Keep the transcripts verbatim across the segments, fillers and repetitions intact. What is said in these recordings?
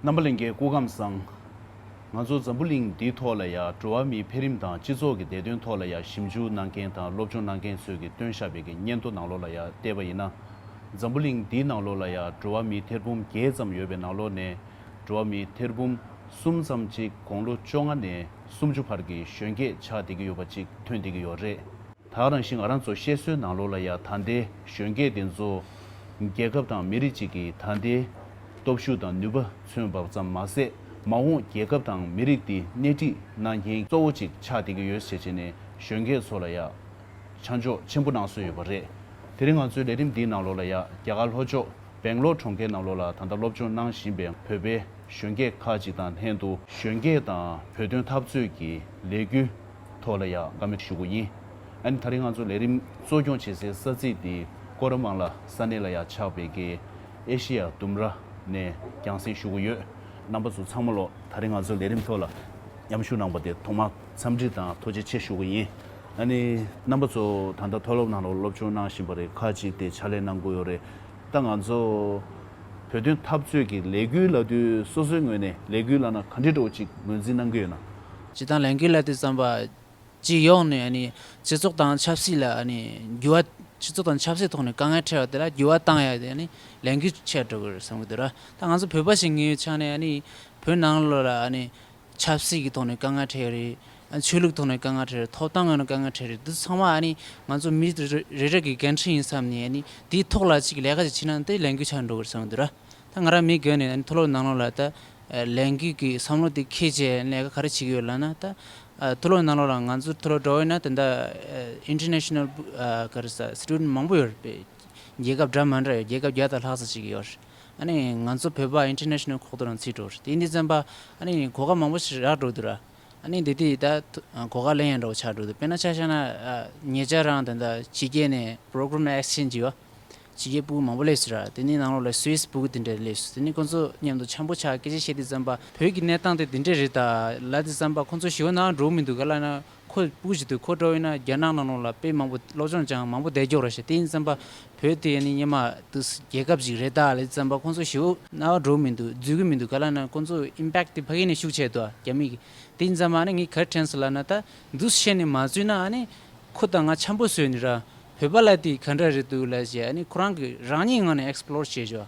རྣམ་པ་ལྷན་རྒྱས་སྐུ་ཁམས་བཟང་། ང་ཚོ་འཛམ་བུ་གླིང་འདིའི་ཐོག་ལ་ཡ་འགྲོ་བ་མིའི་འཕེལ་རིམ་དང་སྤྱི་ཚོགས་ཀྱི་བདེ་དོན་ཐོག་ལ་ཡ་ཞིབ་འཇུག་གནང་མཁན་དང་སློབ་སྦྱོང་གནང་མཁན་ཚོས་ཀྱིས་བཏོན་བཞག་པའི་གི་སྙན་ཐོ་ནང་ལོགས་ལ་ཡ་བལྟས་པ་ཡིན་ན། འཛམ་བུ་གླིང་འདིའི་ནང་ལོགས་ལ་ཡ་འགྲོ་བ་མིའི་ཐེར་འབུམ་བརྒྱད་ཙམ་ཡོད་པའི་ནང་ལོགས་ནས། འགྲོ་བ་མིའི་ཐེར་འབུམ་གསུམ་ཙམ་ཅིག་དགུང་ལོ་བཅོ་ལྔ་ནས་སུམ་ཅུ་བར་གྱི་གཞོན་སྐྱེས་ཆགས་བསྡད་ཀྱི་ཡོད་པ་ཅིག་ཐོན་བསྡད་ཀྱི་ཡོད་རེད། ད་ག་ནང་བཞིན་ང་རང་ཚོ་བཤད་སྲོལ་ནང་ལོགས་ལ་ཡ་ད་ལྟའི་གཞོན་སྐྱེས་དེ་ཚོ་རྒྱལ་ཁབ་དང་མི་རིགས་གཅིག་གི་ད་ལྟའི་སྟོབས་ཤུགས་དང་ནུས་པ་མཚོན་པ་ཙམ་མ་ཟད། མ་འོངས་རྒྱལ་ཁབ་དང་མི་རིགས་དེ་སྣེ་ཁྲིད་གནང་མཁན་གཙོ་བོ་གཅིག་ཆགས་བསྡད་ཀྱི་ཡོད་ཟེར་བྱས་ནས་གཞོན་སྐྱེས་ཚོ་ལ་ཡ་ཆ་འཇོག་ཆེན་པོ་གནང་སྲོལ་ཡོད་པ་རེད། དེ་རིང་ང་ཚོའི་ལས་རིམ་འདིའི་ནང་ལོགས་ལ་ཡ་རྒྱ་གར་ལྷོ་ཕྱོགས་སྦེང་ལོར་གྲོང་ཁྱེར་ནང་ལོགས་ལ་ད་ལྟ་སློབ་སྦྱོང་གནང་བཞིན་པའི་བོད་པའི་གཞོན་སྐྱེས་ཁག་ཅིག་དང་ལྷན་དུ་གཞོན་སྐྱེས་དང་བོད་དོན་འཐབ་རྩོད་ཀྱི་ལས་འགུལ་ཐོག་ལ་ཡང་བཀའ་མོལ་ཞུ་གི་ཡིན། ཨ་ནི་ད་རིང་ང་ཚོ་ལས་རིམ་གཙོ་སྐྱོང་བྱེད་སའི་ས་ཚིགས་འདི་ཀོ་ར་མང་ལ་ས་གནས་ལ་ཡང་ཆགས་པའི་གི་ཨེ་ཤེ་ཡ་ལྡུམ་ར་ནས་རྒྱང་སྲིང་ཞུ་གི་ཡོད། རྣམ་པ་ཚོ་ཚང་མ་ལོ་ད་རིང་ང་ཚོ་ལས་རིམ་ཐོག་ལ་མཉམ་ཞུགས་གནང་པ་དེ་ཐོག་མར་འཚམས་འདྲི་དང་ཐུགས་རྗེ་ཆེ་ཞུ་གི་ཡིན། ཨ་ནི་རྣམ་པ་ཚོ་ད་ལྟ་མཐོ་སློབ་ནང་ལ་སློབ་སྦྱོང་གནང་བཞིན་པ་རེད། ཁག་ཅིག་དེ་ཕྱག་ལས་གནང་གི་ཡོད་རེད། ད་ང་ཚོ་བོད་དོན་འཐབ་རྩོད་ཀྱི་ལས་འགུལ་ལབ་དུས་སོ་སོའི་ངོས་ནས་ལས་འགུལ་ལབ་ན་ག་འདྲ་འདྲ་བོ་ཅིག་ངོས་འཛིན་གནང་གི་ཡོད་ན། སྤྱིར་བཏང་ལས་འགུལ་ལབ་དུས་ཙམ་པ་སྤྱི་ཡོངས་ནས་ཨ་ནི་སྤྱི་ཚོགས་དང་ཆབ་སྲིད་ལ་ཨ་ནི་འགྱུར་བ། སྤྱི་ཚོགས་དང་ཆབ་སྲིད་ཐོག་ནས་དཀའ་ངལ་འཕྲད་པ་དེ་ལ་འགྱུར་བ་བཏང་ཡ་དེ་ཨ་ནི་ལས་འགུལ་ཆགས་འགྲོ་གི་རེད་བསམ་གི་འདུག་ར། ད་ང་ཚོ་བོད་པ་ཞིག་ངའི་ཆ་ནས་ཨ་ནི་བོད་ནང་ལོགས་ལ་ཨ་ནི་ཆབ་སྲིད་ཀྱི་ཐོག་ནས་དཀའ་ངལ་འཕྲད་ཡོད་རེད། ཆོས་ལུགས་ཐོག་ནས་དཀའ་ངལ་འཕྲད་རེད། ཐོབ་ཐང་ངོས་ནས་དཀའ་ངལ་འཕྲད་རེད། འདི་ཚང་མ་ཨ་ནི་ང་ཚོ་མི་རེ་རེ་གི་འགན་འཁྲི་ཡིན་བསམ་ནས་ཨ་ནི་དེའི་ཐོག་ལ་ཅིག་ལས་ཀ་ཅིག་བྱེད་ན་དེ་ལས་འགུལ་ཆགས་འགྲོ་གི་རེད་བསམ་གི་འདུག་ར། ད་ང་རང་མི་སྒེར་ནས་ཨ་ནི་མཐོ་སློབ་ནང་ལོགས་ལ་ད་ལས་འགུལ་གྱི་བསམ་བློ་དེ་འཁྱེར་བྱས་ལས་ཀ་ག་རེ་བྱེད་ཀྱི་ཡོད་ལབ་ན། ད་མཐོ་སློབ་ནང་ལོགས་ལ་ང་ཚོ་མཐོ་སློབ་འགྲོ་ཡོད་ན་ད་ལྟ་ཨ་ཨིན་ཊར་ནེ་ཤ་ནལ་ཨ་ག་རེ་ཟ་སི་ཊུ་ཌེན་ཊི་མང་པོ་ཡོད་རེད་པས། རྒྱལ་ཁབ་འདྲ་མི་འདྲ་ཡོད། རྒྱལ་ཁབ་བརྒྱ་དང་ལྷག་ཙམ་ཅིག་ཡོད་རེད། ཨ་ནི་ང་ཚོ་བོད་པ་ཨིན་ཊར་ནེ་ཤ་ནལ་ཁོག་སྟོད་རང་ཚུད་འགྲོ་རེད། དེ་ཡིན་དུས་ཙམ་པ་ཨ་ནི་གོ་སྐབས་མང་པོ་ཞིག་རག་འགྲོ་འདུག་ར། ཨ་ནི་འདི་དུས་ད་གོ་སྐབས་ལེན་ཡ་འདྲ་བོ་ཆགས་འགྲོ་འདུག་དཔེར་ན་ཆ་བཞག་ན་ཨ་ཉེ་ཆར་རང་ད་ལྟ་ཕྱི་རྒྱལ་ནས་པོ་རོ་གྷ་རམ་ཨེག་སི་ཅེན་ཇི་ཡོད། ཕྱི་རྒྱལ་སྤུ་གུ་མང་པོ་སླེབས་སོང་ར། དེ་ནས་ནང་ལོགས་ལ་སུད་སི་སྤུ་གུ་དེ་འདྲ་སླེབས་སོང་། དེ་ནས་ཁོང་ཚོ་མཉམ་དུ་འཆམ་པོ་ཆགས་སྐད་ཆ་བཤད་དུས་ཙམ་པ་བོད་ཀྱི་གནས་སྟངས་དེ་དེ་འདྲ་རེད་ད་ལབ་དུས་ཙམ་པ་ཁོང་ཚོ་ཞེ་པོ་ནང་འགྲོ་མི་འདུག་ག་ལབ་ན། ཁོ་སྤུ་གུ་ཞིག་འདུག་ཁོ་འགྲོ་ཡིན་ན་རྒྱ་ནག་ནང་ལོགས་ལ་དཔེ་མང་པོ་སློབ་སྦྱོང་སྦྱང་མང་པོ་བསྡད་ཀྱོག་ར་ཤག་དེ་ཡིན་ཙམ་པ་བོད་དེ་ནི་སྔོན་མ་དུས་རྒྱལ་ཁབ་ཅིག་རེད་ད་ལབ་དུས་ཙམ་པ་ཁོང་ཚོ་ཞེ་པོ་རྣ་བ་འགྲོ་མི་འདུག་འཛུལ་གི་མི་འདུག་ག་ལབ་ན་ཁོང་ཚོ་ཨིམ་པེག་དེ་ཕ་གི་ནས་ཤུགས་ཆེ་འདུག་རྒྱ་མི་གི། དེ་ཡིན་ཙམ་པ་ནི་ངས་ག་རེ་དྲན་སོང་ལབ་ན། ད་འདུག་བཤད་ནས་མ་འཛུལ་ན་ཨ་ནི་ཁོ་དང་ང་འཆམ་པོ་བཟོས་ནི་ར། བོད་པ་ལབ་དེ་ག་འདྲ་རེད་འདུག་ལབ་བྱས་ཨ་ནི་ཁོ་རང་གི་རང་ཉིད་ངང་ནས་ཨེག་སི་པི་ལོར་བྱས་བྱུང་།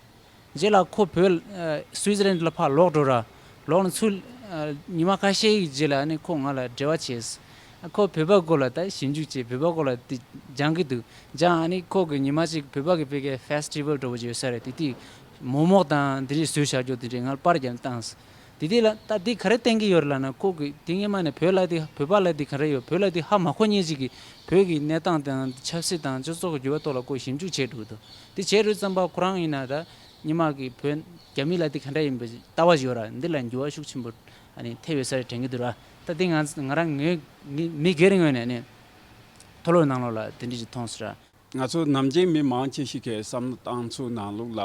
རྗེས་ལ་ཁོ་བོད་ཨ་སུའི་ཛི་ལན་ལ་ཕར་ལོག་འགྲོ་ར། ལོག་ནས་ཚུར་ཨ་ཉི་མ་ཁ་ཤས་ཀྱི་རྗེས་ལ་ཨ་ནི་ཁོ་ང་ལ་འབྲེལ་བ་བྱས། ཨ་ཁོ་བོད་པ་སྐོར་ལ་ད་ཞིབ་འཇུག་བྱས། བོད་པ་སྐོར་ལ་དེ་སྦྱང་གི་འདུག་སྦྱང་ཨ་ནི་ཁོ་གི་ཉི་མ་གཅིག་བོད་པ་གི་ཕ་གིའི་ཕེ་སི་ཊི་ཝལ་འདྲ་བོ་ཅིག་ཡོད་ས་རེད། དེ་དུས་མོག་མོག་དང་དེ་འདྲས་བཟོས་བཞག་རྒྱུ་དེ་འདྲས་ང་ལ་པར་བརྒྱབ་བཏང་། དེ་དེ་ལ་ད་དེ་ག་རེ་བསྟན་གྱི་ཡོད་རེད་ལབ་ན། ཁོ་གི་དེ་སྔོན་མ་ནས་བོད་ལབ་དེ་བོད་པ་ལབ་དེ་ག་རེ་ཡོད། བོད་ལབ་དེ་ཧ་མ་གོ་མཁན་ཅིག་གིས་བོད་ཀྱི་གནས་སྟངས་དང་ཆབ་སྲིད་དང་སྤྱི་ཚོགས་ཀྱི་འགྱུར་བ་ཐོག་ལ་ཁོ་ཞིབ་འཇུག་བྱས་འགྲོ་གི་འདུག་དེ་བྱས་རུ་ཙམ་པ་ཁོ་རང་ཡིན་ན་ད་སྔོན་མ་གི་བོད་རྒྱ་མི་ལབ་དེ་ག་འདྲ་ཡིན་པའི་ལྟ་བ་ཞིག་ཡོད་ར། འདི་ལ་འགྱུར་བ་ཤུགས་ཆེན་པོ་ཨ་ནི་ཐེབས་ཡོད་ས་རེད་དྲན་གྱི་འདུག་ར། ད་དེ་ང་ང་རང་ངའི་མི་མི་སྒེར་ངོས་ནས་ནི་མཐོ་སློབ་ནང་ལོགས་ལ་དེ་འདྲ་ཞིག་མཐོང་སོང་ར། ང་ཚོ་ནམ་རྒྱུན་མི་མང་ཆེ་ཞིག་གིས་བསམ་བློ་བཏང་ཚུལ་ནང་ལོགས་ལ་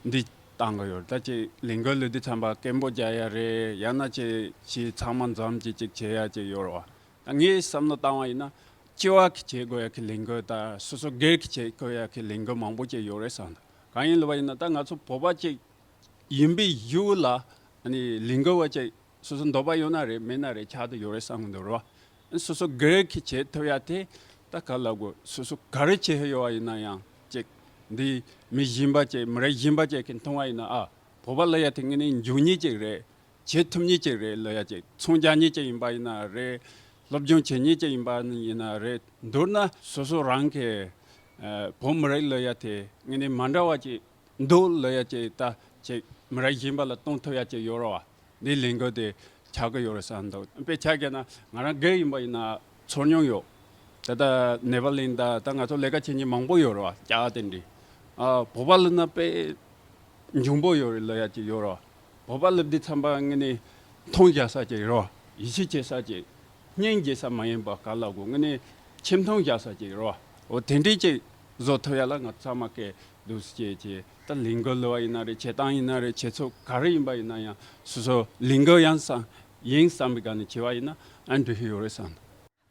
འདི་བཏང་གི་ཡོད། ད་ཅིག་ལས་འགུལ་ལས་དུས་ཙམ་པ་སྐད་འབོད་རྒྱག་ཡ་རེད། ཡང་ན་ཅིག་ཅིག་ཚང་མ་འཛོམས་ཅིག་ཅིག་བྱེད་ཡ་ཅིག་ཡོད་རེད་བ། ད་ངས་བསམ་བློ་བཏང་བ་ཡིན་ན་སྤྱི་བ་གི་བྱེད་དགོས་ཡ་གི་ལས་འགུལ་དང་སོ་སོ་སྒེར་གྱི་བྱེད་དགོས་ཡ་གི་ལས་འགུལ་མང་པོ་ཅིག་ཡོད་རེད་བསམ་འདུག་གང་ཡིན་ལབ་པ་ཡིན་ན་ད་ང་ཚོ་བོད་པ་ཅིག་ཡིན་པའི་གཞུག་ལ་ཨ་ནི་ལས་འགུལ་བ་ཅིག་སོ་སོ་འདོད་པ་ཡོད་ན་རེད་མེད་ན་རེད་ཆགས་ཏེ་ཡོད་རེད་བསམ་གི་འདུག་རེད་བ། སོ་སོ་སྒེར་གྱི་བྱེད་ཐུབ་ཡ་དེ་ད་ག་ལབ་དགོས། སོ་སོ་ག་རེ་བྱེད་ཧ་ཡོད་བ་ཡིན་ན་ཡང་ཅིག་འདི་མི་གཞན་པ་ཅིག་མི་རབས་གཞན་པ་ཅིག་གིས་མཐོང་བ་ཡིན་ན་ཨ་བོད་པ་ལབ་ཡ་དེ་དངོས་གནས་འཇུག་མཁན་ཅིག་རེད། བྱེད་ཐུབ་མཁན་ཅིག་རེད་ལབ་ཡ་ཅིག་ཚོང་རྒྱག་མཁན་ཅིག་ཡིན་པ་ཡིན་ན་རེད། སློབ་སྦྱོང་བྱེད་མཁན་ཅིག་ཡིན་པ་ཡིན་ན་རེད། མདོར་ན་སོ་སོ་རང་གི་ཨ་བོད་མི་རིགས་ལབ་ཡ་དེ་དངོས་གནས་མ་འདྲ་བ་ཅིག་འདུག་ལབ་ཡ་ཅིག་ད་ཅིག་མི་རབས་གཞན་པ་ལ་གཏོང་ཐུབ་ཡ་ཅིག་ཡོད་རེད་བ། འདི་ལས་འགུལ་དེ་ཆགས་ཀྱི་ཡོད་རེད་བསམ་འདུག་དཔེ་ཆ་བཞག་ན་ང་རང་སྒེར་ཡིན་པ་ཡིན་ན་ཚོར་མྱོང་ཡོད། ད་ལྟ་ནེ་པ་ལི་ཡིན་ད་ད་ང་ཚོ་ལས་ཀ་བྱེད་མཁན་མང་པོ་ཡོད་རེད་བ། རྒྱ་གར་དེ་འདྲའི་ཨ་བོད་པ་ལབ་ན་དཔེ་འཇོན་པོ་ཡོད་རེད་ལབ་ཡ་ཅིག་ཡོད་རེད་བ། བོད་པ་ལབ་དུས་ཙམ་པ་དངོས་གནས་མཐོང་རྒྱག་ས་ཅིག་རེད་བ། ཡིད་ཆེས་བྱེད་ས་ཅིག་སྙིང་རྗེ་ས་མ་ཡིན་པ་ག་ལ་གོ་ངི་ནི་ཁྱིམ་མཐོང་རྒྱག་ས་ཅིག་རོ། འོ་དེ་འདྲའི་ཅིག་བཟོ་ཐུབ་ཡ་ལ་ང་ཚང་མ་སྐད་འདུག་སེ་བྱས་བྱས་ད་ལས་འགུལ་ལོས་པ་ཡིན་ན་རེད། བྱེད་སྟངས་ཡིན་ན་རེད། བྱེད་ཚུལ་ག་རེ་ཡིན་པ་ཡིན་ན་ཡང་སོ་སོ་ལས་འགུལ་ཡང་བསམ་ཡིན་བསམ་པའི་སྒང་ནས་བྱས་པ་ཡིན་ན་ཨ་འགྲིག་གི་ཡོད་རེད་བསམ།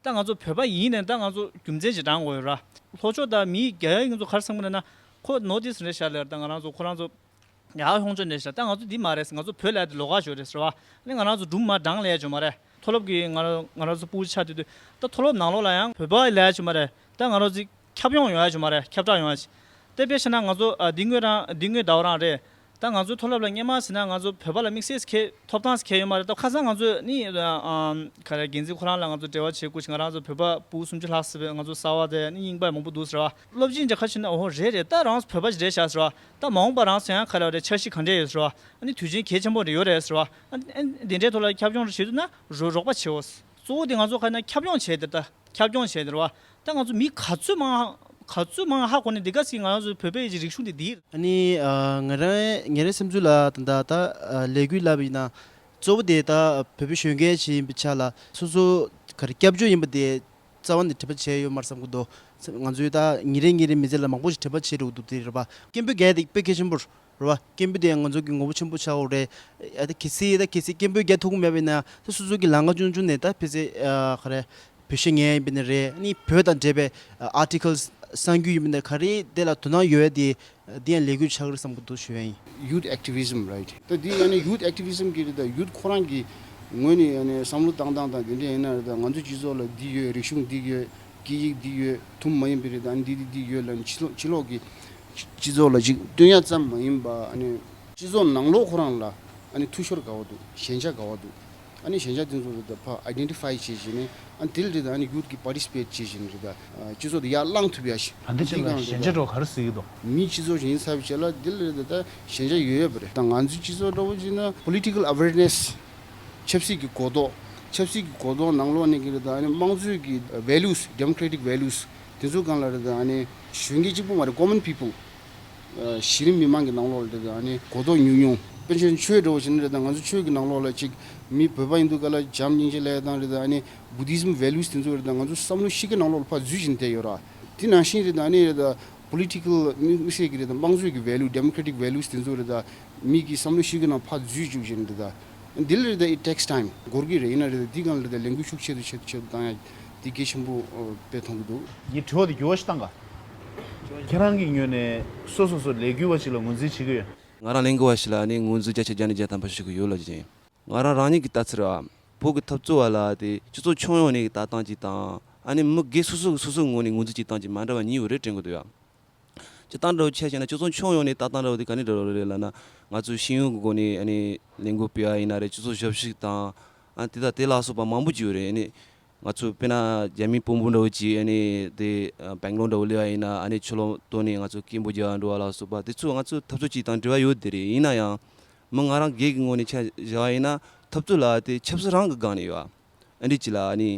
ད་ང་ཚོ་བོད་པ་ཡིན་ནས་ད་ང་ཚོ་རྒྱུ་མཚན་ཅིག་དྲང་དགོས་ཡོད་ར། ལྷོ་ཕྱོགས་དང་མི་རྒྱ་ཡིག་ང་ཚོ་ག་རེ་བསམ་གི་ན་ན་ཁོ་ནོར་ཏིས་རེད་ཤག་ལེར་ད་ང་རང་ཚོ་ཁོ་རང་ཚོ། ཡག་ཧོང་ཅོ་ནས་ཤ་ད་ང་ཚོ་འདི་མ་རེད། ང་ཚོ་བོད་ལ་དེ་ལོགས་ཀ་ཞོ་རེད་ཟེར་བ། ཨ་ནི་ང་རང་ཚོ་སྒྲུང་མ་གྲངས་ལས་ཅོ་མ་རེད། མཐོ་སློབ་ཀྱི་ང་རང་ང་རང་ཚོ་སྤུ་གུ་ཆ་དུས་དུས་ད་མཐོ་སློབ་ནང་ལོགས་ལ་ཡང་བོད་པ་ལས་ཅོ་མ་རེད། ད་ང་རང་ཚོ་ཁྱབ་ཡོང་ཡོང་ཡ་ཅོ་མ་རེད། ཁྱབ་བསྒྲགས་ཡོང་ཡ་ཅི། དེ་དཔེ་བཤད་ན་ང་ཚོ་ཨ་འདི་དངོས་རང་འདི་དངོས་ཟླ་བ་རང་རེད། ད་ང་ཚོ་མཐོ་སློབ་ལ་སྔན་མ་ཟེར་ན་ང་ཚོ་བོད་པ་ལ་དམིགས་བསལ་གྱི་ཐོབ་ཐང་ཁྱད་ཡོད་མ་རེད། ད་ཁ་སང་ང་ཚོ་ནི་ཨ་ག་རེ་འགན་འཛིན་ཁོ་རང་ལ་ང་ཚོ་འབྲེལ་བ་བྱེད་དགོས་ཤིག་ང་རང་ཚོ་བོད་པ་བུ་སུམ་ཅུ་ལྷག་ཟེར་བས། ང་ཚོ་གསར་བ་དེ་ནི་རྙིང་པ་མང་པོ་འདུག་ཟེར་བ། སློབ་སྦྱོང་བྱེད་ཁ་ཕྱིན་ན་འོ་རེད་རེད། ད་རང་ཚོ་བོད་པ་ཞིག་རེད་ཤག་ཟེར་བ། ད་མ་འོངས་པ་རང་ཚོ་ཡང་ག་རེ་རེད། འཆར་གཞི་ག་འདྲས་ཡོད་ཟེར་བ། ཨ་ནི་དུས་ཆེན་གལ་ཆེན་པོ་རེ་ཡོད་རེད་ཟེར་བ། ཨ་ནི་འདི་འདྲའི་ཐོག་ལ་ཁྱབ་ཁྱོང་རེ་བྱེད་ཐུབ་ན་རོ་རོགས་པ་བྱེད་འོ། གཙོ་བོ་དེ་ང་ཚོ་ག་ན་ཁྱབ་ཁྱོང་བྱས་ཏེ་ད་ཁྱབ་ཁྱོང་བྱས་ཏེ་རེད་བ། ད་ང་ཚོ་མི་ག་ཚོད་མང་ག་ཚོད་མང་ཧ་གོ་ནས་འདི་ག་ཟིག་ང་ཚོ་བོད་པའི་རིག་གཞུང་དེ་འདི། ཨ་ནི་ཨ་ང་རང་ངེད་རང་སེམས་ཚོར་ལ་ད་ད་ད་ཨ་ལས་འགུལ་ལབ་ཡིན་ན་གཙོ་བོ་དེ་ད་བོད་པའི་གཞོན་སྐྱེས་ཅིག་ཡིན་པའི་ཆ་ལ་སོ་སོ་ག་རེ་སྐྱབས་བཅོལ་ཡིན་པ་དེ་རྩ་བ་ནས་དྲན་པ་བྱས་ཡོད་མ་རེད་བསམ་གི་འདུག་ང་ཚོའི་ད་ཉིན་རེ་ཉིན་རེ་མི་ཚེ་ལ་མང་པོ་ཞིག་དྲན་པ་བྱེད་འགྲོ་གི་འདུག་དེ་རེད་པ། སྐད་འབོད་རྒྱག་དེ་དཔེ་གལ་ཆེན་པོ་རེད། རེད་བ། སྐད་འབོད་དེ་ང་ཚོ་གི་ངོ་བོ་ཆེན་པོ་ཆགས་འོ་རེད། ཨ་ད་གལ་སྲིད་ད་གལ་སྲིད་སྐད་འབོད་རྒྱག་ཐུབ་ཀྱི་མེད་པ་ཡིན་ན་ད་སོ་སོ་གི་ལམ་ཁ་ཆུང་ཆུང་ནས་ད་ཕལ་ཆེར་ཨ་ག་རེ་བོད་གཞས་ཉན་ཡིན་པ་ནི་རེད། ཨ་ནི་བོད་དང་འབྲེལ་བའི་ཨ་articles གསར་འགྱུར་ཡིན་པ་ནི་ག་རེ་དེ་ལ་དོ་སྣང་ཡོད་དེ་འདི་ཡང་ལས་འགུལ་ཆགས་ཀྱི་རེད་བསམ་གི་འདུག་ཞུ་ཡ་ཡིན། Youth activism, right? ད་འདི་ཨ་ནི་youth activism གི་རེད། ད་youth ཁོ་རང་གི་ངོས་ནས་ཨ་ནི་བསམ་བློ་བཏང་སྟངས་དང་དེ་འདྲ་ཡིན་ན་རེད། ད་ང་ཚོ་སྤྱི་ཚོགས་ལ་འདི་ཡོད། རིག་གཞུང་འདི་ཡོད། སྐད་ཡིག་འདི་ཡོད། ཐུན་མོང་མ་ཡིན་པའི་རེད། ད་ཨ་ནི་འདི་འདི་འདི་ཡོད་ལ་ཨ་ནི་ཕྱི་ལོགས་ཕྱི་ལོགས་ཀྱི་སྤྱི་ཚོགས་ལ་ཅིག་སྟོན་ཡ་ཙམ་མ་ཡིན་པ་ཨ་ནི་སྤྱི་ཚོགས་ནང་ལོགས་ཁོ་རང་ལ་ཨ་ནི་འཐུས་ཤོར་ག་བ་འདུག་ཞན་ཆ་ག་བ་འདུག་ཨ་ནི་ཞན་ཆ་དེ་ཚོ་རེད་ད་ཕར་identify བྱེད་བྱས་ནས་ཨ་ནི་དེ་ལ་རེད་ད་ཨ་ནི་youth གི་participate བྱེད་བཞིན་རེད་ད། སྤྱི་ཚོགས་དེ་ཡར་བསླངས་ཐུབ་ཡ་ཞིག་ཨ་འདི་ཅིག་ལ་ཞན་ཆ་འགྲོ་ག་རེ་ཟེར་གྱི་འདུག་མིའི་སྤྱི་ཚོགས་ཤིག་ཡིན་ཚར་བའི་རྗེས་ལ་དེ་ལ་རེད་ད་ཞན་ཆ་ཡོད་ཡོད་པ་རེད། ད་ང་ཚོའི་སྤྱི་ཚོགས་འདྲ་བོ་ཅིག་ན་political awareness ཆབ་སྲིད་ཀྱི་གོ་རྟོགས། ཆབ་སྲིད་ཀྱི་གོ་རྟོགས་ནང་ལོགས་ནས་ཀྱི་རེད་ད་ཨ་ནི་དམངས་གཙོའི་ཀྱི་values, democratic values དེ་ཚོ་སྒང་ལ་རེད་ད་ཨ་ནི་གཞོན་སྐྱེས་གཅིག་པུ་མ་རེད། common people གཞི་རིམ་མི་མང་གི་ནང་ལོགས་ལ་རེད་ད་ཨ་ནི་གོ་རྟོགས་ཉུང་ཉུང་། དཔེར་ན་ཆོས་འདྲ་བོ་ཞིག་ནི་རེད་ད་ང་ཚོ་ཆོས་ཀྱི་ནང་ལོགས་ལ་ཅིག་མི་བོད་པ་ཡིན་དུས་ག་ལ་བྱམས་སྙིང་རྗེ་ལབ་ཡ་དང་རེད་ད་ཨ་ནི་Buddhism values དེ་ཚོ་རེད་ད་ང་ཚོ་བསམ་བློ་གཤིས་ཀའི་ནང་ལོགས་ལ་ཕར་འཛུལ་བཞིན་བསྡད་ཡོད་ར། དེ་ནང་བཞིན་རེད་ད་ཨ་ནི་རེད་ད་political དམིགས་བསལ་གྱི་རེད་ད་དམངས་གཙོའི་གི་value, democratic values དེ་ཚོ་རེད་ད་མི་གི་བསམ་བློ་གཤིས་ཀའི་ནང་ཕར་འཛུལ་བཅུག་བཞིན་རེད་ད། འདི་ལ་རེད་ད་it takes time འགོར་གི་རེད། ཡིན་ན་རེད་ད་འདི་སྒང་ལ་རེད་ད་ལས་འགུལ་ཤུགས་ཆེ་རུ་ཆེ་རུ་ཆེ་རུ་བཏང་ཡ་འདི་གལ་ཆེན་པོ་དཔེ་མཐོང་གི་འདུག་ངས་དྲི་བ་དེ་འགྱུར་བ་ཞིག་བཏང་ག་ཁྱེད་རང་གི་ངོས་ནས་སོ་སོ་སོ་ལས་འགུལ་བ་ཞིག་ལ་ངོས་འཛིན་བྱེད་ཀྱི་ཡོད། ང་རང་ལས་འགུལ་བ་ཞིག་ལ་ནི་ངོས་འཛིན་བརྒྱ་ཆ་བརྒྱ་ནས་བརྒྱ་ཐམ་པ་ཞུ་གི་ཡོད་ལ་ཅན། ང་རང་རང་ཉིད་ཀྱི་ལྟ་ཚུལ་ར། བོད་ཀྱི་འཐབ་རྩོད་བ་ལ་དེ་སྤྱི་ཚོགས་ཁྱོན་ཡོངས་ནས་ལྟ་སྟངས་ཅིག་དང་ཨ་ནི་མི་སྒེར་སོ་སོ་གི་སོ་སོའི་ངོས་ནས་ངོས་འཛིན་བྱེད་སྟངས་ཅིག་མ་འདྲ་བ་གཉིས་ཡོད་རེད་དྲན་གི་འདུག་ཡ། སྤྱིར་བཏང་འདྲ་བོ་ཆ་བཞག་ན་སྤྱི་ཚོགས་ཁྱོན་ཡོངས་ནས་ལྟ་སྟངས་འདྲ་བོ་དེ་ག་ནས་འདྲ་བོ་རེད་ལབ་ན། ང་ཚོས་ཤེས་ཡོན་གྱི་སྒོ་ནས་ཨ་ནི་ལས་འགུལ་སྤེལ་བ་ཡིན་ན་རེད། སྤྱི་ཚོགས་ཞབས་ཞུ་དང་ཨ་དེ་དང་དེ་ལ་སོགས་པ་མང་པོ་ཅིག་ཡོད་རེད། ཨ་ནི་ང་ཚོ་དཔེར་ན་རྒྱ་མི་དཔོན་པོ་འདྲ་བོ་ཅིག་ཨ་ནི་དེ་སྦེང་ལོར་འདྲ་བོ་སླེབས་པ་ཡིན་ན་ཨ་ནི་ཕྱི་ལོགས་གཏོང་ནས་ང་ཚོ་སྐད་འབོད་རྒྱག་འགྲོ་བ་ལ་སོགས་པ་དེ་ཚོ་ང་ཚོ་འཐབ་རྩོད་ཅིག་དང་འབྲེལ་བ་ཡོད་དེ་རེད། ཡིན་ན་ཡང་མི་ང་རང་སྒེར་གྱི་ངོས་ནས་ཆ་བཞག་པ་ཡིན་ན་འཐབ་རྩོད་ལ་དེ་ཆབ་སྲིད་རང་གི་སྒང་ནས་ཡོད་ཨ་འདྲི་ཅིག་ལ་ཨ་ནི་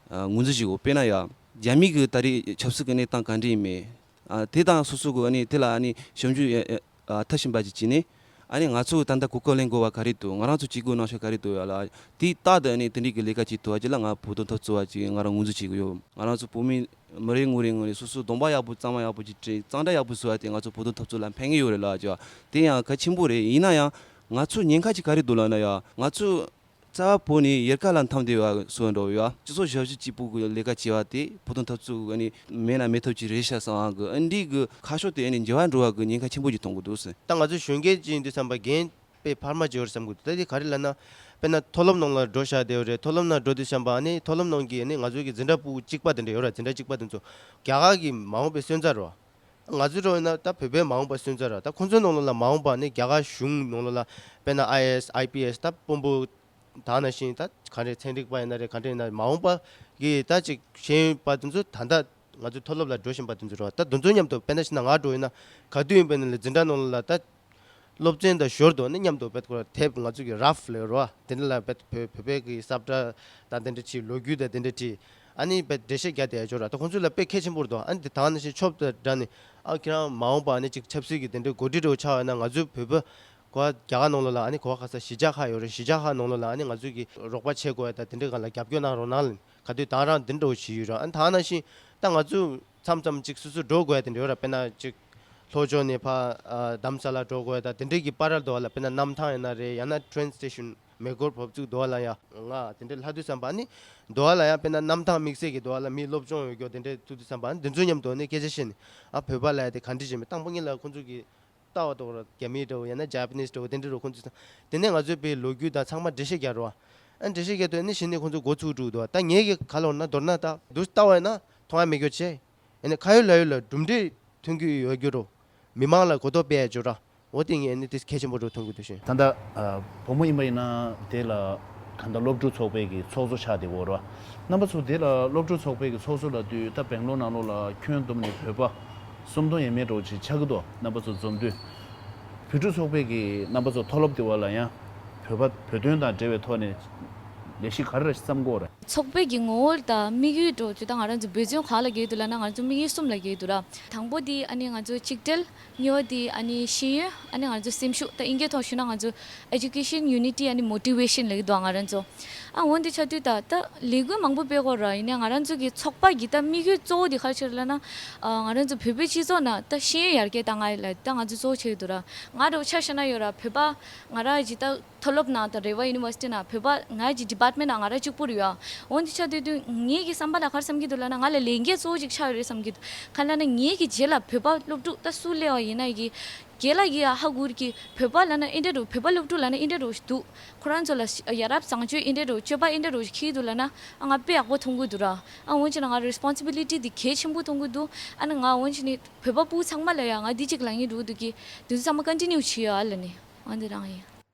ངོས་འཛིན་བྱེད་དགོས། དཔེར་ན་ཡ་རྒྱ་མི་གི་ད་རེས་ཆབ་སྲིད་ཀྱི་གནས་སྟངས་ག་འདྲ་ཡིན་མིན། ཨ་དེ་དང་སོ་སོ་གི་ཨ་ནི་དེ་ལ་ཨ་ནི་ཞིབ་འཇུག་ཨ་ཨ་མཐར་ཕྱིན་པ་ཅིག་བྱས་ནས་ཨ་ནི་ང་ཚོ་གི་ད་ལྟ་གོ་སྐབས་ལེན་དགོས་པ་ག་རེ་འདུག་ང་རང་ཚོ་བྱེད་དགོས་གནང་ཕྱོགས་ག་རེ་འདུག་ཡ་ལ་དེའི་རྟག་ཏུ་ཨ་ནི་དེ་འདྲའི་གི་ལས་ཀ་བྱེད་ཐུབ་པ་ཅིག་ལ་ང་བོད་དོན་འཐབ་རྩོད་པ་ཅིག་ང་རང་ངོས་འཛིན་བྱེད་ཀྱི་ཡོད། ང་རང་ཚོ་བོད་མི་མི་རེ་ངོ་རེ་ངོ་རེ་སོ་སོ་གདོང་པ་ཡག་པོ་གཙང་མ་ཡག་པོ་ཅིག་བྲིས་གཙང་སྦྲ་ཡག་པོ་བཟོ་བ་དེ་ང་ཚོ་བོད་དོན་འཐབ་རྩོད་ལ་ཕན་གི་ཡོད་རེད་ལ་ཅིག་དེ་ཡང་གལ་ཆེན་པོ་རེད། ཡིན་ན་ཡང་ང་ཚོ་ཉེན་ཁ་ཅིག་ག་རེ་འདུག་ལབ་ན་ཡ་ང་ཚོ་རྩ་བ་བོད་ནས་ཡལ་ག་ལ་འཐམས་བསྡད་པ་བཟོ་འདྲ་བོ་ཡོད། སྤྱི་ཚོགས་ཞབས་ཞུ་གཅིག་པུ་གི་ལས་ཀ་བྱེད་པ་དེ་བོད་དོན་འཐབ་རྩོད་ཨ་ནི་མེད་ན་མེད་ཐབས་ཅིག་རེད་ཤག་བསམ་པ་གི་ཨ་འདི་གི་ཁ་ཕྱོགས་དེ་ཨ་ནི་འགྱུར་བ་འགྲོ་བ་གི་ཉེན་ཁ་ཆེན་པོ་ཅིག་མཐོང་གི་འདུག་ཟེར། ད་ང་ཚོ་གཞོན་སྐྱེས་ཅིག་ཡིན་དུས་ཙམ་པ་འགན་དཔེ་འཕར་མ་བྱེད་པ་རེད་བསམ་གི་འདུག་ད་དེ་ག་རེ་ལབ་ན། དཔེར་ན་མཐོ་སློབ་ནང་ལ་འགྲོ་བཞག་བསྡད་ཡོད་རེད། མཐོ་སློབ་ནང་འགྲོ་དུས་ཙམ་པ་ཨ་ནི་མཐོ་སློབ་ནང་གི་ཨ་ནི་ང་ཚོ་གི་འཛིན་གྲྭ་ཕྲུ་གུ་གཅིག་པ་དེ་འདྲ་ཡོད་རེད། འཛིན་གྲྭ་གཅིག་པ་དེ་ཚོ་རྒྱ་གར་གྱི་མ་འོངས་པའི་སོན་རྩ་རེད་བ། ང་ཚོ་འགྲོ་ཡིན་ན་ད་བོད་པའི་མ་འོངས་པ་སོན་རྩ་ར། ད་ཁོང་ཚོའི་ནང་ལོགས་ལ་མ་འོངས་པ་ནི་རྒྱ་གར་གཞུང་ནང་ལོགས་ལ་དཔེར་ན་ཨའི་ཨེ་ཨེས་ཨའི་པི་ཨེས་ད་དཔོན་པོ་ད་ནང་བཞིན་ད་ག་རེ་ཚན་རིག་པ་ཡིན་ན་རེད། ག་འདྲ་ཡིན་ན་མ་འོངས་པ་གི་ད་ཅིག་ཤེས་ཡོན་པ་དེ་ཚོ་ད་ལྟ་ང་ཚོ་མཐོ་སློབ་ལ་འགྲོ་བཞིན་པ་དེ་ཚོ་རེད་བ། ད་དེ་ཚོ་མཉམ་དུ་དཔེར་ན་ཕྱིན་ན་ང་འགྲོ་ཡིན་ན་ག་དུས་ཡིན་པ་ནི་ལ་འཛིན་གྲྭ་ནང་ལོགས་ལ་ད་སློབ་ཚན་དང་ཞོར་དུ་ནི་མཉམ་དུ་བེད་ཁོ་ཐེབས་ང་ཚོ་གི་རབ་ལས་རོ་དེ་འདྲ་ལ་བེད་བོད་བོད་པའི་གི་ས་བཀྲ་དང་དེ་འདྲ་བྲིས། ལོ་རྒྱུས་དང་དེ་འདྲ་བྲིས། ཨ་ནི་བེད་འགྲེལ་བཤད་རྒྱག་བསྡད་ཡ་ཅོ་ར། ད་ཁོང་ཚོ་ལ་དཔེ་གལ་ཆེན་པོ་རེད་དོ། ཨ་ནི་དེ་དང་ནི་ཞིག་ཆོབ་དང་འདྲ་ནི་ཨ་ཁྱེད་རང་མ་འོངས་པ་ཨ་ནི་ཅིག་ཆབ་སྲིད་ཀྱི་དེ་འདྲའི་འགོ་ཁྲིད་འདྲ་བོ་ཆགས་ཡོད་ན་ང་ཚོའི་བོད་པ་གོ་བ་རྒྱ་གར་ནང་ལོགས་ལ་ཨ་ནི་གོ་བ་ཁ་ས་གཞིས་ཆགས་ཁག་ཡོད་རེད། གཞིས་ཆགས་ཁག་ནང་ལོགས་ལ་ཨ་ནི་ང་ཚོས་ཀྱི་རོགས་པ་བྱེད་དགོས་ཡ་ད་དེ་འདྲའི་སྒང་ལ་རྒྱབ་སྐྱོར་གནང་རོགས་གནང་ལ་ག་དུས་དང་རང་དེ་འདྲ་བོ་ཞིག་ཡོད་ར། ཨ་ནི་དང་ནང་བཞིན་ད་ང་ཚོས་མཚམས་མཚམས་ཅིག་སོ་སོ་འགྲོ་དགོས་ཡ་དེ་འདྲ་ཡོད་ར། དཔེར་ན་ཅིག་ལྷོ་ཕྱོགས་ནས་ཕར་ཨ་རྡ་རམ་ས་ལ་འགྲོ་དགོས་ཡ་ད་དེ་འདྲའི་གི་བར་ར་དོ་བ་ལ་དཔེར་ན་གནམ་ཐང་ཡིན་ན་རེད། ཡང་ན་ཊེ་རེན་སི་ཊེ་ཤན་མེ་འཁོར་བབས་ཚུགས་དོ་བ་ལ་ཡ་ང་དེ་འདྲའི་ལྷག་དུས་བསམ་པ་ཨ་ནི་དོ་བ་ལ་ཡ་དཔེར་ན་གནམ་ཐང་དམིགས་བསལ་གི་དོ་བ་ལ་མི་སློབ་སྦྱོང་ཡོད་རྒྱུ་དེ་འདྲའི་ཐུག་དུས་བསམ་པ་ཨ་ནི་དེ་ཚོ་མཉམ་དུ་ཨ་ནི་སྐད་ཆ་བཤད་ནས་ཨ་བོད་པ་ལ་ཡ་དེ་ག་འདྲ་བྱེད་མི་དང་པོ་ཉིད་ལ་ཁོང་ཚོ་གི་ལྟ་བ་འདྲ་བོ་ར་རྒྱ་མི་འདྲ་བོ་ཡང་ན་ཇ་པ་ནིས་འདྲ་བོ་དེ་འདྲ་རུ་ཁོང་ཚོས་དེ་ནས་ང་ཚོའི་པའི་ལོ་རྒྱུས་དང་ཚང་མ་འགྲེལ་བཤད་རྒྱག་རོགས། ཨ་འགྲེལ་བཤད་རྒྱག་དུས་ནི་གཞི་ནས་ཁོང་ཚོ་འགོ་ཚུགས་འགྲོ་འདུག་ད་ངས་ཀྱི་ག་ལ་འོ་ན་མདོར་ན་ད་འདུག་ལྟ་བ་ཡིན་ན་མཐོང་ཡ་མེད་རྒྱུ་བྱས། ཨ་ནི་ཁ་ཡོད་ལག་ཡོད་ལ་གྲུབ་འབྲས་ཐོན་རྒྱུ་ཡོད་རྒྱུ་རོ། མི་མང་ལ་གོ་རྟོགས་སྤེལ་ཡ་རྒྱུ་ར། འོ་དེ་ངས་ནི་དེ་གལ་ཆེན་པོ་རུ་མཐོང་གི་འདུག་ཤིང་། ད་ལྟ་ཨ་བུ་མོ་ཡིན་པ་ཡིན་ན་དེ་ལ་ག་འདྲ་སློབ་ཕྲུག་ཚོགས་པའི་གི་ཚོགས་གཙོ་ཆགས་བསྡད་ཡོད་རེད་བ། རྣམ་པ་ཚོ་དེ་ལ་སློབ་ཕྲུག་ཚོགས་པའི་གི་ཚོགས་གཙོ་ལབ་དུས་ད་སྦེང་ལོར་ནང་ལོགས་ལ་ཁྱོན་བསྡོམས་ནས་བོད་པ་སུམ་སྟོང་ཡས་མས་འདྲ་བོ་ཅིག་ཆགས་ཀྱི་འདུག་རྣམ་པ་ཚོ་འཛོམས་དུས། བོད་ཕྲུག་ཚོགས་པའི་གི་རྣམ་པ་ཚོ་མཐོ་སློབ་དེ་བ་ལ་ཡང་བོད་པ་བོད་དོན་དང་འབྲེལ་བའི་ཐོག་ནས་ལས་གཞི་ག་རེ་རེ་བརྩམས་དགོས་རེད། ཚོགས་པའི་གི་ངོ་བོ་དང་དམིགས་ཡུལ་འདྲ་བོ་ཅིག་ད་ང་རང་ཚོ་འབད་བརྩོན་ག་ལ་རྒྱག་གི་འདུག་ལབ་ན་ང་ཚོ་དམིགས་ཡུལ་གསུམ་ལ་རྒྱག་གི་འདུག་ར། དང་པོ་དེ་ཨ་ནི་ང་ཚོ་གཅིག་སྒྲིལ། གཉིས་པ་དེ་ཨ་ནི་ཤེས་ཡོན། ཨ་ནི་ང་ཚོ་སེམས་ཤུགས། ད་ཨིན་སྐད་ཐོག་ཞུས་ན་ང་ཚོ་Education, Unity and Motivation ལབ་ཀྱི་འདུག་ང་རང་ཚོ། ཨ་འོན་ཏེ་ཆ་དུས་ད་ད་ལས་འགུལ་མང་པོ་སྤེལ་དགོས་ར། ཡིན་ནའི་ང་རང་ཚོ་གི་ཚོགས་པ་གི་ད་དམིགས་ཡུལ་གཙོ་བོ་དེ་ག་རེ་ཆགས་ལབ་ན། ཨ་ང་རང་ཚོ་བོད་པའི་སྤྱི་ཚོགས་ནང་ད་ཤེས་ཡོན་ཡར་རྒྱས་བཏང་ཡ་ལ་ད་ང་ཚོ་གཙོ་བོ་ཆགས་ཀྱི་འདུག་ར། ང་འདྲ་བོ་ཆ་བཞག་ན་ཡོད་ར། བོད་པ་ང་རང་གི་ད་མཐོ་སློབ་ནང་དང་རེ་བ་University ནང་བོད་པ་ང་གི་department ནང་ང་རང་གཅིག་པུ་རེད་ཡ། འོན་ཏེ་ཆ་དུས་དུས་ངའི་གི་བསམ་པ་ལ་ག་རེ་བསམ་གྱི་འདུག་ལབ་ན། ང་ལ་ལས་འགན་གཙོ་བོ་ཅིག་ཆགས་ཡོད་རེད་བསམ་གྱི་འདུག་ག་ལབ་ན་ངའི་གི་རྗེས་ལ་བོད་པ་སློབ་ཕྲུག་ད་སུ་སླེབས་པ་ཡིན་ན་གི་རྒན་ལགས་ཀྱིས་ཧ་གོ་གི། བོད་པ་ལབ་ན་འདི་འདྲ་རུ། བོད་པ་སློབ་ཕྲུག་ལབ་ན་འདི་འདྲ་རུ་འདུག་ཁོ་རང་ཚོ་ལ་ཡ་རབས་བཟང་སྤྱོད་འདི་འདྲ་རུ། སྤྱོད་པ་འདི་འདྲ་རུ་འཁྱེར་འདུག་ལབ་ན་ཨ་ང་དཔེ་ཡག་པོ་མཐོང་གི་འདུག་ར། ཨ་འོན་ཅི་ན་ང་responsibility འདི་གལ་ཆེན་པོ་མཐོང་གི་འདུག་ཨ་ནི་ང་འོན་ཅི་ནི་བོད་པ་སྤུ་གུ་ཚང་མ་ལ་ཡ་ང་འདི་གཅིག་ལབ་སྙིང་འདོད་འདུག་གི། འདི་ཚོ་ཚང་མ་continue བྱེད་ཡ་ལ་ནི་ཨ་འདི་རང་ཡིན།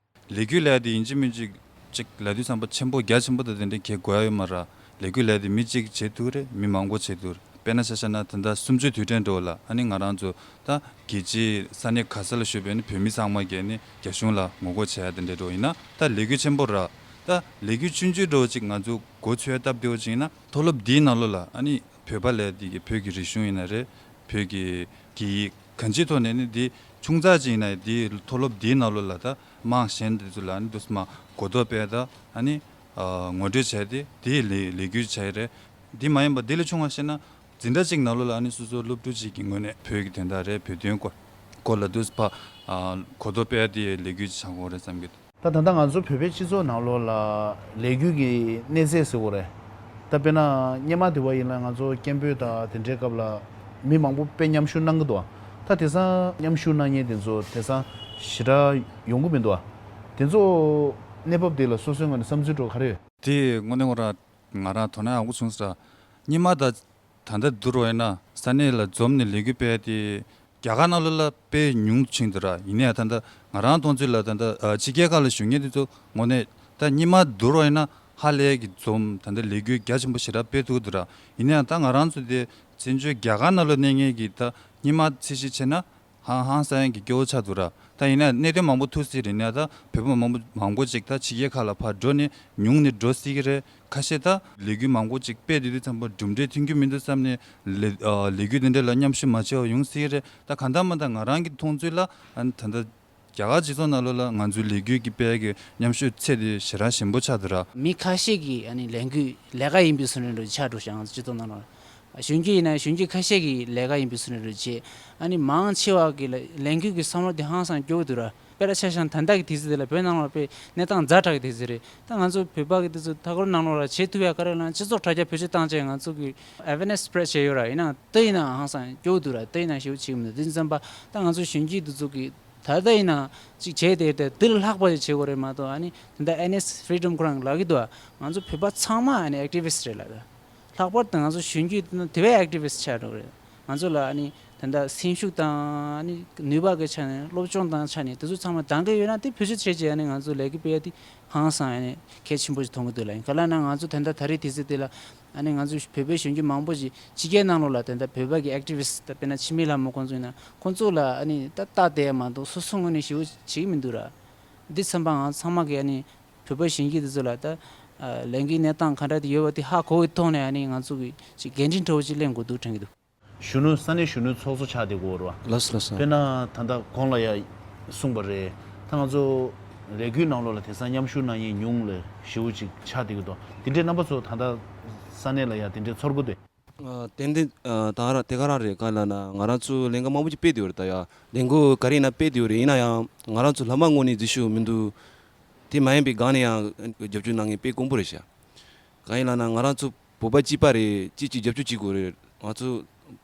ལས་འགུལ་ལས་དེ་ཡིན་གཅིག་མིན་གཅིག་ཅིག་ལས་དུས་ཙམ་པ་ཆེན་པོ་རྒྱ་ཆེན་པོ་དང་དེ་འདྲའི་གལ་དགོས་ཡ་ཡོད་མ་རེད། ལས་འགུལ་ལས་དེ་མི་གཅིག་བྱེད་ཐུབ་རེད། མི་མང་པོ་བྱེད་ཐུབ་རེད། དཔེར་ན་ཆ་བཞག་ན་ད་ལྟ་གསུམ་བཅུའི་དུས་དྲན་འདྲ་བོ་ལ་ཨ་ནི་ང་རང་ཚོ་ད་རྒྱལ་སྤྱིའི་ས་གནས་ག་ས་ལ་བཞུགས་པའི་ནི་བོད་མི་ཚང་མ་གིས་ནི་རྒྱ་གཞུང་ལ་ངོ་རྒོལ་བྱས་ཡ་དེ་འདྲའི་འདྲ་བོ་ཡིན་ན་ད་ལས་འགུལ་ཆེན་པོ་རེད། ད་ལས་འགུལ་ཆུང་ཆུང་འདྲ་བོ་ཅིག་ང་ཚོ་འགོ་ཚུགས་ཡ་སྟབས་བདེ་བོ་ཅིག་ཡིན་ན་མཐོ་སློབ་འདིའི་ནང་ལོགས་ལ་ཨ་ནི་བོད་པ་ལས་དེ་གི་བོད་ཀྱི་རིག་གཞུང་ཡིན་ན་རེད། བོད་ཀྱི་གི་གང་ཅིའི་ཐོག་ནས་ནི་འདི་ཆུང་ཙག་ཅིག་ཡིན་ན་འདི་མཐོ་སློབ་འདིའི་ནང་ལོགས་ལ་ད་དམངས་གཞན་དེ་ཚོ་ལ་ནི་འདུག་སེ་མ་གོ་རྟོགས་སྤེལ་ད་ཨ་ནི་ཨ་ངོ་སྤྲོད་བྱས་ཏེ་དེའི་ལས་ལས་འགུལ་བྱས་རེད། འདི་མ་ཡིན་པ་འདི་ལས་ཆུང་བ་བཤད་ན་འཛིན་གྲྭ་གཅིག་ནང་ལོགས་ལ་ཨ་ནི་སོ་སོ་སློབ་ཕྲུག་ཅིག་གི་ངོས་ནས་བོད་ཀྱི་དོན་དག་རེད། བོད་དོན་སྐོར་སྐོར་ལ་འདུག་སེ་ཕ་ཨ་གོ་རྟོགས་སྤེལ་དེའི་ལས་འགུལ་ཅིག་བྱ་དགོས་རེད་བསམ་གྱི་འདུག་ད་ད་ལྟ་ང་ཚོ་བོད་པའི་སྤྱི་ཚོགས་ནང་ལོགས་ལ་ལས་འགུལ་གྱི་གནས་ཚད་ཟེར་དགོས་རེད། ད་དཔེར་ན་སྔོན་མ་དེ་བ་ཡིན་ན་ང་ཚོ་སྐད་འབོད་དང་དེ་འདྲའི་སྐབས་ལ་མི་མང་པོ་དཔེ་མཉམ་ཞུགས་གནང་གི་འདུག་ད་དེང་སང་མཉམ་ཞུགས་གནང་མཁན་དེ་ཚོ་དེང་སང་ཞེ་དྲག་ཡོང་གི་མི་འདུག་དེ་ཚོ་གནས་བབ་དེ་ལ་སོ་སོའི་ངོས་ནས་བསམ་ཚུལ་འདྲ་བོ་ག་རེ་ཡོད། དེ་དངོས་གནས་ཁོ་རང་ང་རང་དོ་སྣང་ཡག་པོ་བྱུང་ཟེར། སྔོན་མ་ད་ད་ལྟ་བསྡུར་བ་ཡིན་ན་ས་གནས་ལ་འཛོམས་ནས་ལས་འགུལ་སྤེལ་ཏེ་རྒྱ་གར་ནང་ལོགས་ལ་དཔེ་ཉུང་ཕྱིན་འདུག་ར། ཡིན་ནའི་ད་ལྟ་ང་རང་མཐོང་ཚུལ་ལ་ད་ལྟ་ཨ་ཕྱི་རྒྱལ་ཁག་ལ་བཞུགས་མཁན་དེ་ཚོ་དངོས་གནས་ད་སྔོན་མ་བསྡུར་བ་ཡིན་ན་ཧ་ལས་ཀྱི་འཛོམས། ད་ལྟ་ལས་འགུལ་རྒྱ་ཆེན་པོ་ཞེ་དྲག་སྤེལ་ཐུབ་འདུག་ར། ཡིན་ནའི་ད་ང་རང་ཚོ་དེ་བཙན་བྱོལ་རྒྱ་གར་ནང་ལོགས་གནས་མཁན་གྱི་ད་སྔོན་མ་ཚད་གཞི་བྱས་ན་ཧང་ཧང་སང་ཡང་གི་སྐྱོ་བོ་ཆགས་འདུག་ར། ད་ཡིན་ན་གནད་དོན་མང་པོ་ཐུག་སྲིད་རེད། ཡིན་ན་ད་བོད་པ་མང་པོ་མང་པོ་ཅིག་ད་ཕྱི་རྒྱལ་ཁག་ལ་ཕར་འགྲོ་ནས་ཉུང་ནས་འགྲོ་སྲིད་ཀྱི་རེད། ཁ་ཤས་ད་ལས་འགུལ་མང་པོ་ཅིག་སྤེལ་དུས་དུས་ཙམ་པ་གྲུབ་འབྲས་ཐོན་གྱི་མི་འདུག་བསམ་ནས་ལས་ཨ་ལས་འགུལ་དེ་འདྲ་ལ་མཉམ་ཞུགས་མ་བྱས་པ་ཡོང་སྲིད་ཀྱི་རེད། ད་གང་ལྟར་མ་ད་ང་རང་གི་མཐོང་ཚུལ་ལ་ཨ་ནི་ད་ལྟ་རྒྱ་གར་སྤྱི་ཚོགས་ནང་ལོགས་ལ་ང་ཚོའི་ལས་འགུལ་གྱི་སྤེལ་གྱི་མཉམ་ཞུགས་ཚད་དེ་ཞེ་དྲག་ཞན་པོ་ཆགས་འདུག་ར། མི་ཁ་ཤས་ཀྱིས་ཨ་ནི་ལས་འགུལ་ལས་ཀ་ཡིན་པའི་བཟོ་འདྲ་ཆགས་འགྲོ་ཤག་ང་ཚོ་སྤྱི་ཚོགས་ནང་ལོགས་ལ། གཞོན་སྐྱེས་ཡིན་ན་གཞོན་སྐྱེས་ཁ་ཤས་ཀྱི་ལས་ཀ་ཡིན་པའི་བཟོ་འདྲ་རེད་བྱས། ཨ་ནི་མང་ཆེ་བ་གི་ལས་ལས་འགུལ་གྱི་བསམ་བློ་དེ་ཧང་སང་སྐྱོ་གི་འདུག་ར། དཔེར་ན་ཆ་བཞག་ན་ད་ལྟ་གི་དུས་ཚོད་དེ་ལ་བོད་ནང་ལ་དཔེ་གནས་སྟངས་ཛ་དྲག་གི་དུས་ཚོད་རེད། ད་ང་ཚོ་བོད་པ་གི་དུས་ཚོད་མཐའ་འཁོར་ནང་ལོགས་ལ་བྱེད་ཐུབ་ཡ་ག་རེ་ལབ་ན་སྤྱི་ཚོགས་དྲ་རྒྱ་བེད་སྤྱོད་བཏང་བྱས་ང་ཚོ་གི་awareness spread བྱས་ཡོད་ར། ཡིན་ནའང་དེ་ཡིན་ནའང་ཧང་སང་སྐྱོ་གི་འདུག་ར། དེ་ཡིན་ནའང་ཞེ་པོ་བྱེད་ཀྱི་མི་འདུག་དེ་ཙམ་པ་ད་ང་ཚོ་གཞོན་སྐྱེས་དེ་ཚོ་གི་ད་ལྟ་ཡིན་ན་ཅིག་བྱས་ཏེ་དེ་དེ་ལས་ལྷག་པ་ཞིག་བྱེད་དགོས་རེད་མ་གཏོགས། ཨ་ནི་ད་ལྟ་ཨེན་ཨེས་Freedom ཁོ་རང་ལབ་ཀྱི་འདུག་ང་ཚོ་བོད་པ་ཚང་མ་ཨ་ནི་activist རེད་ལབ་ར། ལྷག་པར་དུ་ང་ཚོ་གཞོན་སྐྱེས་དེ་ནི་དེ་བས་activist ཆགས་འགྲོ་གི་རེད། ང་ཚོ་ལ་ཨ་ནི་ད་ལྟ་སེམས་ཤུགས་དང་ཨ་ནི་ནུས་པ་གི་ཆ་ནས་སློབ་སྦྱོང་དང་ཆ་ནས་དེ་ཚོ་ཚང་མ་འདང་གི་ཡོད་ན་དེ་བེད་སྤྱོད་བྱས་རྗེས་ཨ་ནི་ང་ཚོ་ལས་ཀ་སྤེལ་ཡ་དེ་ཧང་སང་ཨ་ནི་གལ་ཆེན་པོ་ཞིག་མཐོང་གི་འདུག་ལ། ཡིན་ག་ལབ་ན་ང་ཚོ་ད་ལྟ་ད་རེས་དུས་ཚོད་དེ་ལ་ཨ་ནི་ང་ཚོ་བོད་པའི་གཞོན་སྐྱེས་མང་པོ་ཞིག་ཕྱི་རྒྱལ་ནང་ལོགས་ལ་ད་ལྟ་བོད་པ་གི་activist ད་དཔེར་ན་འཆི་མེད་ལྷ་མོ་ཁོང་ཚོ་ཡིན་ན་ཁོང་ཚོ་ལ་ཨ་ནི་ད་ལྟ་བསྡད་ཡ་མ་གཏོགས་སོ་སོ་ངོས་ནས་ཞེ་པོ་བྱེད་ཀྱི་མི་འདུག་ར། འདི་ཚང་མ་ང་ཚང་མ་གི་ཨ་ནི་བོད་པ་གཞོན་སྐྱེས་དེ་ཚོ་ལ་ད་ལས་འགུལ་གནས་སྟངས་ག་འདྲ་དེ་ཡོད་པ་དེ་ཧ་གོ་བའི་ཐོག་ནས་ཨ་ནི་ང་ཚོ་གི་ཅིག་འགན་འཁྲི་འདྲ་བོ་ཅིག་ལེན་དགོས་འདུག་དྲན་གྱི་འདུག་གཞོན་ནུ་ས་གནས་གཞོན་ནུའི་ཚོགས་གཙོ་ཆགས་བསྡད་ཡོད་རེད་བ། ལགས་སོ་ལགས་སོ། དཔེར་ན་ད་ལྟ་གོང་ལ་ཡ་གསུངས་པ་རེད། ད་ང་ཚོ་ལས་འགུལ་ནང་ལོགས་ལ་དེང་སང་མཉམ་ཞུགས་གནང་མཁན་ཉུང་ལས་ཞེ་པོ་ཅིག་ཆགས་བསྡད་ཀྱི་འདུག་དེ་འདྲའི་རྣམ་པ་ཚོ་ད་ལྟ་ས་གནས་ལ་ཡ་དེ་འདྲའི་ཚོར་གྱི་འདུག་ཨ་ཏན་ཏན་ཨ་ད་ར་དེ་ག་རང་རེད། གང་ལབ་ན་ང་རང་ཚོ་ལས་འགུལ་མང་པོ་ཅིག་སྤེལ་བསྡད་ཡོད་རེད། ད་ཡ་ལས་འགུལ་ག་རེ་ཡིན་ན་སྤེལ་བསྡད་ཡོད་རེད། ཡིན་ན་ཡང་ང་རང་ཚོ་ལྷག་མ་ངོས་ནས་འཛུལ་ཞུགས་མི་འདུག་དེ་མ་ཡིན་པའི་སྒང་ནས་ཡང་རྒྱབ་སྐྱོར་གནང་མཁན་དཔེ་དཀོན་པོ་རེད་ཤག་གང་ཡིན་ལབ་ན་ང་རང་ཚོ་བོད་པ་གཅིག་པ་རེད། གཅིག་གཅིག་རྒྱབ་སྐྱོར་བྱེད་དགོས་རེད། ང་ཚོ་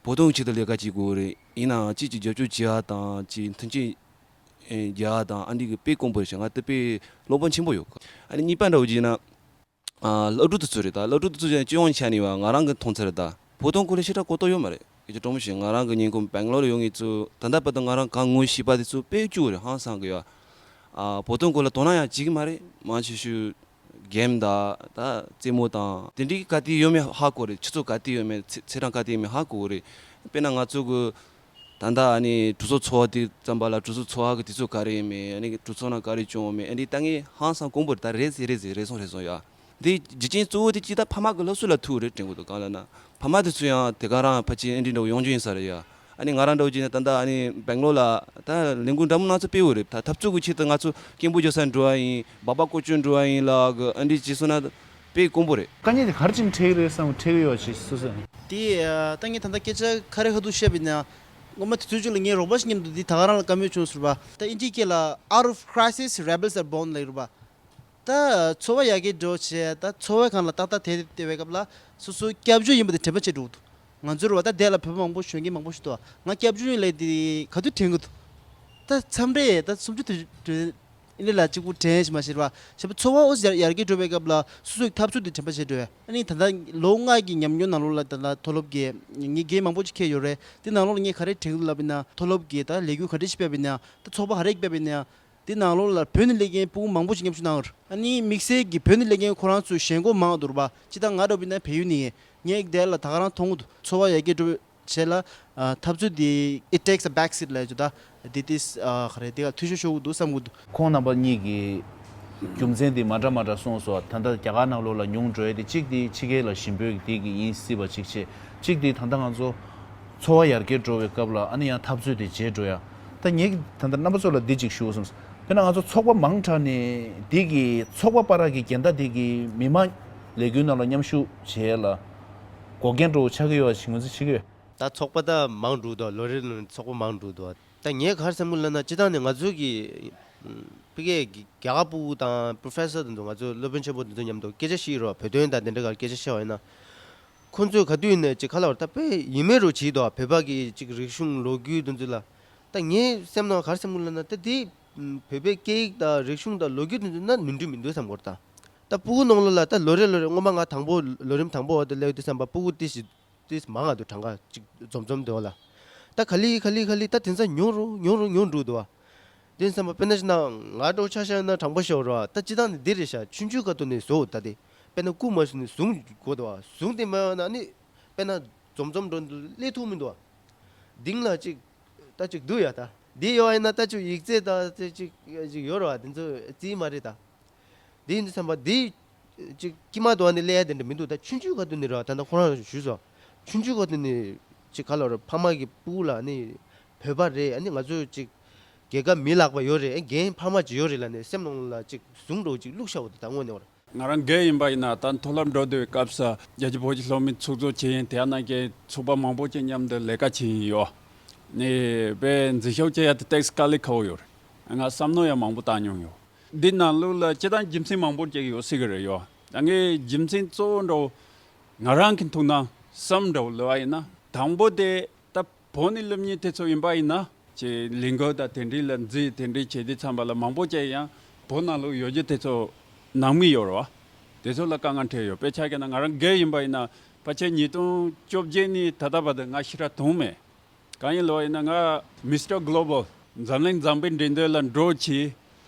བོད་དོན་ཆེད་དུ་ལས་ཀ་བྱེད་དགོས་རེད། ཡིན་ནའང་གཅིག་གཅིག་རྒྱབ་སྐྱོར་བྱེད་ཡ་དང་གཅིག་མཐུན་རྐྱེན་ ཨེ་རྒྱ་དང་ཨ་འདི་གི་དཔེ་དཀོན་པོ་རེད་ཤག་ང་དེ་དཔེ་སློབ་དཔོན་ཆེན་པོ་ཡོད། ཨ་ནི་གཉིས་པ་འདྲ་བོ་བྱས་ན། ཨ་སློབ་ཕྲུག་དེ་ཚོ་རེད་ད། སློབ་ཕྲུག་དེ་ཚོ་ཡང་སྤྱི་ཡོངས་ཆ་ནས་བ་ང་རང་གི་མཐོང་ཚད་རེད་ད། བོད་དོན་སྐོར་ལ་ཞེ་དྲག་གོ་རྟོགས་ཡོད་མ་རེད། ཡིད་ཆེས་སྤྲོ་མོ་ཞིག་ང་རང་གི་ཉིན་གུང་སྦེང་ལོར་ཡོང་མཁན་ཚོ་ད་ལྟ་བར་དུ་ང་རང་གང་ངོ་ཤེས་པ་དེ་ཚོ་དཔེ་སྐྱོ་རེད། ཧང་སང་གི་ཡ། ཨ་བོད་དོན་སྐོར་ལ་དོ་སྣང་ཡང་བྱེད་ཀྱི་མ་རེད། མང་ཆེ་ཤོས་གེམ་དང་ད་རྩེད་མོ་དང་དེ་འདྲའི་ག་དེ་ཡོད་མེད་ཧ་གོ་རེད། ཆུ་ཚོད་ག་དེ་ཡོད་མེད་ཚེས་ཚེས་གྲངས་ག་དེ་ཡོད་མེད་ཧ་གོ་གི་རེད། དཔེར་ན་ང་ཚོ་གི་ད་ལྟ་ཨ་ནི་གྲོས་ཚོགས་ཚོགས་པ་དེ་ཙམ་པ་ལ་གྲོས་ཚོགས་ཚོགས་པ་གི་དུས་ཚོད་ག་རེ་ཡིན་མེད། ཨ་ནི་གྲོས་ཚོགས་ནང་ག་རེ་བྱུང་ཡོད་མེད། ཨ་ནི་ད་ངས་ཧང་སང་དཀོན་པོ་རེད། ད་རེད་ཟེར་རེད་ཟེར་རེད་སོང་རེད་སོང་ཡ། དེ་རྒྱུ་རྐྱེན་གཙོ་བོ་དེ་ཅི་ད་ཕ་མ་གི་སློབ་གསོ་ལ་ཐུག་རེད་དྲན་གི་འདུག་གང་ལབ་ན་ཕ་མ་དེ་ཚོ་ཡང་དེ་ག་རང་ཕལ་ཆེར་ཨ་འདྲི་འདྲ་བོ་ཡོང་རྒྱུ་ཡིན་ས་རེད་ཡ། ཨ་ནི་ང་རང་འདྲ་བོ་བྱས་ན་ད་ལྟ་ཨ་ནི་སྦེང་ལོར་ལ་ད་ལས་འགུལ་འདྲ་མོ་སྣ་ཚོགས་སྤེལ་ཡོད་རེད། ད་འཐབ་རྩོད་ཀྱི་ཆེད་དུ་ང་ཚོ་སྐད་འབོད་རྒྱག་ས་འགྲོ་བ་ཡིན། སྦག་སྦག་བཀོལ་སྤྱོད་འགྲོ་བ་ཡིན་ལ་གི་ཨ་འདྲི་བྱས་སོང་ན་དཔེ་དཀོན་པོ་རེད། དཀའ་ངལ་དེ་ག་རེ་བྱས་ནས་འཕྲད་ཀྱི་རེད་བསམ། འཕྲད་ཀྱི་ཡོད་ཅེས་སོ་སོ། དེ་ད་ངས་ད་ལྟ་སྐད་ཆ་ཁ་རེ་ཁ་ཐུག་བཤད་པ་ཡིན་ན། སྔོན་མ་དུས་ཚོད་ཅིག་ལ་ངའི་རོགས་པ་ཞིག་མཉམ་དུ་འདི་ད་ག་རང་ལ་བཀའ་མོལ་བྱུང་ཟེར་བ། ད་ཨིན་ཇིའི་སྐད་ལ་Out of crisis rebels are born ལབ་ཡོད་རེད་པ། ད་ཚོར་བ་ཡར་རྒྱས་འགྲོ་བྱས་ད་ཚོར་བའི་སྒང་ལ་ཏག་ཏག་དེད་དེ་བསྡད་པའི་སྐབས་ལ་སོ་སོ་སྐྱབས་བཅོལ་ཡིན་པ་དེ་དྲན་པ་བྱེད་འགྲོ་གི་འདུག་ང་ཚོར་བ་ད་དེ་ལ་བོད་པ་མང་པོ་གཞོན་སྐྱེས་མང་པོ་ཞིག་འདུག་ང་སྐྱབས་བཅོལ་ཡིན་ལབ་དེ་ག་དུས་དྲན་གི་འདུག་ད་མཚམས་རེ་ད་སུམ་ཅུ་དུ་དྲན་ཨིན་ལ་གཅིག་པུ་དྲན་ཞིག་མ་ཤེས་པ་ཞེས་པ་ཚོར་བ་ཨོ་ཡར་ཡར་རྒྱས་འགྲོ་བའི་སྐབས་ལ་སོ་སོའི་འཐབ་རྩོད་དེ་དྲན་པ་བྱེད་འགྲོ་བས། ཨ་ནི་ད་ལྟ་ལོ་ལྔ་གི་ཉམས་མྱོང་ནང་ལོགས་ལ་ད་ལྟ་མཐོ་སློབ་ཀྱི་ངའི་འགན་མང་པོ་ཅིག་འཁྱེར་ཡོད་རེད། དེ་ནང་ལོགས་ལ་ངས་ག་རེ་དྲན་གི་འདུག་ལབ་ཡིན་ན་མཐོ་སློབ་ཀྱི་ད་ལས་འགུལ་ག་འདྲ་ཞིག་སྤེལ་བ་ཡིན་ན་ད་ཚོགས་པ་ག་རེ་ཞིག་སྤེལ་བ་ཡིན་ན། དེ་ནང་ལོགས་ལ་བོད་ནས་སླེབས་མཁན་ཕྲུ་གུ་མང་པོ་ཞིག་མཉམ་ཞུགས་གནང་ཡོད་རེད། ཨ་ནི་དམིགས་བསལ་གྱི་བོད་ནས་སླེབས་མཁན་ཁོ་རང་ཚོའི་ཞེན་ཁོག་མང་འདུག་རེད་པ། སྤྱིར་བཏང་ང་འདྲ་བོ་ཡིན་ན་བལ་ཡུལ་ནས་ཡིན། ངས་དེ་ལ་ད་ག་རང་མཐོང་གི་འདུག་ཚོར་བ་ཡར་རྒྱས་འགྲོ་བའི་ཆེད་ལ་ཨ་འཐབ་རྩོད་འདི་it takes a back seat ལབ་ཡོད་ད། འདི་ཏིས་ཨ་ག་རེ་འདི་ག་འཐུས་ཤོར་ཤོར་གི་འདུག་བསམ་གི་འདུག་ཁོང་རྣམ་པ་གཉིས་ཀྱིས་རྒྱུ་མཚན་འདི་མ་འདྲ་མ་འདྲ་གསུངས་སོང་། ད་ལྟ་རྒྱ་གར་ནང་ལོགས་ལ་ཉུང་འགྲོ་ཡ་དེ་གཅིག་དེ་ཕྱི་རྒྱལ་ལ་ཞེན་པོའི་དེ་གི་ཡིན་སྲིད་པ་གཅིག་བྱས། གཅིག་དེ་ད་ལྟ་ང་ཚོ་ཚོར་བ་ཡར་རྒྱས་འགྲོ་བའི་སྐབས་ལ་ཨ་ནི་ཡང་འཐབ་རྩོད་དེ་བརྗེད་འགྲོ་ཡ། ད་ངས་ད་ལྟ་རྣམ་པ་ཚོ་ལ་འདི་གཅིག་ཞུ་བསམ། དཔེར་ན་ང་ཚོ་ཚོགས་པ་མང་དྲགས་ནས་འདི་གི་ཚོགས་པ་བར་གྱི་འགལ་ཟླ་དེ་གི་མི་མང་ལས་འགུལ་ནང་ལ་མཉམ་ཞུགས་བྱེད་ཡ་ལ་འགོག་རྐྱེན་འགྲོ་ཆགས་ཀྱི་ཡོད་པ་ཞིག་ངོས་འཛིན་བྱེད་ཀྱི་ཡོད། ད་ཚོགས་པ་ད་མང་འགྲོ་འདུག་ལོ་རེ་ལོ་རེ་ཚོགས་པ་མང་འགྲོ་འདུག་ད་ངས་ག་རེ་བསམ་གི་ལབ་ན་སྤྱིར་བཏང་ནས་ང་ཚོ་གི་ཕ་གིའི་རྒྱ་གར་ཕྲུ་གུ་དང་པྲོ་ཕེ་སར་དེ་ཚོ་ང་ཚོ་སློབ་དཔོན་ཆེན་པོ་དེ་ཚོ་མཉམ་དུ་སྐད་ཆ་བཤད་རོགས། བོད་དོན་དང་དེ་འདྲ་ག་སྐད་ཆ་བཤད་པ་ཡིན་ན། ཁོང་ཚོས་ག་དུས་ཡིན་ནའི་ཅིག་ག་ལབ་རེད། ད་དཔེ་ཡིན་མེད་རོ་བྱེད་དོ། བོད་པ་གི་ཅིག་རིག་གཞུང་ལོ་རྒྱུས་དེ་ཚོ་ལ། ད་ངའི་སེམས་ནང་ག་རེ་སེམས་ཁུར་ལབ་ན་ད་དེ་བོད་པའི་སྐད་ཡིག་དང་རིག་གཞུང་དང་ལོ་རྒྱུས་དེ་ཚོ་ན་ནོར་འཁྲུལ་མི་འདུག་བསམ་གི་རེད་ད། ད་ཕྲུ་གུ་ནང་ལོགས་ལ་ད་ལོ་རེ་ལོ་རེ་སྔོན་མ་ང་དང་པོ་ལོ་རིམ་དང་པོ་བ་དེ་སླེབས་དུས་ཙམ་པ་ཕྲུ་གུ་ཏི་ཞིག་ཏིས་མང་ང་འདུག་གྲངས་ཀ་ཅིག་འཛོམས་འཛོམས་དེ་བ་ལ། ད་ག་ལེ་ག་ལེ་ག་ལེ་ད་དེང་སང་ཉུང་རུ་ཉུང་རུ་ཉུང་འགྲོ་འདུག་བ། དེ་ཙམ་པ་དཔེར་ན་ཞིག་ན་ང་འདྲ་བོ་ཆ་བཞག་ན་དྲང་པོ་ཤོད་རོགས། ད་སྤྱིར་བཏང་ནི་འདི་རེད་ཤག་ཆུང་ཆུང་སྐབས་དུས་ནས་བཟོ་ད་དེ། དཔེར་ན་སྐུ་མ་བྱུང་ནས་བཟུང་དགོས་འདུག་བ། བཟུང་དེ་མ་ཡོང་ན་ནི་དཔེར་ན་འཛོམས་འཛོམས་འགྲོ་འདུག་སླེབས་ཐུབ་མི་འདུག་བ། དེང་ལ་ཅིག་ད་ཅིག་འདུག་ཡ། ད་འདི་ཡོད་ཡིན་ན་ད་ཅིག་ཡིག་ཚད་ད་ཅིག་ཅིག་ཡོད་རོགས། དེ་ཚོ་རྩིས་མ་རེད་ད། འདི་ཡིན་དུས་ཙམ་པ་འདི་ཅིག་དཀྱིལ་མ་དུ་བ་ནི་སླེབས་ཡ་དེ་འདྲ་མི་འདུག་ད་ཆུང་ཆུང་སྐབས་དུས་ནས་ར་ད་ལྟ་ཁོ་རང་ཞུས་སོང་། ཆུང་ཆུང་སྐབས་དུས་ནས་ཅིག་ག་ལབ་ར་ཕ་མ་གི་ཕྲུ་གུ་ལ་ནི་བོད་པ་རེད། ཨ་ནི་ང་ཚོ་ཅིག་རྒྱལ་ཁབ་མི་ལག་པ་ཡོད་རེད། རྒན་ཕ་མ་ཅིག་ཡོད་རེད་ལབ་ནས་སེམས་ནང་ལ་ཅིག་བཟུང་འགྲོ་ཅིག་བླུགས་བཞག་པ་དེ་ད་དངོས་གནས་བར། ང་རང་རྒན་ཡིན་པ་ཡིན་ན་ད་མཐོ་སློབ་འགྲོ་དུས་སྐབས་སུ་རྒྱལ་སྤྱིའི་བོད་ཀྱི་སློབ་མའི་ཚོགས་གཙོ་བྱས་ཡིན། དེ་ཡང་ན་རྒན་ཚོགས་པ་མང་པོ་ཅིག་མཉམ་དུ་ལས་ཀ་བྱས་ཡིན་ཡོད། ནི་དཔེ་འཛིན་ཤོག་བྱེད་ཡ་དེ་ཏེགས་དཀའ་ལས་ཁག་པོ་ཡོད་རེད། ང་བསམ་མནོ་ཡང་མང་པོ་བཏང་མྱོང་ཡོད། འདི་ནང་ལོགས་ལ་སྤྱིར་བཏང་རྒྱུ་མཚན་མང་པོ་ཅིག་ཡོད་སྲིད་ཀྱི་རེད་ཡོད། ད་ངའི་རྒྱུ་མཚན་གཙོ་བོ་འདྲ་བོ་ང་རང་གི་ཐུགས་སྣང་བསམ་འདྲ་བོ་ལབ་པ་ཡིན་ན་དང་པོ་དེ་ད་བོད་ནས་སླེབས་མཁན་དེ་ཚོ་ཡིན་པ་ཡིན་ན་ཅིག་ལས་འགུལ་དང་དེ་འདྲའི་ལ་འཛུལ་དེ་འདྲའི་བྱེད་དུས་ཙམ་པ་ལ་མང་པོ་ཅིག་ཡང་བོད་ནང་ལོགས་ཡོད་རྒྱུ་དེ་ཚོ་ནང་མི་ཡོད་རེད་བ། དེ་ཚོ་ལ་དཀའ་ངལ་འཕྲད་ཡོད། དཔེ་ཆ་བཞག་ན་ང་རང་རྒན་ཡིན་པ་ཡིན་ན་ཕལ་ཆེར་ཉིས་སྟོང་བཅོ་བརྒྱད་ནས་ད་ལྟ་བར་དུ་ང་ཞེ་དྲག་གྲོངས་མེད། གང་ཡིན་ལབ་པ་ཡིན་ན་ང་མི་སི་ཊར་གྷི་ལོ་བལ་འཛམ་གླིང་འཛམ་བུའི་འགྲན་བསྡུར་ལ་འགྲོ་བྱས།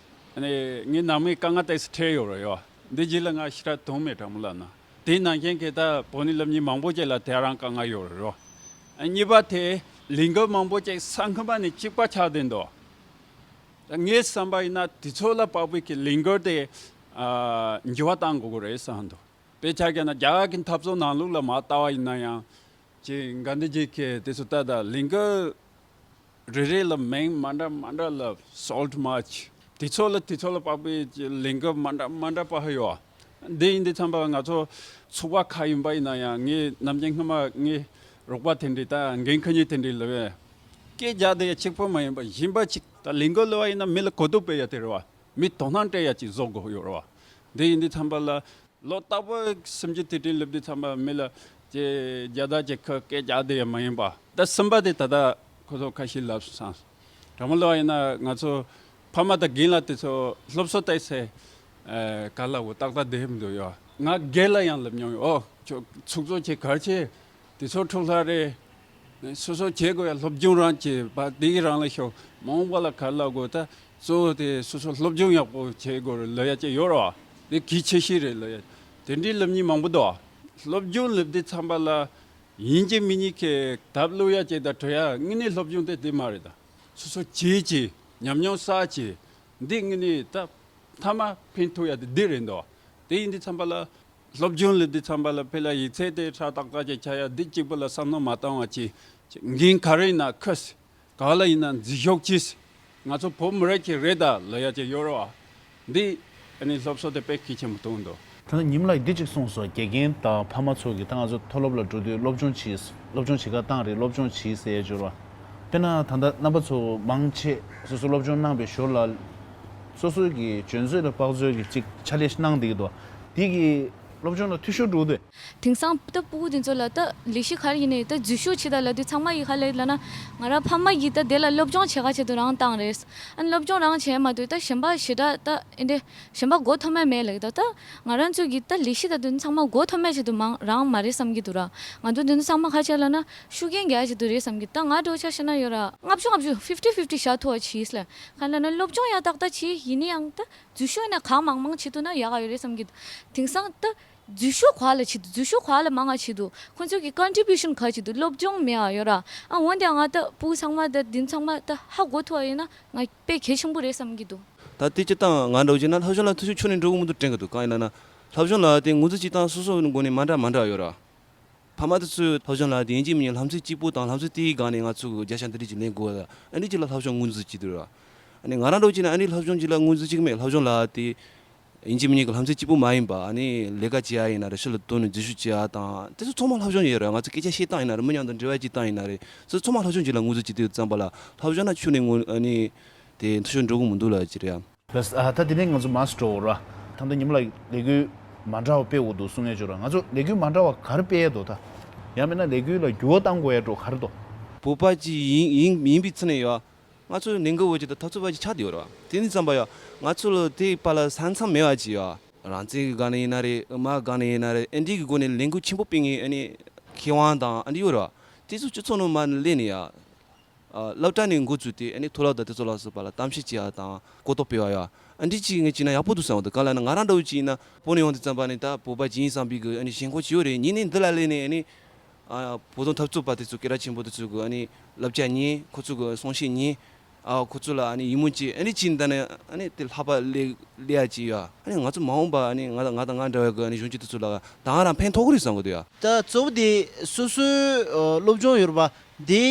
ཨ་ནི་ངའི་ནང་མིས་དཀའ་ངལ་ཏོག་ཙམ་འཕྲད་ཡོད་རེད་ཡོད། འདི་རྗེས་ལ་ང་ཞེ་དྲག་གྲོངས་མེད་དྲང་མོ་ལབ་ན། དེའི་ནང་བཞིན་གྱི་ད་བོད་ནས་སླེབས་མཁན་མང་པོ་ཅིག་ལ་དེ་རང་དཀའ་ངལ་ཡོད་རེད་རོ། ཨ་གཉིས་པ་དེ་ལས་འགུལ་མང་པོ་ཅིག་ས་ཁང་པ་ནས་གཅིག་པ་ཆགས་བསྡད་འདུག་ད་ངའི་བསམ་པ་ཡིན་ན་དུས་ཚོད་ལ་དཔག་པའི་གི་ལས་འགུལ་དེ་ཨ་འགྱུར་བ་གཏང་དགོས་ཀྱི་རེད་བསམ་འདུག་དཔེ་ཆ་བཞག་ན་རྒྱ་གར་གྱི་འཐབ་རྩོད་ནང་ལོགས་ལ་མར་ལྟ་བ་ཡིན་ན་ཡང་། ཅིག་ག་འདི་ཅིག་གི་དེ་ཚོ་ལྟ་ད་ལས་འགུལ་རེ་རེ་ལ་མིང་མ་འདྲ་མ་འདྲ་ལ་སོལ་ཊི་མཱར་ཆི་དེ་ཚོ་ལ་དེ་ཚོ་ལ་དཔག་པའི་ལས་འགུལ་མ་འདྲ་མ་འདྲ་པ་ཧ་ཡོད། འདི་ཡིན་དུས་ཙམ་པ་ང་ཚོ་ཚོགས་པ་ཁག་ཡིན་པ་ཡིན་ན་ཡང་ངས་ནམ་རྒྱུན་སྔོན་མ་ངའི་རོགས་པ་དེ་འདྲས་ད་འགན་ཁུར་མཁན་དེ་འདྲས་ལབ་པས། སྐད་རྒྱག་བསྡད་ཡ་གཅིག་པོ་མ་ཡིན་པ་གཞན་པ་ཅིག་ད་ལས་འགུལ་ལབ་པ་ཡིན་ན་མི་ལ་གོ་བསྡུར་སྤེལ་ཡ་དེ་རེད་བ། མི་དོ་སྣང་སྤྲད་ཡ་ཅིག་བཟོ་དགོས་ཡོད་རེད་བ། འདི་ཡིན་དུས་ཙམ་པ་ལ། ལོ་རྟག་པར་སུམ་ཅུ་དུས་དྲན་སླེབས་དུས་ཙམ་པ་མི་ལ་ཅེ་རྒྱ་དར་ཅིག་ཁུར་སྐད་རྒྱག་བསྡད་ཡ་མ་ཡིན་པ། ད་གསུམ་པ་དེ་ད་ལྟ་ཁོ་ཚོ་ཁ་ཤས་ལབ་སོང་། དྲང་མོ་ལབ་པ་ཡིན་ན་ང་ཚོ་ ཕ་མ་དང་རྒན་ལགས་དེ་ཚོ་སློབ་གསོ་བལྟས་ཚེ་ག་ལ་འོ་ཏག་ཏག་བསྡད་མི་འདུག་ཡོ། ང་རྒན་ལ་ཡང་ལབ་མྱོང་ཡོ། ཨོ་ཁྱོད་ཚུགས་གཙོ་ཆེ་གར་ཆེ་དེ་ཚོ་འཁྲུག་ལྷ་རེད། སོ་སོ་བྱེད་དགོས་ཡ་སློབ་སྦྱོང་རང་བྱེད་པ་དེ་གི་རང་ལ་ཤོག་མ་འོངས་པ་ལ་ག་ལ་དགོས་ད། གཙོ་བོ་དེ་སོ་སོ་སློབ་སྦྱོང་ཡག་པོ་བྱེད་དགོས་རེད་ལབ་ཡ་ཅིག་ཡོད་རེད་བ། དེ་གལ་ཆེ་ཤོས་རེད་ལབ་ཡ། དེ་འདྲའི་ལབ་མཁན་མང་པོ་འདུག་བ། སློབ་སྦྱོང་ལབ་དུས་ཙམ་པ་ལ་ཡིན་གཅིག་མིན་གཉིས་ཀྱི་དེབ་ཀློག་ཡ་ཅིག་དང་བྲོ་ཡ་དངོས་གནས་སློབ་སྦྱོང་དེ་དེ་མ་རེད་ད། སོ་སོ་བྱེད་ཅིག་ཉམས་མྱོང་བསགས་ཅིག་འདི་དངོས་གནས་ད་མཐའ་མ་ཕན་ཐོགས་ཡ་དེ་འདི་རེད་འདུག་བ། དེ་ཡིན་དུས་ཙམ་པ་ལ། སློབ་སྦྱོང་ལས་དུས་ཙམ་པ་ལ་ཕེ་ལ་ཡིག་ཚད་དེ་ཧྲ་ཏག་ཏག་ཅིག་ཆགས་ཡ་འདི་གཅིག་པུ་ལ་བསམ་བློ་མ་བཏང་བ་ཅིག་འགན་ག་རེ་ཡིན་ན་ཁུར། ག་ལ་ཡིན་ན་འཛུལ་ཞུགས་གྱིས། ང་ཚོ་བོད་མི་རིགས་ཀྱི་རེད་ད་ལབ་ཡ་ཅིག་ཡོད་རེད་བ། འདི་ཨ་ནི་སློབ་གསོ་དེ་དཔེ་གལ་ཆེན་པོ་མཐོང་འདུག་ད་ནི་ཉིམ་ལགས་འདི་གཅིག་གསུངས་སོང་། དགེ་རྒན་དང་ཕ་མ་ཚོ་གིས་ད་ང་ཚོ་མཐོ་སློབ་ལ་འགྲོ་དུས་སློབ་སྦྱོང་བྱེད། སློབ་སྦྱོང་བྱེད་ག་བཏང་རེད། སློབ་སྦྱོང་བྱེད་ཟེར་ཡ་ཅིག་ཡོད་རེད་བ། དཔེར་ན་ད་ལྟ་རྣམ་པ་ཚོ་མང་ཆེ་སོ་སོ་སློབ་སྦྱོང་གནང་བའི་ཞོར་ལ་སོ་སོ་གི་འཇོན་ཚོད་དང་དཔག་ཚོད་ཀྱི་གཅིག་ཕྱག་ལས་གནང་བསྡད་ཀྱི་འདུག་འདི་གི་སློབ་སྦྱོང་ལ་འཐུས་ཤོར་འགྲོ་གི་འདུག་དེང་སང་ད་སྤུ་གུ་དེ་ཚོ་ལ་ད་ལས་གཞི་ག་རེ་ཡིན་ནའི་ད་འཛུལ་ཞུགས་བྱེད་ད་ལབ་དུས་ཚང་མ་གིས་ག་ལབ་ལབ་ན། ང་རང་ཕ་མ་གིས་ད་དེ་ལ་སློབ་སྦྱོང་བྱེད་ག་ཆེད་དུ་རང་བཏང་རེད། ཨ་ནི་སློབ་སྦྱོང་རང་བྱས་མ་གཏོགས་ད་གཞན་པ་ཞེ་དྲག་ད་ཨེ་འདྲ་གཞན་པ་མགོ་འཐོམ་མ་མེད་ལབ་ད། ད་ང་རང་ཚོ་གིས་ད་ལས་གཞི་ད་དེ་ཚོ་ཚང་མ་མགོ་འཐོམ་མ་ཆེད་དུ་མང་རང་མ་རེད་བསམ་གྱི་འདུག་ར། ང་ཚོ་དེ་ཚོ་ཚང་མ་ག་ཆེད་ལབ་ན་ཤུགས་རྐྱེན་རྒྱག་ཆེད་དུ་རེད་བསམ་གྱི། ད་ང་འདྲ་བོ་ཆ་བཞག་ན་ཡོད་ར། ལྔ་བཅུ་ལྔ་བཅུ་ཕིབ་ཊི་ཕིབ་ཊི་བཞག་ཐུབ་པ་བྱས་ལ། ག་ལབ་ན་སློབ་སྦྱོང་ཡང་ཏག་ཏག་བྱས་ཡིན་ན་ཡང་ད། འཛུལ་ཞུགས་ཡིན་ན་གང་མང་མང་བྱེད་ཐུབ་ན་ཡག་ག་ཡོད་རེད་བསམ་གྱི་འདུག་དེང་སང་ད་འཛུལ་ཞུགས་ག་ལ་བྱེད་འདུག་འཛུལ་ཞུགས་ག་ལ་མང་ང་བྱེད་འདུག་ཁོང་ཚོ་གི་ཀོན་ཊི་བིའུ་ཤན་ག་བྱེད་འདུག་སློབ་སྦྱོང་མེད་ཨ་ཡོད་ར། ཨ་འོན་ཏེ་ང་ད་སྤུ་གུ་ཚང་མ་ད་འདི་ཚང་མ་ད་ཧ་གོ་ཐུབ་ཨ་ཡོད་ན་ང་དཔེ་གལ་ཆེན་པོ་རེད་བསམ་གྱི་འདུག་ད་དེ་སྤྱིར་བཏང་ང་འདྲ་བོ་བྱས་ན་སློབ་སྦྱོང་ལ་འཐུས་ཤོར་ཁྱོན་ནས་འགྲོ་གི་མི་འདུག་དྲན་གི་འདུག་གང་ཡིན་ལབ་ན། སློབ་སྦྱོང་ལ་དེ་ངོས་འཛིན་བྱེད་སྟངས་སོ་སོའི་སྒོ་ནས་མ་འདྲ་མ་འདྲ་ཡོད་ར། ཕ་མ་དེ་ཚོས་སློབ་སྦྱོང་ལ་དེ་ཡིན་གཅིག་མིན་གཉིས་ལྷབ་ཚད་གཅིག་པོ་དང་ལྷབ་ཚད་དེའི་སྒང་ནས་ང་ཚོ་གི་བརྒྱ་ཆ་འདི་འདྲ་ཅིག་ལེན་དགོས་ལ། ཨ་འདི་ཅིག་ལ་སློབ་སྦྱོང་ངོས་འཛིན་བྱེད་དུས་ར། ཨ་ནི་ང་རང་འདྲ་བོ་བྱས་ན་ཨ་ནི་སློབ་སྦྱོང་ཅིག་ལ་ངོས་འཛིན་གཅིག་མེད། སློབ་སྦྱོང་ལ་དེ་ཡིན་གཅིག་མིན་གཉིས་ཀྱི་ལྷབ་ཚད་གཅིག་པོ་མ་ཡིན་པ། ཨ་ནི་ལས་ཀ་བྱེད་ཡ་ཡིན་ན་རེད། ཕྱི་ལ་ཐོན་ནས་འཛུལ་ཞུགས་བྱེད་ཡ་དང་དེ་ཚོ་ཚང་མ་སློབ་སྦྱོང་ཡིན་ར། ང་ཚོ་སྐད་ཆ་བཤད་སྟངས་ཡིན་ན་རེད། མི་མཉམ་དུ་འབྲེལ་བ་བྱེད་སྟངས་ཡིན་ན་རེད། ཚོ་ཚང་མ་སློབ་སྦྱོང་ཅིག་ལ་ངོས་འཛིན་བྱེད་དུས་ཙམ་པ་ལ་སློབ་སྦྱོང་ན་ཁྱོན་ནས་ངོས་ཨ་ནི་དེ་འཐུས་ཤོར་འགྲོ་གི་མི་འདུག་ལ་ཅི་རེད་ཡ། ལགས། ཨ་ད་དེ་ནས་ང་ཚོ་མར་འགྲོ་ར། ད་ལྟ་ཉི་མ་ལགས་ལས་འགུལ་མ་འདྲ་བ་སྤེལ་དགོས་འདུག་གསུང་ཡས་ཅིག་ཡོད་ར། ང་ཚོ་ལས་འགུལ་མ་འདྲ་བ་ག་རེ་སྤེལ་ཡས་འདུག་ད་ཡང་མིན་ན་ལས་འགུལ་ལ་འགྱུར་བ་གཏང་དགོས་ཡས་འདྲ་བོ་ག་རེ་འདུག་བོད་པ་ཅིག་ཡིན་ཡིན་ཡིན་པའི་ཚུལ་ནས་ཡོད། ང་ཚོ་ནང་ཁུལ་བོད་ཀྱི་ད་འཐབ་རྩོད་པ་ཅིག་ཆགས་བསྡད་ཡོད་ར། དེ་ནས་བསམ་པ་ཡོད། ང་ཚོ་ལ་དེའི་བར་ལ་ས་མཚམས་མེད་པ་ཅིག་ཡོད། རང་བཙན་གྱི་སྒང་ནས་ཡིན་ན་རེད། དབུ་མའི་སྒང་ནས་ཡིན་ན་རེད། ཨ་འདི་གི་སྒོ་ནས་ལས་འགུལ་ཆེན་པོ་སྤེལ་མཁན་ཨ་ནི་མཁས་དབང་དང་ཨ་འདི་ཡོད་ར། དེ་ཚོ་སྤྱི་ཚོགས་ནང་མར་སླེབས་ནས་ཡ། ཨ་སློབ་གྲྭ་ནས་འགོ་བཙུགས་ཏེ་ཨ་ནི་མཐོ་སློབ་དང་དེ་ཚོ་ལ་སོགས་པ་ལ་གཏམ་བཤད་བྱེད་ཡ་དང་གོ་རྟོགས་སྤེལ་བ་ཡ། ཨ་འདི་ཅིག་ངས་བྱས་ན་ཡག་པོ་འདུག་བསམ་གི་འདུག་གང་ལབ་ན་ང་རང་འདྲ་བོ་ཅིག་ཡིན་ན་བོད་ནས་ཡོང་དུས་ཙམ་པ་ནས་ད་བོད་པ་ཅིག་ཡིན་བསམ་པའི་གི་ཨ་ནི་ཞེན་ཁོག་ཅིག་ཡོད་རེད། ཉིན་ནས་འདི་ལ་སླེབས་ནས་ཨ་ནི་ཨ་བོད་དོན་འཐབ་རྩོད་པ་དེ་ཚོ་སྐད་གྲགས་ཆེན་པོ་དེ་ཚོ་གི་ཨ་ནི་བསླབ་བྱ་ཉན། ཁོ་ཚོ་གི་གསུང་བཤད་ཉན། ཨ་ཁོ་ཚོ་ལ་ཨ་ནི་ཡིད་སྨོན་སྐྱེ། ཨ་ནི་ཅིག་ད་ནི་ཨ་ནི་དེ་ལྷག་པ་ལས་ལས་ཡ་ཅིག་ཡ། ཨ་ནི་ང་ཚོ་མ་འོངས་པ་ཨ་ནི་ང་དང་ང་དང་ང་འདྲ་བའི་གི་ཨ་ནི་གཞོན་སྐྱེས་དེ་ཚོ་ལ་ད་ང་རང་ཕན་ཐོགས་གི་རེད་བསམ་གི་འདུག་ཡ། ད་གཙོ་བོ་དེ་སོ་སོའི་ཨ་སློབ་སྦྱོང་ཡོད་རེད་པ། དེ་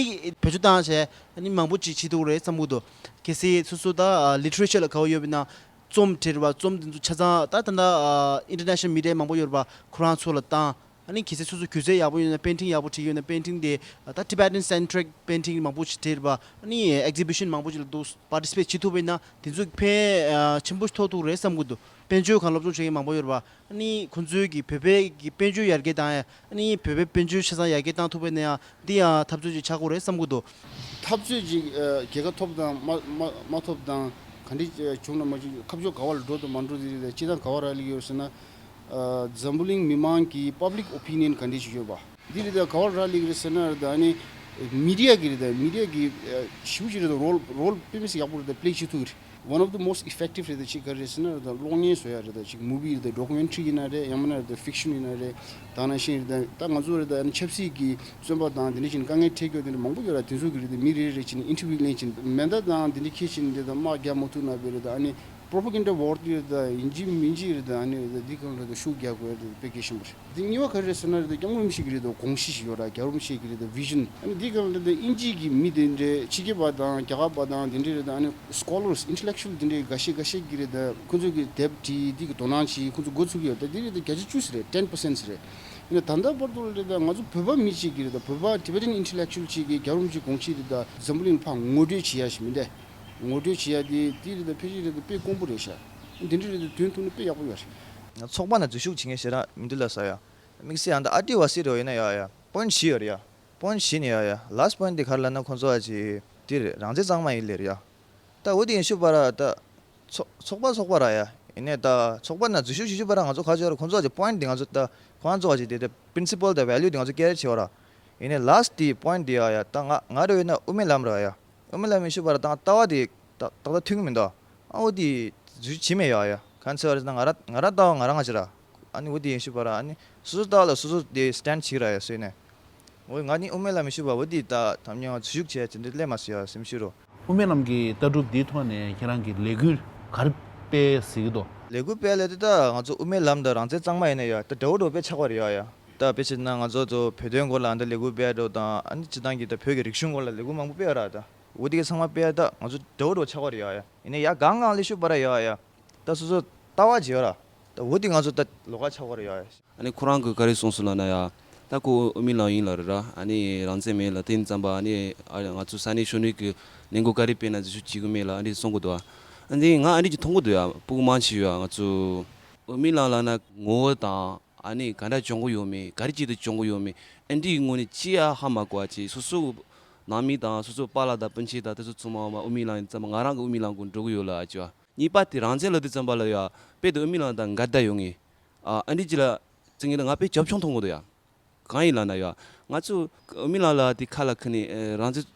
བེད་སྤྱོད་བཏང་བྱས་ཨ་ནི་མང་པོ་ཅིག་བྱེད་ཐུབ་ཀྱི་རེད་བསམ་གྱི་འདུག་གལ་སྲིད་སོ་སོ་ད་ལི་ཊི་རེ་ཅར་ལ་དགའ་བོ་ཡོད་པ་ཡིན་ན་རྩོམ་བྲིས་རེད་པ། རྩོམ་དེ་ཚོ་ཆ་ཚང་ད་ད་ལྟ་ཨ་ཨིན་ཊར་ནེ་ཤ་ནལ་མི་ཌི་ཡ་མང་པོ་ཡོད་རེད་པ། ཁོ་རང་ཚོ་ལ་བཏང་། ཨ་ནི་གལ་སྲིད་སོ་སོ་སྒྱུ་རྩལ་ཡག་པོ་ཡོད་ན། པེན་ཊིང་ཡག་པོ་བྲིས་ཡོད་ན། པེན་ཊིང་དེ་ད་ཊི་བེ་ཊན་སེན་ཊི་རིག་པེན་ཊིང་མང་པོ་ཞིག་བྲིས་རེད་པ། ཨ་ནི་ཨེག་ཛི་བི་ཤན་མང་པོ་ཞིག་ལ་འདུག་པར་ཊི་སི་པེཊ་བྱེད་ཐུབ་པ་ཡིན་ན་དེ་ཚོ་ཕན་ཨ་ཆེན་པོ་ཞིག་ཐོགས་ཐུབ་ཀྱི་རེད་བསམ་གྱི་འདུག་དཔལ་འབྱོར་སྒང་སློབ་སྦྱོང་བྱེད་མཁན་མང་པོ་ཡོད་རེད་པ། ཨ་ནི་ཁོང་ཚོའི་གི་བོད་པའི་གི་དཔལ་འབྱོར་ཡར་རྒྱས་བཏང་ཡ། ཨ་ནི་བོད་པའི་དཔལ་འབྱོར་ཆ་ཚང་ཡར་རྒྱས་བཏང་ཐུབ་པ་ཡིན་ན་ཡང་འདི་ཡང་འཐབ་རྩོད་ཅིག་ཆགས་ཀྱི་རེད་བསམ་གྱི་འདུག་འཐབ་རྩོད་ཅིག་ཨ་རྒྱལ་ཁ་ཐོབ་དང་མ་མ་མ་ཐོབ་དང་ག་འདྲ་བྱུང་ན་མ་བྱུང་། ཁ་ཕྱོགས་ག་བ་ལ་འགྲོ་དང་མ་འགྲོ་དེ་རེད། ད་སྤྱིར་བཏང་ག་བ་རག་ལས་ཀྱི་ཡོད་ཟེར་ན། ཨ་འཛམ་བུ་གླིང་མི་མང་གི་པབ་ལིག་ཨོ་པི་ནི་ཡན་ག་འདྲ་ཞིག་ཡོད་པ། འདི་རེད། ད་ག་བར་རག་ལས་ཀྱི་རེད་ཟེར་ན་རེད། ད་ཨ་ནི་མི་ཌི་ཡ་གི་རེད། ད་མི་ཌི་ཡ་གི་ཨ་ཞེ་པོ་ཅིག་རེད། ད་རོལ་རོལ་དཔེ་མི་སྲིད་ཡག་པོ་རེད། ད་པི་ལེ་བྱེད་ཐུབ་ཀྱི་རེད། One of the most effective རེད། ད་ཅིག་ག་རེ་རེད་ཟེར་ན་རེད། ད་གློག་བརྙན་བཟོ་ཡ་རེད། ད་ཅིག་མུ་བི་རེད། ད་ཌོ་ཀུ་མེན་ཊ་རི་ཡིན་ན་རེད། ཡང་མིན་ན་རེད། ད་ཕིག་ཤན་ཡིན་ན་རེད། ད་ནང་བཞིན་རེད། ད་ད་ང་ཚོ་རེད། ད་ཨ་ནི་ཆབ་སྲིད་ཀྱི་བཙོན་པ་དང་དེ་འདྲ་བཞིན་དཀའ་ངལ་འཕྲད་མཁན་དེ་འདྲ་མང་པོ་ཡོད་རེད། དེ་ཚོ་གི་རེད། ད་མི་རེ་རེ་བྱས་ནས་ཨིན་ཊར་བིའུ་ལེན་བྱས་ནས་མེ་མདའ་དང་དེ་འདྲ་འཁྱེར་བྱས་ནས་རེད། ད་དམག་རྒྱག་མ་ཐུབ་ན་བས་རེད། ད་ཨ་ནི་པོ་རོ་པ་གན་ཌ་ཝར་དེ་རེད། ད་ཡིན་གཅིག་མིན་གཅིག་རེད། ད་ཨ་ནི་རེད། ད་འདི་སྒང་ལ་རེད། ད་ཤུགས་རྒྱག་དགོས་རེད། དཔེ་གལ་ཆེན་པོ་རེད། དེ་གཉིས་པ་ག་རེ་རེད་ཟེར་ན་རེད། ད་སྐྱབས་མགོན་རིན་པོ་ཆེ་གི་རེད། ད་དགོངས་གཞི་ཞིག་ཡོད་ར། རྒྱལ་བ་རིན་པོ་ཆེ་གི་རེད། ད་བི་ཤན། ཨ་ནི་འདི་སྒང་ལ་རེད། ད་དབྱིན་ཇི་གི་མི་དེ་འདྲ་ཕྱི་རྒྱལ་པ་དང་རྒྱ་གར་པ་དང་དེ་འདྲ་རེད། ད་ཨ་ནི་སྐོ་ལར་ཨིན་ཊེ་ལེག་ཅུ་ཨལ་དེ་འདྲ་འགའ་ཤས་འགའ་ཤས་ཀྱི་རེད། ད་ཁོང་ཚོ་གི་དེབ་བྲིས། འདི་གི་དོ་སྣང་བྱས། ཁོང་ཚོ་འགོ་ཚུགས་ཀྱི་ཡོད། ད་འདི་རེད། ད་བརྒྱ་ཆ་བཅུ་ཙམ་རེད། ཊེན་པར་སེན་ཊི་རེད། ཨ་ནི་ད་ལྟ་བར་དུ་ལ་རེད། ད་ང་ཚོ་བོད་པ་མི་གཅིག་གི་རེད། ད་བོད་པ་ཊི་བེ་ཊན་ཨིན་ཊེ་ལེག་ཅུ་ཨལ་གཅིག་གིས་རྒྱལ་བ་རིན་པོ་ཆེའི་དགོངས་གཞི་རེད། ད་འཛམ་བུ་གླིང་ཕར་ངོ་སྤྲོད་བྱེད་ཡ་ཞིག་མིན་ཏེ། ངོ་སྤྲོད་བྱེད་ཡ་དེ་དེ་རེད། ད་ཕལ་ཆེར་རེད། ད་དཔེ་དཀོན་པོ་རེད་ཤག་འདི་འདྲ་རེད། ད་དོན་ཐུག་ན་དཔེ་ཡག་པོ་ཡོད་རེད། ཚོགས་པ་ནང་འཛུལ་ཞུགས་བྱེད་མཁན་ཞེ་དྲག་མི་འདུག་ལ་ས་ཡ། དམིགས་བསལ་ཡང་ད་ཨ་ཏི་ཝ་སི་རེ་བ་ཡིན་ན་ཡ་ཡ། པོ་ཡིན་ཊི་བཞི་ཡོད་རེད་ཡ། པོ་ཡིན་ཊི་བཞི་ནས་ཡ་ཡ། ལཱ་སི་ཊི་པོ་ཡིན་ཊི་དེ་ག་རེ་ལབ་ན་ཁོང་ཚོ་ཨ་ཅེ་དེ་རེད། རང་བཙན་གཙང་མ་ཡིན་ལེ་རེད་ཡ། ད་འོ་དེ་ཡིན་ཤུ་བ་ར་ད། ཚོགས་ཚོགས་པ་ཚོགས་པ་ར་ཡ། ཡིན་ནས་ད་ཚོགས་པ་ན་འཛུལ་ཞུགས་ཞུ་ཞུ་བ་ར་ང་ཚོ་ག་ཅོ་ར་ཁོང་ཚོ་གི་པོ་ཡིན་ཊི་དེ་ང་ཚོ་ད་ཁོང་ཚོ་གི་དེ་དེ་པི་རིན་སི་པལ་དང་ཝེ་ལིའུ་དེ་ང་ཚོ་ཀེ་རེ་བྱེད་བ་ར། ཡིན་ནས་ལ་སི་ཊི་དེ་པོ་ཡིན་ཊི་དེ་ཡ་ཡ། ད་ང་ང་རེ་ཡོད་ན་དབུ་མའི་ལམ་ར་ཡ། དབུ་མའི་ལམ་ཡིན་ཤུ་བ་ར་ད་ལྟ་བ་དེ་ད་ད་ད་མཐུན་གི་མི་འདུག་ཨ་འོ་དེ་འཛུལ་ཞུགས་བྱེད་མེད་ཡ་ཡ། གང་ཚེ་བ་རེད་ད་ང་ར་ང་ར་ལྟ་བ་ང་ར་ང་ཅི་ར། ཨ་ནི་འོ་དེ་ཡིན་ཤུ་བ་ར་ཨ་ནི་སོ་སོ་ལྟ་བ་ལ་སོ་སོ་དེ་སི་ཊེན་ཌི་བྱེད་ར་ཡ་སོས་ནས། འོ་ང་ནི་དབུ་མའི་ལམ་མི་ཞུ་བ་འོ་དེ་ད་དམ་ཉམས་འཛུལ་ཞུགས་བྱས་ཅི་འདྲ་སླེབས་མ་སོང་ཡ་སེམས་ཤུ་རོ། དབུ་མའི་ལམ་གྱི་ལྟ་གྲུབ་འདིའི་ཐོག་ནས་ཁྱེད་རང་གི་ལས་འགུལ་ག་རེ་སྤེལ་ཟེར་གྱི་འདུག་ལས་འགུལ་སྤེལ་ལས་དེ་ད་ང་ཚོ་དབུ་མའི་ལམ་དང་རང་བཙན་གཙང་མ་ཡིན་ན་ཡ་ད་འདྲ་བོ་འདྲ་བོ་དཔེ་ཆགས་པ་རེད་ཡ་ཡ། ད་དཔེ་བྱས་ན་ང་ཚོ་ཚོ་བོད་དོན་སྐོར་ལ་འདི་ལས་འགུལ་སྤེལ་འགྲོ་དང་ཨ་ནི་སྤྱི་བཏང་གི་ད་བོད་ཀྱི་རིག་གཞུང་སྐོར་ལ་ལས་འགུལ་མང་པོ་སྤེལ་ཡོད་ར། ད་འོ་དེ་གི་ཚང་མ་སྤེལ་ད་ང་ཚོ་འདྲ་བོ་འདྲ་བོ་ཆགས་པ་རེད་ཡ་ཡ། ཡིན་ན་ཡ་གང་གང་ལས་ཤུ་བ་ར་ཡ་ཡ། ད་སོ་སོ་ལྟ་བ་བརྗེ་བ་ར། ད་འོ་དེ་ང་ཚོ་ད་ལོགས་ཀ་ཆགས་པ་རེད་ཡ་ཡ། ཨ་ནི་ཁོ་རང་གིས་ག་རེ་གསུངས་སོང་ལབ་ན་ཡ། ད་ཁོ་དབུ་མའི་ལམ་ཡིན་ལབ་རེད་ར། ཨ་ནི་རང་བཙན་མེད་ལབ་དེ་ཙམ་པ་ཨ་ནི་ཨ་ང་ཚོ་ས་གནས་ཤོག་ནི་གི་ལས་འགུལ་ག་རེ་སྤེལ་ན་འཛུལ་ཞུགས་བྱེད་གི་མེད་ལབ་ཨ་ནི་གསུང་གི་འདུག་ཨ་ནི་ང་ཨ་ནི་ཅིག་མཐོང་གི་འདུག་ཡ། སྤུ་གུ་མང་ཆེ་ཡོད་ང་ཚོ་དབུ་མའི་ལམ་ལབ་ན་ངོ་བོ་དང་ཨ་ནི་ག་འདྲ་བྱུང་གི་ཡོད་མེད་ག་རེ་བྱས་ཏེ་བྱུང་གི་ཡོད་མེད་ཨ་འདྲའི་ངོ་ནས་ཅི་ཡ་ཧ་མ་གོ་བ་བྱས། སོ་སོ་ནང་མི་དང་སོ་སོ་པཱ་ལགས་དང་སྤུན་མཆེད་དང་དེ་ཚོ་ཚང་མ་དབུ་མའི་ལམ་ཡིན་ཙམ་པ་ང་རང་གི་དབུ་མའི་ལམ་སྒང་འགྲོ་གི་ཡོད་ལབ་ཨ་ཅོ། གཉིས་པ་དེ་རང་བཙན་ལབ་དུས་ཙམ་པ་ལ་ཡ་དཔེ་དེ་དབུ་མའི་ལམ་དང་འགལ་ཟླ་ཡོད་ངེས། ཨ་ཨ་འདྲི་ཅི་ལ་ཙི་ངེས་ལ་ང་དཔེ་རྒྱབ་ལྗོངས་མཐོང་གི་འདུག་ཡ། གང་ཡིན་ལབ་ན་ཡ། ང་ཚོ་དབུ་མའི་ལམ་ལ་དེ་ཁ་ལ་ཁུར་ནས་ཨེ་རང་བཙན་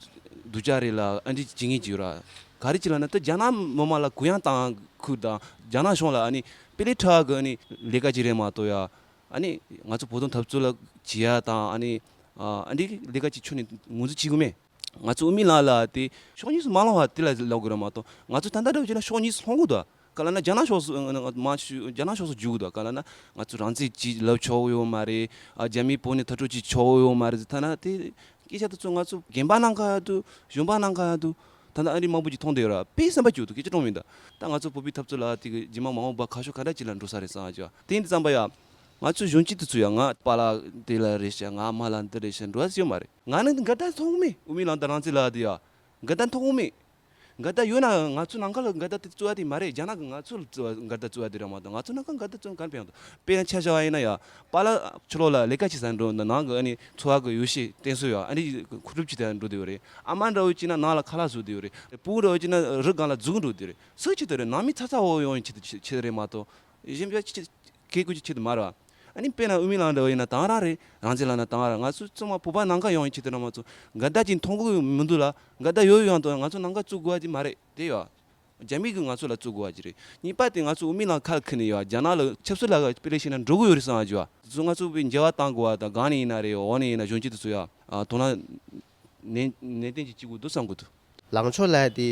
སྡུག་ཅག་རེད་ལ་ཨ་འདྲི་བྱེད་ངེས་ཀྱི་ཡོད་ར། ག་རེ་ཅི་ལབ་ན་ད་རྒྱ་ནག་མི་མང་ལ་གུ་ཡངས་བཏང་ཁུལ་དང་རྒྱ་ནག་གཞུང་ལ་ཨ་ནི་དཔེ་ལས་ཁྲ་གི་ཨ་ནི་ལས་ཀ་ཅིག་རེད་མ་གཏོགས་ཡ། ཨ་ནི་ང་ཚོ་བོད་དོན་འཐབ་རྩོད་ལ་བྱེད་ཡ་དང་ཨ་ནི་ཨ་འདྲི་ལས་ཀ་ཅིག་ཁྱོན་ནས་ངོས་འཛིན་བྱེད་གི་མེད། ང་ཚོ་དབུ་མའི་ལམ་ལ་དེ་ཕྱོགས་གཉིས་སུ་མ་ལྷུང་བ་དེ་ལ་ལབ་དགོས་རེད་མ་གཏོགས་ང་ཚོ་ད་ལྟ་འདྲ་བོ་བྱས་ན་ཕྱོགས་གཉིས་སུ་ལྷུང་གི་འདུག་ག་ལབ་ན་རྒྱ་ནག་ཕྱོགས་སུ་མ་ཞུ་རྒྱ་ནག་ཕྱོགས་སུ་རྒྱུག་གི་འདུག་ག་ལབ་ན་ང་ཚོ་རང་བཙན་ཅིག་ལབ་ཆོག་ཡོད་མ་རེད། ཨ་རྒྱ་མིའི་བོད་ནས་ཐར་གྲོལ་ཅིག་ཆོག་ཡོད་མ་རེད་ཟེར་ཐ་ན་དེ་སྐད་ཆ་དེ་ཚོ་ང་ཚོ་རྒན་པ་ནང་ཁ་ཡ་འདུག་གཞོན་པ་ནང་ཁ་ཡ་འདུག་ད་ལྟ་ཨ་རི་མང་པོ་ཅིག་མཐོང་བསྡད་ཡོད་ར། དཔེ་སེམས་པ་སྐྱོ་འདུག་སྐད་ཆ་བྲོ་མི་འདུག་ད་ང་ཚོ་བོད་པའི་འཐབ་རྩོད་ལ་དེ་གི་རྗེས་མ་མ་འོངས་པ་ཁ་ཕྱོགས་ག་འདྲ་ཅིག་ལ་འགྲོ་ས་རེད་བསམ་ཨ་ཅོ། དེ་ཡིན་དུས་ཙམ་པ་ཡ། ང་ཚོ་གཞོན་སྐྱེས་དེ་ཚོ་ཡང་ང་པཱ་ལགས་དེ་ལ་རེད་ཤག་ང་མ་ལགས་འདི་རེད་ཤག་འགྲོ་ས་ཡོད་མ་རེད། ང་ནི་འགལ་ཟླ་མཐོང་མེད། དབུ་མའི་ལམ་དང་རང་བཙན་ལབ་དེ་ཡ། འགལ་ཟླ་མཐོང་མེད། འགལ་ཟླ་ཡོད་ན་ང་ཚོ་ནང་ཁུལ་ལ་འགལ་ཟླ་དེ་རྩོད་པ་དེ་མ་རེད། རྒྱ་ནག་གིས་ང་ཚོ་ལ་རྩོད་པ་འགལ་ཟླ་རྩོད་པ་དེ་རེད་མ་གཏོགས་ང་ཚོ་ནང་ཁུལ་འགལ་ཟླ་རྩོད་ག་རེ་ཕན་ཡོང་འདུག་དཔེར་ན་ཆ་བཞག་པ་ཡིན་ན་ཡ། པཱ་ལགས་ཕྱི་ལོགས་ལ་ལས་ཀ་བྱེད་ས་འགྲོ་ན་ནང་གི་ཨ་ནི་འཚོ་བ་གི་ཡོ་བྱད་བསྟེན་སྲོལ་ཡ་ཨ་ནི་མཁོ་སྒྲུབ་བྱེད་དེ་འགྲོ་བསྡད་ཡོད་རེད། ཨ་མ་འདྲ་བོ་ཅིག་ན་ནང་ལ་ཁ་ལག་བཟོ་བསྡད་ཡོད་རེད། སྤུ་གུ་འདྲ་བོ་ཅིག་ན་རི་སྒང་ལ་འཛུལ་འགྲོ་བསྡད་རེད། སུ་ཆེད་དུ་རེད། ནང་མི་ཚ་ཚ་འོ་ཡོང་ཡིན་ཆེད་དུ་ཆེད་དུ་རེད་མ་གཏོགས། གཞན་པ་ཅི་གེ་ཀུ་ཅི་ཆེད་དུ་མ་རེད་བ། ཨ་ནི་དཔེར་ན་དབུ་མའི་ལམ་འདྲ་བོ་ཡིན་ན་དང་རང་རེད། རང་བཙན་ལབ་ན་དང་རང་། ང་ཚོ་ཚང་མ་བོད་པ་ནང་ཁ་ཡོང་ཡིན་ཆེད་དུ་རེད་མ་གཏོགས་འགལ་ཟླ་ཅིག་མཐོང་གི་མི་འདུག་ལ། འགལ་ཟླ་ཡོད་ཡོད་ཡང་དང་ང་ཚོ་ནང་ཁ་བཙུགས་དགོས་པ་ཅིག་མ་རེད་དེ་ཡོད། རྒྱ་མི་གིས་ང་ཚོ་ལ་བཙུགས་དགོས་པ་ཅིག་རེད། གཉིས་པ་དེ་ང་ཚོ་དབུ་མའི་ལམ་ཁ་ལ་ཁུར་ནས་ཡོད་རྒྱ་ནག་ལ་ཆབ་སྲིད་ལ་དཔེ་ལེགས་ཤིག་ན་འགྲོ་གི་ཡོད་རེད་བསམ་ཡ་ཅིག་ཡོད། དེ་ཚོ་ང་ཚོ་དཔེ་འགྱུར་བ་གཏང་དགོས་པ་དང་། སྒང་ནས་ཡིན་ན་རེད། འོག་ནས་ཡིན་ན་གཞོན་སྐྱེས་དེ་ཚོ་ཡ་དོ་སྣང་ནན་ཏན་ཅིག་བྱེད་དགོས་འདུག་བསམ་གི་འདུག་ལངས་ཕྱོགས་ལབ་ཡ་དེ་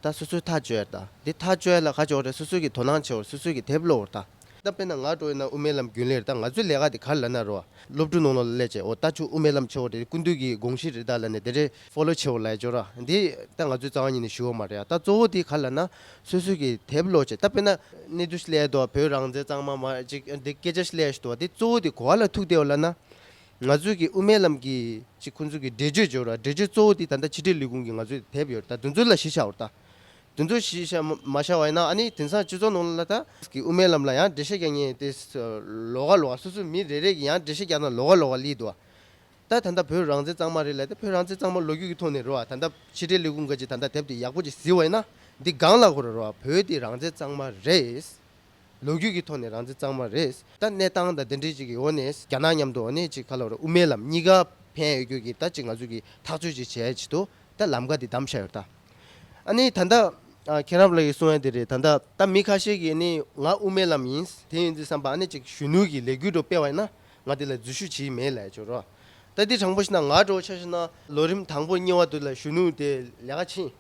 ད་སོ་སོའི་ཐག་གཅོད་ཡ་རེད། ད་འདི་ཐག་གཅོད་ཡ་ལ་ག་ཅོག་རེད། སོ་སོ་གི་དོ་སྣང་ཆེ་བ་རེད། སོ་སོ་གི་དེབ་ཀློག་པ་རེད། ད་ད་དཔེར་ན་ང་འདྲ་བོ་ཡིན་ན་དབུ་མའི་ལམ་རྒྱུན་ལས་རེད། ད་ང་ཚོའི་ལས་ཀ་དེ་ག་རེ་ལབ་ན་རེད་བ། སློབ་ཕྲུག་ནང་ལོགས་ལ་སླེབས་བྱས་འོ་ད་ཁྱོད་དབུ་མའི་ལམ་ཆེ་བ་རེད། སྐུ་མདུན་གྱི་དགོངས་གཞི་རེད་ད་ལབ་ནས་དེ་འདྲའི་ཕོ་ལོ་ཆེ་བ་ལབ་ཡ་ཅོག་ར། འདི་ད་ང་ཚོའི་རྩ་བ་ཉིད་ནས་ཞུ་བ་མ་རེད་ཡ། ད་གཙོ་བོ་དེ་ག་རེ་ལབ་ན་སོ་སོ་གི་དེབ་ཀློག་བྱས། ད་དཔེར་ན་གནས་ཚུལ་སླེབས་འདུག་བོད་རང་བཙན་གཙང་མ་མ་ཅིག་འདི་སྐད་ཆ་ཞིག་སླེབས་ཡ་ཞིག་འདུག་བ། དེ་གཙོ་བོ་དེ་ག་པ་ལ་ཐུག་བསྡད་ཡོད་ལབ་ན། ང་ཚོའི་གི་དབུ་མའི་ལམ་གྱི་ཅིག་ཁོང་ཚོ་གི་འགྲེལ་བརྗོད་བྱས་པ་ར། འགྲེལ་བརྗོད་གཙོ་བོ་དེ་ད་ལྟ་ཕྱི་དྲིལ་ལས་ཁུངས་ཀྱི་ང་ཚོའི་དེབ་ཡོད་རེད། ད་དེ་ཚོ་ལ་གཞི་བཞག་པ་རེད། ད་དེ་ཚོ་གཞི་བཞག་མ་བཞག་པ་ཡིན་ན་ཨ་ནི་དེང་སང་སྤྱི་ཚོགས་ནང་ལ་ད་གི་དབུ་མའི་ལམ་ལ་ཡང་འགྲེལ་བཤད་རྒྱག་མཁན་དེ་ལོགས་ཀ་ལོགས་ཀ་སོ་སོ་མི་རེ་རེ་གི་ཡང་འགྲེལ་བཤད་རྒྱག་ན་ལོགས་ཀ་ལོགས་ཀ་སླེབས་འདུག་བ། ད་ད་ལྟ་བོད་རང་བཙན་གཙང་མ་རེད་ལབ་ད་བོད་རང་བཙན་གཙང་མ་ལོ་རྒྱུས་ཀྱི་ཐོག་ནས་རེད་བ། ད་ལྟ་ཕྱི་དྲིལ་ལས་ཁུངས་ག་ཅིག་ད་ལྟ་དེབ་དེ་ཡག་པོ་ཅིག་གཟིགས་པ་ཡིན་ན་འདི་སྒང་ལ་གོ་ར་རེད་བ། བོད་དེ་རང་བཙན་གཙང་མ་རེད། ལོ་རྒྱུས་ཀྱི་ཐོག་ནས་རང་བཙན་གཙང་མ་རེད། ད་གནས་སྟངས་དང་དེ་འདྲའི་ཅིག་གི་འོག་ནས་རྒྱ་ནག་མཉམ་དུ་འོ་ནས་ཅིག་ག་ལབ་རེད། དབུ་མའི་ལམ་གཉིས་ཀ་ཕན་ཡོད་རྒྱུ་གི་ད་ཅིག་ང་ཚོ་གི་ཐག་གཅོད་ཅིག་བྱེད་ཡ་ཆེད་དུ་ད་ལམ་ཁ་འདི་བདམས་བཞག་ཡོད་ད། ཨ་ནི་ད་ལྟ་ཨ་མཁྱེན་རབ་ལགས་ཀྱིས་གསུང་ཡ་དེ་རེད། ད་ལྟ་ད་མི་ཁ་ཤས་ཀྱིས་ནི་ང་དབུ་མའི་ལམ་ཡིན། དེ་ཡིན་དུས་ཙམ་པ་ཨ་ནི་ཅིག་གཞོན་ནུ་གི་ལས་འགུལ་འགྲོ་སྤེལ་བ་ཡིན་ན་ང་དེ་ལ་འཛུལ་ཞུགས་བྱེད་ཀྱི་མེད་ལབ་ཡ་ཅིག་རེད། ད་འདི་དྲང་པོ་བཤད་ན་ང་འདྲ་བོ་ཆ་བཞག་ན་ལོ་རིམ་དང་པོ་གཉིས་པ་དེ་ལ་གཞོན་ནུ་དེ་ལས་ཀ་ཕྱིན།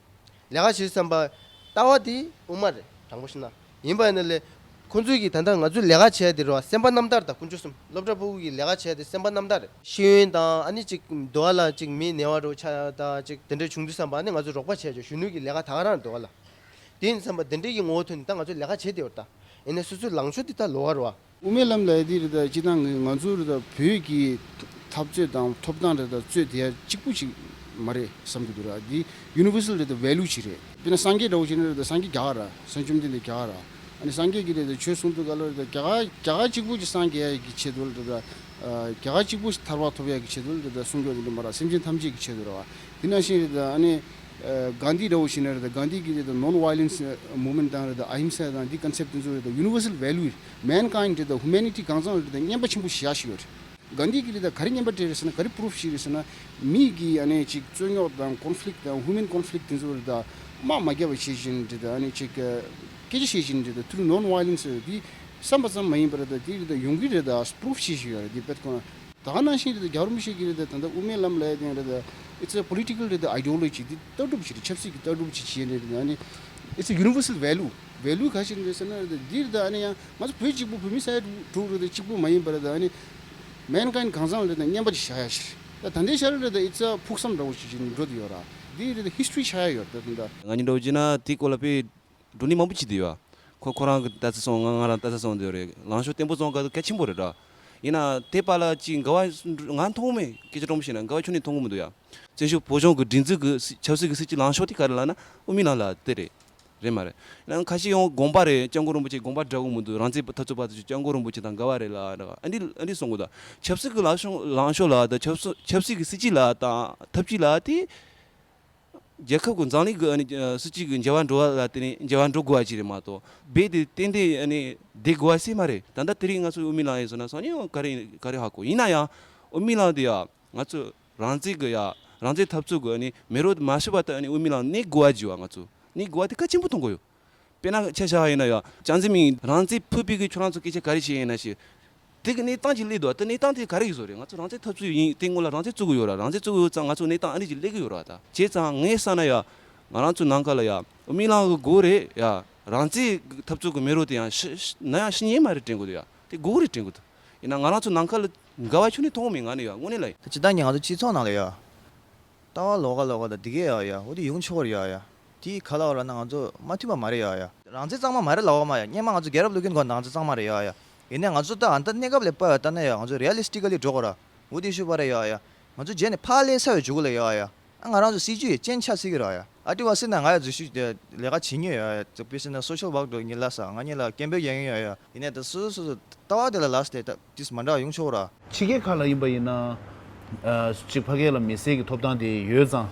ལས་ཀ་བྱེད་བསམ་པ་ལྟ་བ་དེ་དབུ་མ་རེད། དྲང་པོ་བཤད་ན། ཡིན་པ་ཡིན་ན་ལས་ཁོང་ཚོས་ཀྱིས་ད་ལྟ་ང་ཚོས་ལས་ཀ་བྱས་དེ་རེད་བ། སེམས་པ་རྣམ་དག་རེད། ད་དཀོན་མཆོག་གསུམ་སློབ་གྲྭ་ཕྲུ་གུ་གི་ལས་ཀ་བྱས་དེ་སེམས་པ་རྣམ་དག་རེད། ཤེས་ཡོན་དང་ཨ་ནི་ཅིག་འདུག་ག་ལ་ཅིག་མི་ནད་པ་འདྲ་བོ་ཆགས་དང་ཅིག་དེ་འདྲ་བྱུང་དུས་བསམ་པ་ཨ་ནི་ང་ཚོས་རོགས་པ་བྱས་ཆོག་གཞོན་ནུ་གི་ལས་ཀ་ད་ག་རང་འདུག་ག་ལ། དེ་ཡིན་བསམ་པ་དེ་འདྲའི་གི་ངོ་བོ་ཐོན་ནས་ད་ང་ཚོས་ལས་ཀ་བྱས་དེ་བར་ད། ཡིན་ནའི་སོ་སོའི་ལངས་ཕྱོགས་དེ་ད་ལོགས་ཀ་རེད་བ། དབུ་མའི་ལམ་ལབ་ཡ་དེ་རེད་ད། སྤྱིར་བཏང་གི་ང་ཚོ་རེད་ད། བོད་ཀྱི་འཐབ་རྩོད་དང་ཐོབ་ཐང་རེད་ད། རྩོད་དེ་ཡ་གཅིག་པུ་ཅིག་མ་རེད་བསམ་གྱི་འདུག་ར། འདི་ཡུ་ནི་བར་སལ་རེད་ད། ཝེ་ལུ་ཅིག་རེད། དཔེར་ན་སངས་རྒྱས་འདྲ་བོ་བྱས་ན་རེད་ད། སངས་རྒྱས་རྒྱ་གར་ར། སངས་བཅོམ་ལྡན་འདས་རྒྱ་གར་ར། ཨ་ནི་སངས་རྒྱས་ཀྱིས་རེད་ད་ཆོས་གསུངས་དུས་ག་ལ་རེད་ད། རྒྱ་གར་རྒྱ་གར་གཅིག་པུ་ཅིག་སངས་རྒྱས་ཡ་གི་ཆེད་དུ་རེད་ད། རྒྱ་གར་གཅིག་པུ་ཞིག་ཐར་པ་ཐོབ་ཡ་གི་ཆེད་དུ་རེད་ད། གསུང་སྐྱོང་དེ་འདྲ་མ་ར། སེམས་ཅན་ཐམས་ཅད་ཀྱི་ཆེད་དུ་རེད་བ། དེ་ནང་བཞིན་རེད་ད། ཨ་ནི་ ཨ་གྷན་དྷི་འདྲ་བོ་ཞིག་ན་རེད་ད། གྷན་དྷི་གི་རེད་ད་non violence movement དང་རེད་ད་ཨ་ཧིམ་ས་དང་འདི་concept དེ་ཚོ་རེད་ད་universal value mankind རེད་ད་humanity གང་ཚང་རེད་ད་རྙེད་པ་ཆེན་པོ་ཞེ་དྲག་ཞིག་ཡོད་རེད། གྷན་དྷི་གི་རེད་ད་ག་རེ་རྙེད་པ་སྤྲད་རེད་ཟེར་ན་ག་རེ་proof བྱས་རེད་ཟེར་ན། མི་གི་ཨ་ནི་ཅིག་རྩོད་རྙོག་དང་conflict དང་human conflict དེ་ཚོ་རེད་ད་དམག་མ་བརྒྱབ་པ་བྱེད་བཞིན་རེད་ད་ཨ་ནི་ཅིག་སྐད་ཆ་བཤད་བཞིན་རེད་ད་through non violence རེད་ད་བསམ་པ་ཙམ་མ་ཡིན་པར་རེད་ད་དེ་རེད་ད་ཡོང་གི་རེད་ད་proof བྱས་བཞིན་ཡོད་རེད་ད་དཔེ་ཁོ་ན། ད་ག་ནང་བཞིན་རེད་ད་རྒྱལ་བ་རིན་པོ་ཆེ་གིས་རེད་ད་ད་ལྟ་དབུ་མའི་ལམ་ལབ་ཡ་དེ་རེད་ད་it's a political རེད་ད་ideology འདི་ལྟ་གྲུབ་ཅིག་རེད། ཆབ་སྲིད་ཀྱི་ལྟ་གྲུབ་ཅིག་བྱས་ནས་རེད་ད་ཨ་ནི་it's a universal value value ག་ཞིག་རེད་ཟེར་ན་རེད་ད་འདི་རེད་ད་ཨ་ནི་ཡང་ང་ཚོ་བོད་གཅིག་པུ་བོད་མི་ས་ཡ་དྲུག་རེད་ད་གཅིག་པུ་མ་ཡིན་པ་རེད་ད་ཨ་ནི་mankind གང་ཚང་རེད་ད་རྙེད་པ་ཅིག་བཞག་ཡ་ཞིག་རེད་ད། ད་ལྟའི་ཆར་རེད་ད་it's a ཕུགས་བསམ་འདྲ་བོ་ཅིག་ཅིག་འགྲོ་དེ་ཡོད་ར། འདི་རེད་ད་history ཆགས་ཡ་ཡོད་རེད་ད་ད་ལྟ། ང་གཉིས་འདྲ་བོ་བྱས་ན་དེའི་སྐོར་ལ་དཔེ་བགྲོ་གླེང་མང་པོ་བྱེད་དེ་ཡོད། ཁོ་ཁོ་རང་གི་ལྟ་ཚུལ་སོང་ང་ང་རང་ལྟ་ཚུལ་སོང་དེ་རེད། ལངས་ཕྱོགས་བརྟན་པོ་བཟུང་དགོས་གལ་ཆེན་པོ་རེད་ར། ཡིན་ན་དེ་པ་ལ་ཅིག་འགལ་བ་ང་མཐོང་མེད། སྐད་ཆ་དྲང་པོ་བཤད་ན་འགལ་བ་ཁྱོན་ནས་མཐོང་གི་མི་འདུག་ཡ། བཙན་བྱོལ་བོད་གཞུང་གི་སྒྲིག་འཛུགས་ཀྱི་སྲིད་ཆབ་སྲིད་ཀྱི་སྲིད་ཇུས་ལངས་ཕྱོགས་དེ་ག་རེ་ལབ་ན་དབུ་མའི་ལམ་ལ་དེ་རེད། རེད་མ་རེད། ཡང་ཁ་ཤས་ཡང་དགོངས་པ་རེད། སྐྱབས་མགོན་རིན་པོ་ཆེ་དགོངས་པ་འདྲ་གི་མི་འདུག་རང་བཙན་འཐབ་རྩོད་པ་དེ་ཚོ་སྐྱབས་མགོན་རིན་པོ་ཆེ་དང་འགལ་བ་རེད་ལབ་ཨ་འདི་ཨ་འདི་གསུང་གི་འདུག་ཆབ་སྲིད་ཀྱི་ལངས་ཕྱོགས་ལངས་ཕྱོགས་ལ་དང་ཆབ་སྲིད་ཆབ་སྲིད་ཀྱི་སྲིད་ཇུས་ལ་དང་ཐབས་ཇུས་ལ་དེ། རྒྱལ་ཁབ་ཀྱི་འཛམ་གླིང་གི་ཨ་ནི་ཨ་སྲིད་ཇུས་ཀྱི་འགྱུར་བ་འགྲོ་བ་ལ་བརྟེན་ནས་འགྱུར་བ་འགྲོ་དགོས་པ་ཅིག་རེད་མ་གཏོགས་རྦད་དེ་ཏན་ཏན་ཨ་ནི་བསྡད་དགོས་པ་ཞིག་མ་རེད། ད་ལྟ་དེ་རིང་ང་ཚོ་དབུ་མའི་ལམ་ཡིན་སོང་ན་སང་ཉིན་ཡང་ག་རེ་ག་རེ་ཧ་གོ། ཡིན་ན་ཡང་དབུ་མའི་ལམ་དེ་ཡང་ང་ཚོ་རང་བཙན་གྱི་ཡང་རང་བཙན་འཐབ་རྩོད་ཀྱི་ཨ་ནི་མེ་རོ་དེ་མ་ཤོར་བ་ལྟར་ཨ་ནི་དབུ་མའི་ལམ་གནས་དགོས་པ་ཅིག་ཡོད། ང་ཚོ་གནས་དགོས་པ་དེ་གལ་ཆེན་པོ་མཐོང་གི་ཡོད། དཔེར་ན་ཆ་བཞག་ཡིན་ན་ཡང་ཅང་ཙེ་མིན་རང་བཙན་ཕུད་པའི་གི་ཁྱོད་རང་ཚོ་སྐད་ཆ་ག་རེ་བཤད་ཡིན་ན་ཞེས། དེ་གི་གནས་སྟངས་ཅིག་སླེབས་འདུག་དེ་གནས་སྟངས་དེ་ག་རེ་ཡིན་བཟོ་རེད། ང་ཚོ་རང་བཙན་འཐབ་རྩོད་ཡིན་དེ་སྔོན་ལ་རང་བཙན་རྩོད་གི་ཡོད་ར། རང་བཙན་རྩོད་གི་ཡོད་ཙང་ང་ཚོ་གནས་སྟངས་ཨ་ནི་ཅིག་སླེབས་གི་ཡོད་ར། ད་བྱས་ཙང་ངའི་བསམ་ན་ཡ་ང་རང་ཚོ་ནང་ཁ་ལ་ཡ་དབུ་མའི་ལམ་གི་དགོས་རེད་ཡ། རང་བཙན་འཐབ་རྩོད་གི་མེ་རོ་དེ་ཡང་ཤི་ཤི་ན་ཡང་ཤི་ཉན་མ་རེད་དྲན་གི་འདུག་ཡ། དེ་དགོས་གི་རེད་དྲན་གི་འདུག་ཡིན་ན་ང་རང་ཚོ་ནང་ཁ་ལ་འགལ་བ་ཁྱོན་ནས་མཐོང་གི་མེད། ང་ནི་ཡ་དངོས་གནས་ལ་ཡ། ད་སྤྱིར་བཏང་གི་ང་ཚོ་སྤྱི་ཚོགས་ནང་ལ་ཡ། ལྟ་བ་ལོགས་ཀ་ལོགས་ཀ་དང་འདི་གས་ཡ་ཡ་འོ་དེ་ཡོང་ཆོག་གི་རེད་ཡ་ཡ། དེ་ག་ལ་བ་ལ་ན་ང་ཚོ་མ་མཐུན་པ་མ་རེད་ཡ་ཡ། རང་བཙན་གཙང་མ་མ་རེད་ལབ་པ་མ་ཡ། སྔོན་མ་ང་ཚོ་རྒྱལ་རབས་ཀློག་མཁན་ཁོ་རང་བཙན་གཙང་མ་རེད་ཡ་ཡ། ཡིན་ནའི་ང་ཚོ་ད་ཨ་ད་གནས་སྐབས་ལ་དཔག་ཡ་ལྟ་ན་ཡ་ང་ཚོ་realistically་འགྲོ་དགོས་ར། འོ་དེ་ཞུ་བ་རེད་ཡ་ཡ། ང་ཚོ་རྗེས་ནས་ཕར་སླེབས་ཚར་བའི་འཇུག་གི་ལ་ཡ་ཡ། ཨ་ང་རང་ཚོ་སྲིད་ཇུས་ཡ་ཅན་ཆ་སྲིད་གི་ར་ཡ། ཨ་ཏི་བ་སི་ན་ང་ཡ་འཛུལ་ཞུགས་ལས་ཀ་བྱེད་མྱོང་ཡ་ཡ། དཔེ་སྲིད་ན་social work་འགྲོ་ཉིན་ལ་ས་ང་ཉིན་ལ་སྐད་འབོད་རྒྱག་མྱོང་ཡ་ཡ། ཡིན་ནའི་ད་སོ་སོ་སོ་སོ་ལྟ་བ་དེ་ལ་ལགས་སེ་དེ་ད་ཏིས་མ་འདྲ་ཡོང་ཆོག་ར། ཕྱི་རྒྱལ་ཁག་ལ་ཡིན་པ་ཡིན་ན། ཨ་གཅིག་ཕ་གི་ལ་མི་སེར་གྱི་ཐོབ་ཐང་དེ་ཡོད་ཙང་།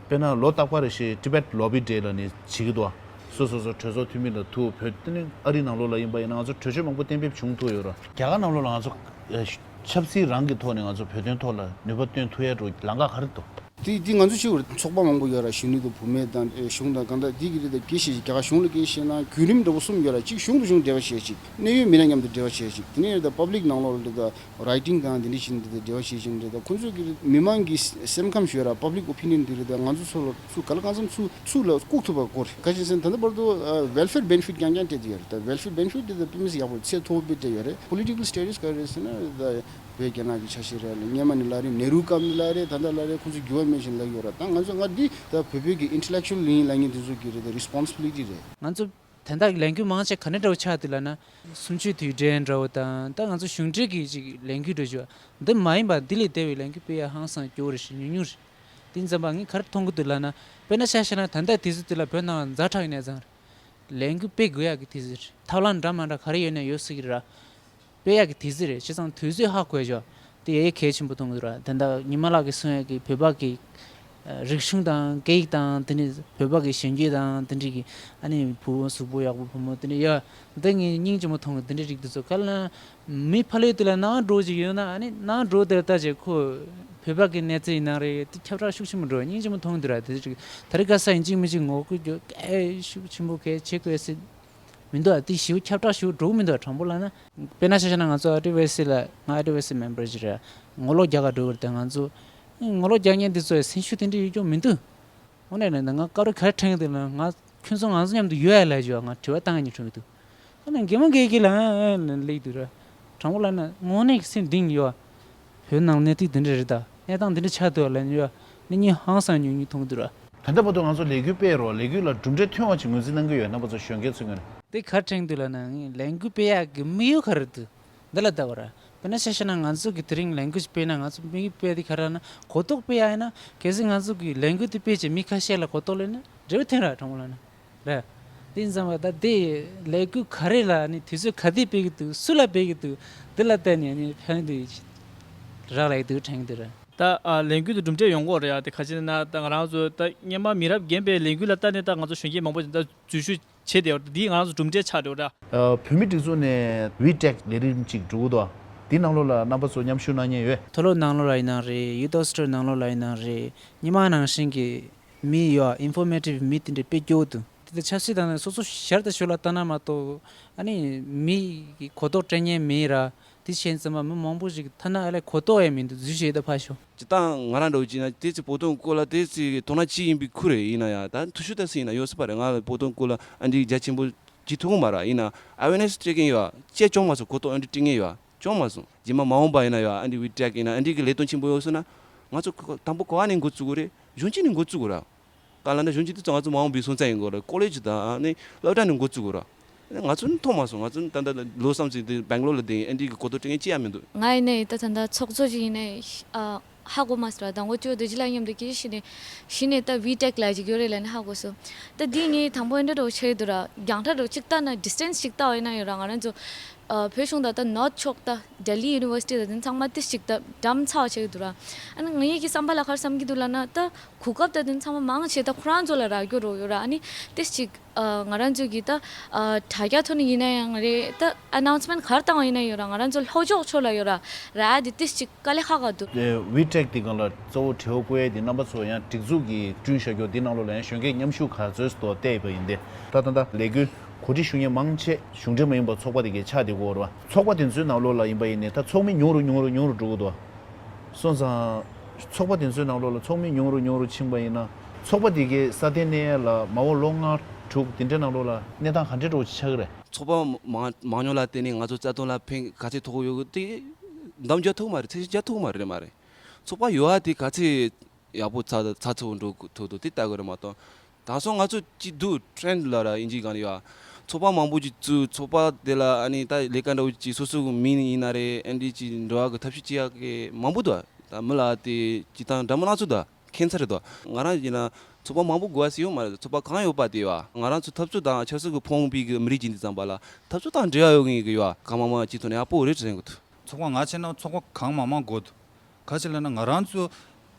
དཔེར་ན་ལོ་རྟག་པར་རེ་བཞིན་Tibet Lobby Day་ལ་ནི་བྱེད་ཀྱི་འདུག་སོ་སོ་སོ་གྲོས་ཚོགས་འཐུས་མི་ལ་ཐུག་བོད་དེ་ནི་ཨ་རི་ནང་ལོགས་ལ་ཡིན་པ་ཡིན་ན་ང་ཚོ་གྲོས་ཆོད་མང་པོ་གཏན་འབེབས་བྱུང་ཐུབ་ཡོད་ར། རྒྱ་གར་ནང་ལོགས་ལ་ང་ཚོ་ཨ་ཆབ་སྲིད་རང་གི་ཐོག་ནས་ང་ཚོ་བོད་དོན་ཐོག་ལ་ནུས་པ་བཏོན་ཐུབ་ཡ་འགྲོ་ལམ་ཁ་ག་རེ་འདུག་དེ་དེ་ང་ཚོ་ཞིག་ཚོགས་པ་མང་པོ་ཡོད་ར། གཞོན་ནུ་དང་བུད་མེད་དང་ཨེ་གཞུང་དང་གང་ལྟར་དེ་གི་རེད་ད་དགེ་བཤེས་ཀྱི་རྒྱ་གར་གཞུང་ལ་དགེ་བཤེས་ནང་བརྒྱུད་རིམ་འདྲ་པོ་གསུམ་ཡོད་ར། གཅིག་གཞུང་དང་གཞུང་འབྲེལ་བ་བྱེད་ཅིག་གནད་ཡོད་མི་སྣ་མཉམ་དུ་འབྲེལ་བ་བྱེད་ཅིག་དེ་ནས་རེད་ད་public་ནང་ལོགས་ལ་རེད་ད་writing་དང་དེ་འདྲ་བྱེད་འདི་ད་འབྲེལ་བ་བྱེད་ཅིག་རེད་ད་ཁོང་ཚོ་གི་མི་མང་གི་སེམས་ཁམས་ཞུ་ཡ་ར། Public opinion་དེ་རེད་ད་ང་ཚོ་ཚོ་ལ་ཚུར་ག་ལ་གང་འཚམ་ཚུར་ཚུར་ལ་བཀུག་ཐུབ་པ་དགོས་རེད། ག་ཅི་ཟེར་ན་ད་ལྟ་བར་དུ་welfare benefit་རྐྱང་རྐྱང་སྤྲད་དེ་ཡོད་རེད། ད་welfare benefit་དེ་ད་དཔེ་མི་སྲིད་ཡག་པོ་ཚད་མཐོ་པོ་དཔེ་སྤྲད་ཡོད་རེད། Political status་ག་རེ་རེད་ཟེར་ན་རེད་ད། བོད་རྒྱ་ནག་གི་ཆ་ཤས་རེད་ལ་སྔོན་མ་ནས་ལབ་རེད། ནེ་རུ་སྐབས་ནས་ལབ་རེད། ད་ལྟ་ལབ་རེད། ཁོང་ཚོས་འགྱུར་བ་མེད་བཞིན་ལབ་ཡོད་ར། ད་ང་ཚོ་ང་འདི་ད་བོད་བོད་ཀྱི་intellectual་ཡིན་ལབ་མཁན་དེ་ཚོ་གི་རེད་ད་responsibility་རེད། ང་ཚོ་ད་ལྟ་གི་ལས་འགུལ་མང་ཆེ་ག་འདྲ་འདྲ་བོ་ཆགས་འདུག་ལབ་ན། གསུམ་བཅུའི་དུས་དྲན་འདྲ་བོ་དང་ད་ང་ཚོ་གཞུང་འབྲེལ་གྱི་ཅིག་ལས་འགུལ་འགྲོ་རྒྱུ་འདི་མ་ཡིན་པ་འདི་ལས་བདེ་བའི་ལས་འགུལ་སྤེལ་ཡ་ཧང་སང་སྐྱོ་བོ་རེད་ཤག་ཉུང་ཉུང་རེད། དེ་ཙམ་པ་ངས་ག་རེ་མཐོང་གི་འདུག་ལབ་ན། དཔེར་ན་ཆ་བཞག་ན་ད་ལྟ་དུས་ཚོད་འདི་ལ་བོད་ནང་ཛ་དྲག་ཡིན་ནའི་ཙང་རེད། ལས་འགུལ་སྤེལ་དགོས་ཡག་གི་དུས་ཚོད་རེད། ཐབས་ལམ་འདྲ་མ་འདྲ་ག་རེ་ཡོད་ནའི་ཡོད་སྲིད་ཀྱི་རེད། སྤེལ་ཡག་གི་དུས་ཚོད་རེད། བྱས་ཙང་དུས་ཚོད་ཧ་གོ་ཡ་ཞོག་དེ་ཡ་ཡ་གལ་ཆེན་པོ་མཐོང་གི་འདུག་ར། དེ་འདྲ་ཉི་མ་ལགས་ཀྱིས་གསུང་ཡ་གི་བོད་པ་གི་རིག་གཞུང་དང་སྐད་ཡིག་དང་དེ་ནས་བོད་པ་གི་གཞོན་སྐྱེས་དང་དེ་འདྲ་གི་ཨ་ནི་བུ་མོ་གཟུགས་པོ་ཡག་པོ་བུ་མོ་དེ་འདྲ་ཡ་འདི་ངས་སྙིང་རྗེ་མོ་མཐོང་གི། དེ་འདྲ་རིགས་དེ་ཚོ་ག་ལ་མི་ཕ་ལོས་དེ་ལ་ནང་འགྲོ་ཅིག་ཡོད་ན་ཨ་ནི་ནང་འགྲོ་དེར་ལྟ་ཅིག་ཁོ་བོད་པ་གི་གནས་ཚུལ་ཡིན་ན་རེད་དེ་ཁྱབ་བསྒྲགས་ཤུགས་ཆེན་པོ་འགྲོ་སྙིང་རྗེ་མོ་མཐོང་གི་འདུག་ར། དེ་ཚོ་ད་རེས་ཁ་སང་ཡིན་གཅིག་མིན་གཅིག་ངོ་རྒོལ་རྒྱུ་གལ་ཤུགས་ཆེན་པོ་གལ་ཆེ་གོ་ཡ་སྲིད། མི་འདུག་ཨ་དེ་ཞེ་པོ་ཁྱབ་བསྒྲགས་ཞེ་པོ་འགྲོ་གི་མི་འདུག་དྲང་པོ་ལབ་ན། དཔེར་ན་ཆ་བཞག་ན་ང་ཚོ་ཨ་ཊི་ཝི་སི་ལ་ང་ཨ་ཊི་ཝི་སི་མེམ་བར་ཅིག་རེད། ངོ་ལོག་རྒྱག་ག་འགྲོ་གི་རེད་དེ་ང་ཚོ་ངོ་ལོག་རྒྱག་མཁན་འདི་ཚོ་སེམས་ཤུགས་དེ་འདྲ་ཡོད་རྒྱུ་མི་འདུག་དངོས་གནས་ནས་ང་སྐབས་རེ་ག་རེ་དྲན་གི་འདུག་ལབ་ན་ང་ཁྱོད་ཚོ་ང་ཚོ་མཉམ་དུ་ཡོད་ཨེ་ལབ་ཞུ་བ་ང་དྲི་བ་བཏང་ཡ་ནི་དྲན་གི་འདུག་ཨ་ནི་རྒན་མོ་རྒན་གྱི་ལ་ཨ་ཨ་ལབ་ལེགས་འདུག་ར། དྲང་པོ་ལབ་ན་དངོས་གནས་ཀྱི་སེམས་གཏིང་ཡོད། བོད་ནང་གནས་སྟངས་འདི་འདྲ་རེད་ད། གནས་སྟངས་འདི་འདྲ་ཆགས་འདུག་ལབ་ནས་ཡོད། ནི་གཉིད་ཧང་སང་ཉུང་ཉུང་མཐོང་གི་འདུག་ར། ད་ལྟ་བར་དུ་ང་ཚོ་ལས་འགུལ་སྤེལ་རོགས་ལས་འགུལ་ལ་གྲུབ་འབྲས་ཐོན་པ་ཅིག་ངོས་འཛིན་གནང་གི་ཡོད་ན་པ་ཚོ་གཞོན་སྐྱེས་ཚོའི་ངོས་ནས། དེ་ག་རེ་དྲན་གི་འདུག་ལབ་ན་ངས་ལས་འགུལ་སྤེལ་ཡག་གི་དམིགས་ཡུལ་ག་རེ་འདུག་འདི་ལ་ལྟ་བ་ར། དཔེར་ན་ཆ་བཞག་ན་ང་ཚོ་གི་དེ་རིང་ལས་འགུལ་ཞིག་སྤེལ་ན་ང་ཚོ་དམིགས་ཡུལ་སྤེལ་དེ་ག་རེ་ལབ་ན་གོ་རྟོགས་སྤེལ་ཡག་ཡིན་ན་གལ་སྲིད་ང་ཚོ་གི་ལས་འགུལ་དེ་སྤེལ་བྱས་མི་ཁ་ཤས་ལ་གོ་རྟོགས་སླེབས་ན་འབྲས་བུ་ཐོན་ར། དྲང་པོ་ལབ་ན། རེད། དེ་ཡིན་ཙང་བ་ད་དེ་ལས་འགུལ་ག་རེ་ལ་ནི་དུས་ཚོད་ག་དུས་སྤེལ་གི་འདུག་སུ་ལ་སྤེལ་གི་འདུག་འདི་ལ་བལྟས་ནས་ནི་ཕན་འདི་རག་ལས་འདུག་དྲན་གི་འདུག་ར། ད་ཨ་ལས་འགུལ་དུ་གྲུབ་འབྲས་ཡོང་གི་ཡོད་རེད་ཡ། དེ་ག་ཅི་ན་ད་ང་རང་ཚོ་ད་སྔོན་མ་མི་རབས་རྒན་པའི་ལས་འགུལ་ལ་བལྟས་ནས་ད་ང་ཚོ་གཞོན་སྐྱེས་མང་པོ་ཞིག་ད་འཛུལ་ཞུགས་བྱས་བསྡད་ཡོད་རེད། འདིས་ང་རང་ཚོ་གྲུབ་འབྲས་ཆགས་འགྲོ་ར། ཨ་བོད་མིའི་སྒྲིག་འཛུགས་ནས་ཝི་ཊེག་ལས་རིམ་ཅིག་འགྲོ་གི་འདུག། འདི་ནང་ལོགས་ལ་རྣམ་པ་ཚོ་མཉམ་ཞུགས་གནང་མཁན་ཡོད། མཐོ་སློབ་ནང་ལོགས་ལ་ཡིན་ན་རེད། ཡུ་ཐོག་སི་ཊར་ནང་ལོགས་ལ་ཡིན་ན་རེད། སྔོན་མ་ནང་བཞིན་གྱི་མི་ཡོད། ཨིན་ཕོར་མེ་ཊིབ་མི་དེ་འདྲ་དཔེ་སྐྱོ་བོ་འདུག། དེ་ལྟར་ཆབ་སྲིད་དང་སོ་སོ་ཞར་དུ་ཞོར་ལ་ལྟ་ན་མ་གཏོགས། ཨ་ནི་མི་གི་གོ་རྟོགས་སྤྲད་མཁན་མེད་ར། དེ་བྱས་ཙང་མ་མི་མང་པོ་ཞིག་ཐ་ན་ཨ་ལས་གོ་རྟོགས་ཡང་མི་འདུག། འཛུལ་ཞུགས་ད་ཕར་ཞོག། སྤྱིར་བཏང་ང་རང་འདྲ་བོ་བྱས་ན་དེ་ཚོ་བོད་དོན་སྐོར་ལ་དེ་ཚོ་དོ་སྣང་ཅིག་ཡིན་པའི་ཁུལ་རེད། ཡིན་ན་ཡང་ད་འཐུས་ཤོར་ད་ཟིན་ཡིན་ན་ཡོད་སྲིད་པ་རེད། ང་ལ་བོད་དོན་སྐོར་ལ་ཨ་འདྲའི་རྒྱ་ཆེན་པོ་ཅིག་ཐུག་གི་མ་རེད། ཡིན་ན་ཨ་ཝེར་ནེ་སི་སྤྲད་མཁན་ཡོད། ཅིག་བྱུང་མ་སོང་། གོ་རྟོགས་ཨ་འདྲའི་སྤྲད་མཁན་ཡོད། བྱུང་མ་སོང་། རྗེས་མ་མ་འོངས་པ་ཡིན་ན་ཡང་ཨ་འདྲའི་ཝི་ཊེག་ཡིན་ན་ཨ་འདྲའི་གི་ལས་དོན་ཆེན་པོ་ཡོད་སོང་ན་ང་ཚོ་དང་པོ་ག་བ་ནས་འགོ་བཙུགས་དགོས་རེད། གཞོན་སྐྱེས་ནས་འགོ་བཙུགས་དགོས་ར། ག་ལ་ན་གཞོན་སྐྱེས་དེ་ཚོ་ང་ཚོ་མ་འོངས་པའི་སོན་རྩ་ཡིན་དགོས་ར། ཀོ་ལེཇ་དང་ཨ་ནི་སློབ་གྲྭ་ནས་འགོ་བཙུགས་དགོས་ར། ང་ཚོ་ནི་མཐོང་མ་སོང་། ང་ཚོ་ནི་ད་ལྟ་ལོ་གསུམ་ཙམ་དེ་སྦེང་ལོར་ལ་བསྡད་ཡིན། ཨ་འདྲའི་གི་གོ་རྟོགས་སྤྲད་མཁན་ཅི་ཡང་མི་འདུག། ང་ཡིན་ནའི་ད་ད་ལྟ་ཚོགས་གཙོ་ཅིག་ཡིན་ནའི་ཨ་ཧ་གོ་མ་སོང་ར། དང་པོ་ཅོ་དེ་ཅི་ལ་མཉམ་དུ་སྐད་ཆ་བཤད་ནས་གཞི་ནས་ད་ཝི་ཊེག་ལབ་ཅིག་ཡོད་རེད་ལབ་ནས་ཧ་གོ་སོང་། ད་འདི་ངས་དང་པོ་ཨེ་འདྲ་འདྲ་བོ་བྱས་འདུག་ར། རྒྱང་ཐག་འདྲ་བོ་གཅིག་ལྟ་ན་ཌི་སི་ཊེན་སི་གཅིག་ལྟ་བ་ཡིན་ན་ཡོད་ར། ང་རང་ཚོ་ཨ་བོད་གཞུང་ད་ལྟ་ནོར་ཐི་ཕྱོགས་ད་ལྡི་ལི་ཡུ་ནི་ཝར་སི་ཊི་ད་དེ་ཚང་མ་ཏིས་ཅིག་ད་འགྲམ་ཚ་བ་བྱས་འདུག་ར། ཨ་ནི་ངའི་གི་བསམ་པ་ལ་ག་རེ་བསམ་གྱི་འདུག་ལབ་ན་ད་གོ་སྐབས་ད་དེ་ཚང་མ་མང་ཆེ་ད་ཁོ་རང་ཚོ་ལ་རག་རྒྱུ་རོ་ཡོད་ར། ཨ་ནི་ཏིས་ཅིག་ཨ་ང་རང་ཚོ་གི་ད་ཨ་དྲ་རྒྱ་ཐོག་ནས་ཡིན་ན་ཡང་རེད། ད་ཨ་ནའུན་སི་མེན་ཊི་ག་རེ་བཏང་བ་ཡིན་ན་ཡོད་ར། ང་རང་ཚོ་ལྷོ་ཕྱོགས་ཕྱོགས་ལ་ཡོད་ར་ར་དེ་ཏིས་ཅིག་དཀའ་ལས་ཁག་ག་འདུག། དེ་ཝི་ཊེག་དེ་སྒང་ལ་གཙོ་བོ་བྲེལ་བ་བསྐུལ་ཡས་དེ་རྣམ་པ་ཚོ་ཡང་སྒྲིག་འཛུགས་ཀྱིས་བསྐྲུན་བཞག་རྒྱུ་དེ་ནང་ལོགས་ལ་ཡང་གཞོན་སྐྱེས་མཉམ་ཞུགས་ག་ཚོད་ཙམ་འདུག་བལྟས་པ་ཡིན་ཏེ། ད་ད་ལྟ་ལས་འགུལ་གོ་སྒྲིག་ཞུ་མཁན་མང་ཆེ་གཞུང་འབྲེལ་མ་ཡིན་པ་ཚོགས་པ་དེ་གའི་ཆགས་བསྡད་ཡོད་རེད་བ། ཚོགས་པ་དེ་ཚོའི་ནང་ལོགས་ལ་ཡིན་པ་ཡིན་ནའི་ད་ཚོགས་མི་ཉུང་རུ་ཉུང་རུ་ཉུང་རུ་འགྲོ་གི་འདུག། སོང་ཙང་ཚོགས་པ་དེ་ཚོའི་ནང་ལོགས་ལ་ཚོགས་མི་ཉུང་རུ་ཉུང་རུ་ཕྱིན་པ་ཡིན་ན་ཚོགས་པ་དེ་གའི་སྲ་བརྟན་གནས་ཡས་ལ་མ་འོངས་ལོ་ལྔ་དྲུག་དེ་འདྲའི་ནང་ལོགས་ལ་གནས་སྟངས་ག་འདྲའི་འདྲ་བོ་ཅིག་ཆགས་ཀྱི་རེད། ཚོགས་པ་མང་མང་ཉུང་ལ་བརྟེན་ནས་ང་ཚོ་རྩ་དོན་ལ་ཕན་ག་ཚད་ཐོགས་ཡོད་གི་དེ་འདང་རྒྱག་ཐུབ་མ་རེད། ཚད་གཞི་རྒྱག་ཐུབ་མ་རེད་མ་རེད། ཚོགས་པ་ཡོད་ཨ་དེ་ག་ཚད་ཡག་པོ་ཚ་ཚ་ཚོ་འགྲོ་ཐུབ་འདུག་དེ་ལྟ་དགོས་རེད་མ་གཏོགས། དེང་སང་ང་ཚོ་ཅི་འདུག་ཊེ་རེན་ཌི་ལ་ར་ཨིན་ཇི་སྒང་ནས་ཡོད། ཚོགས་པ་མང་པོ་ཅིག་བཙུགས། ཚོགས་པ་དེ་ལ་ཨ་ནི་ད་ལས་ཀ་འདྲ་བོ་ཅིག་སོ་སོ་གི་མིང་ཡིན་ན་རེད། ཨ་འདྲ་ཅིག་འགྲོ་བ་གི་ཐབས་ཤེས་ཅིག་ཡག་གི་མང་པོ་འདུག། ད་མི་ལ་དེ་ཅིག་དང་འདྲ་མི་སྣ་ཚོ་འདུག་ཁྱད་མཚར་རེད་འདུག། ང་རང་ཡིན་ན་ཚོགས་པ་མང་པོ་དགོས་ཟེར་ཡོད་མ་རེད། ཚོགས་པ་གང་ཡོད་པ་དེ་ཡོད། ང་རང་ཚོ་འཐབ་རྩོད་དང་ཆབ་སྲིད་ཀྱི་ཕུང་པོའི་གི་མི་རིགས་ཅིག་འདི་ཙམ་པ་ལ་འཐབ་རྩོད་དང་འབྲེལ་བ་ཡོད་མཁན་གི་ཡོད། གང་མང་མང་ཅིག་ཐོག་ནས་ཡག་པོ་རེད་དྲན་གི་འདུག། ཚོགས་པ་ང་བྱས་ན་ཚོགས་པ་གང་མང་མང་དགོས་འདུག། ག་ཅི་ལབ་ན་ང་རང་ཚོ་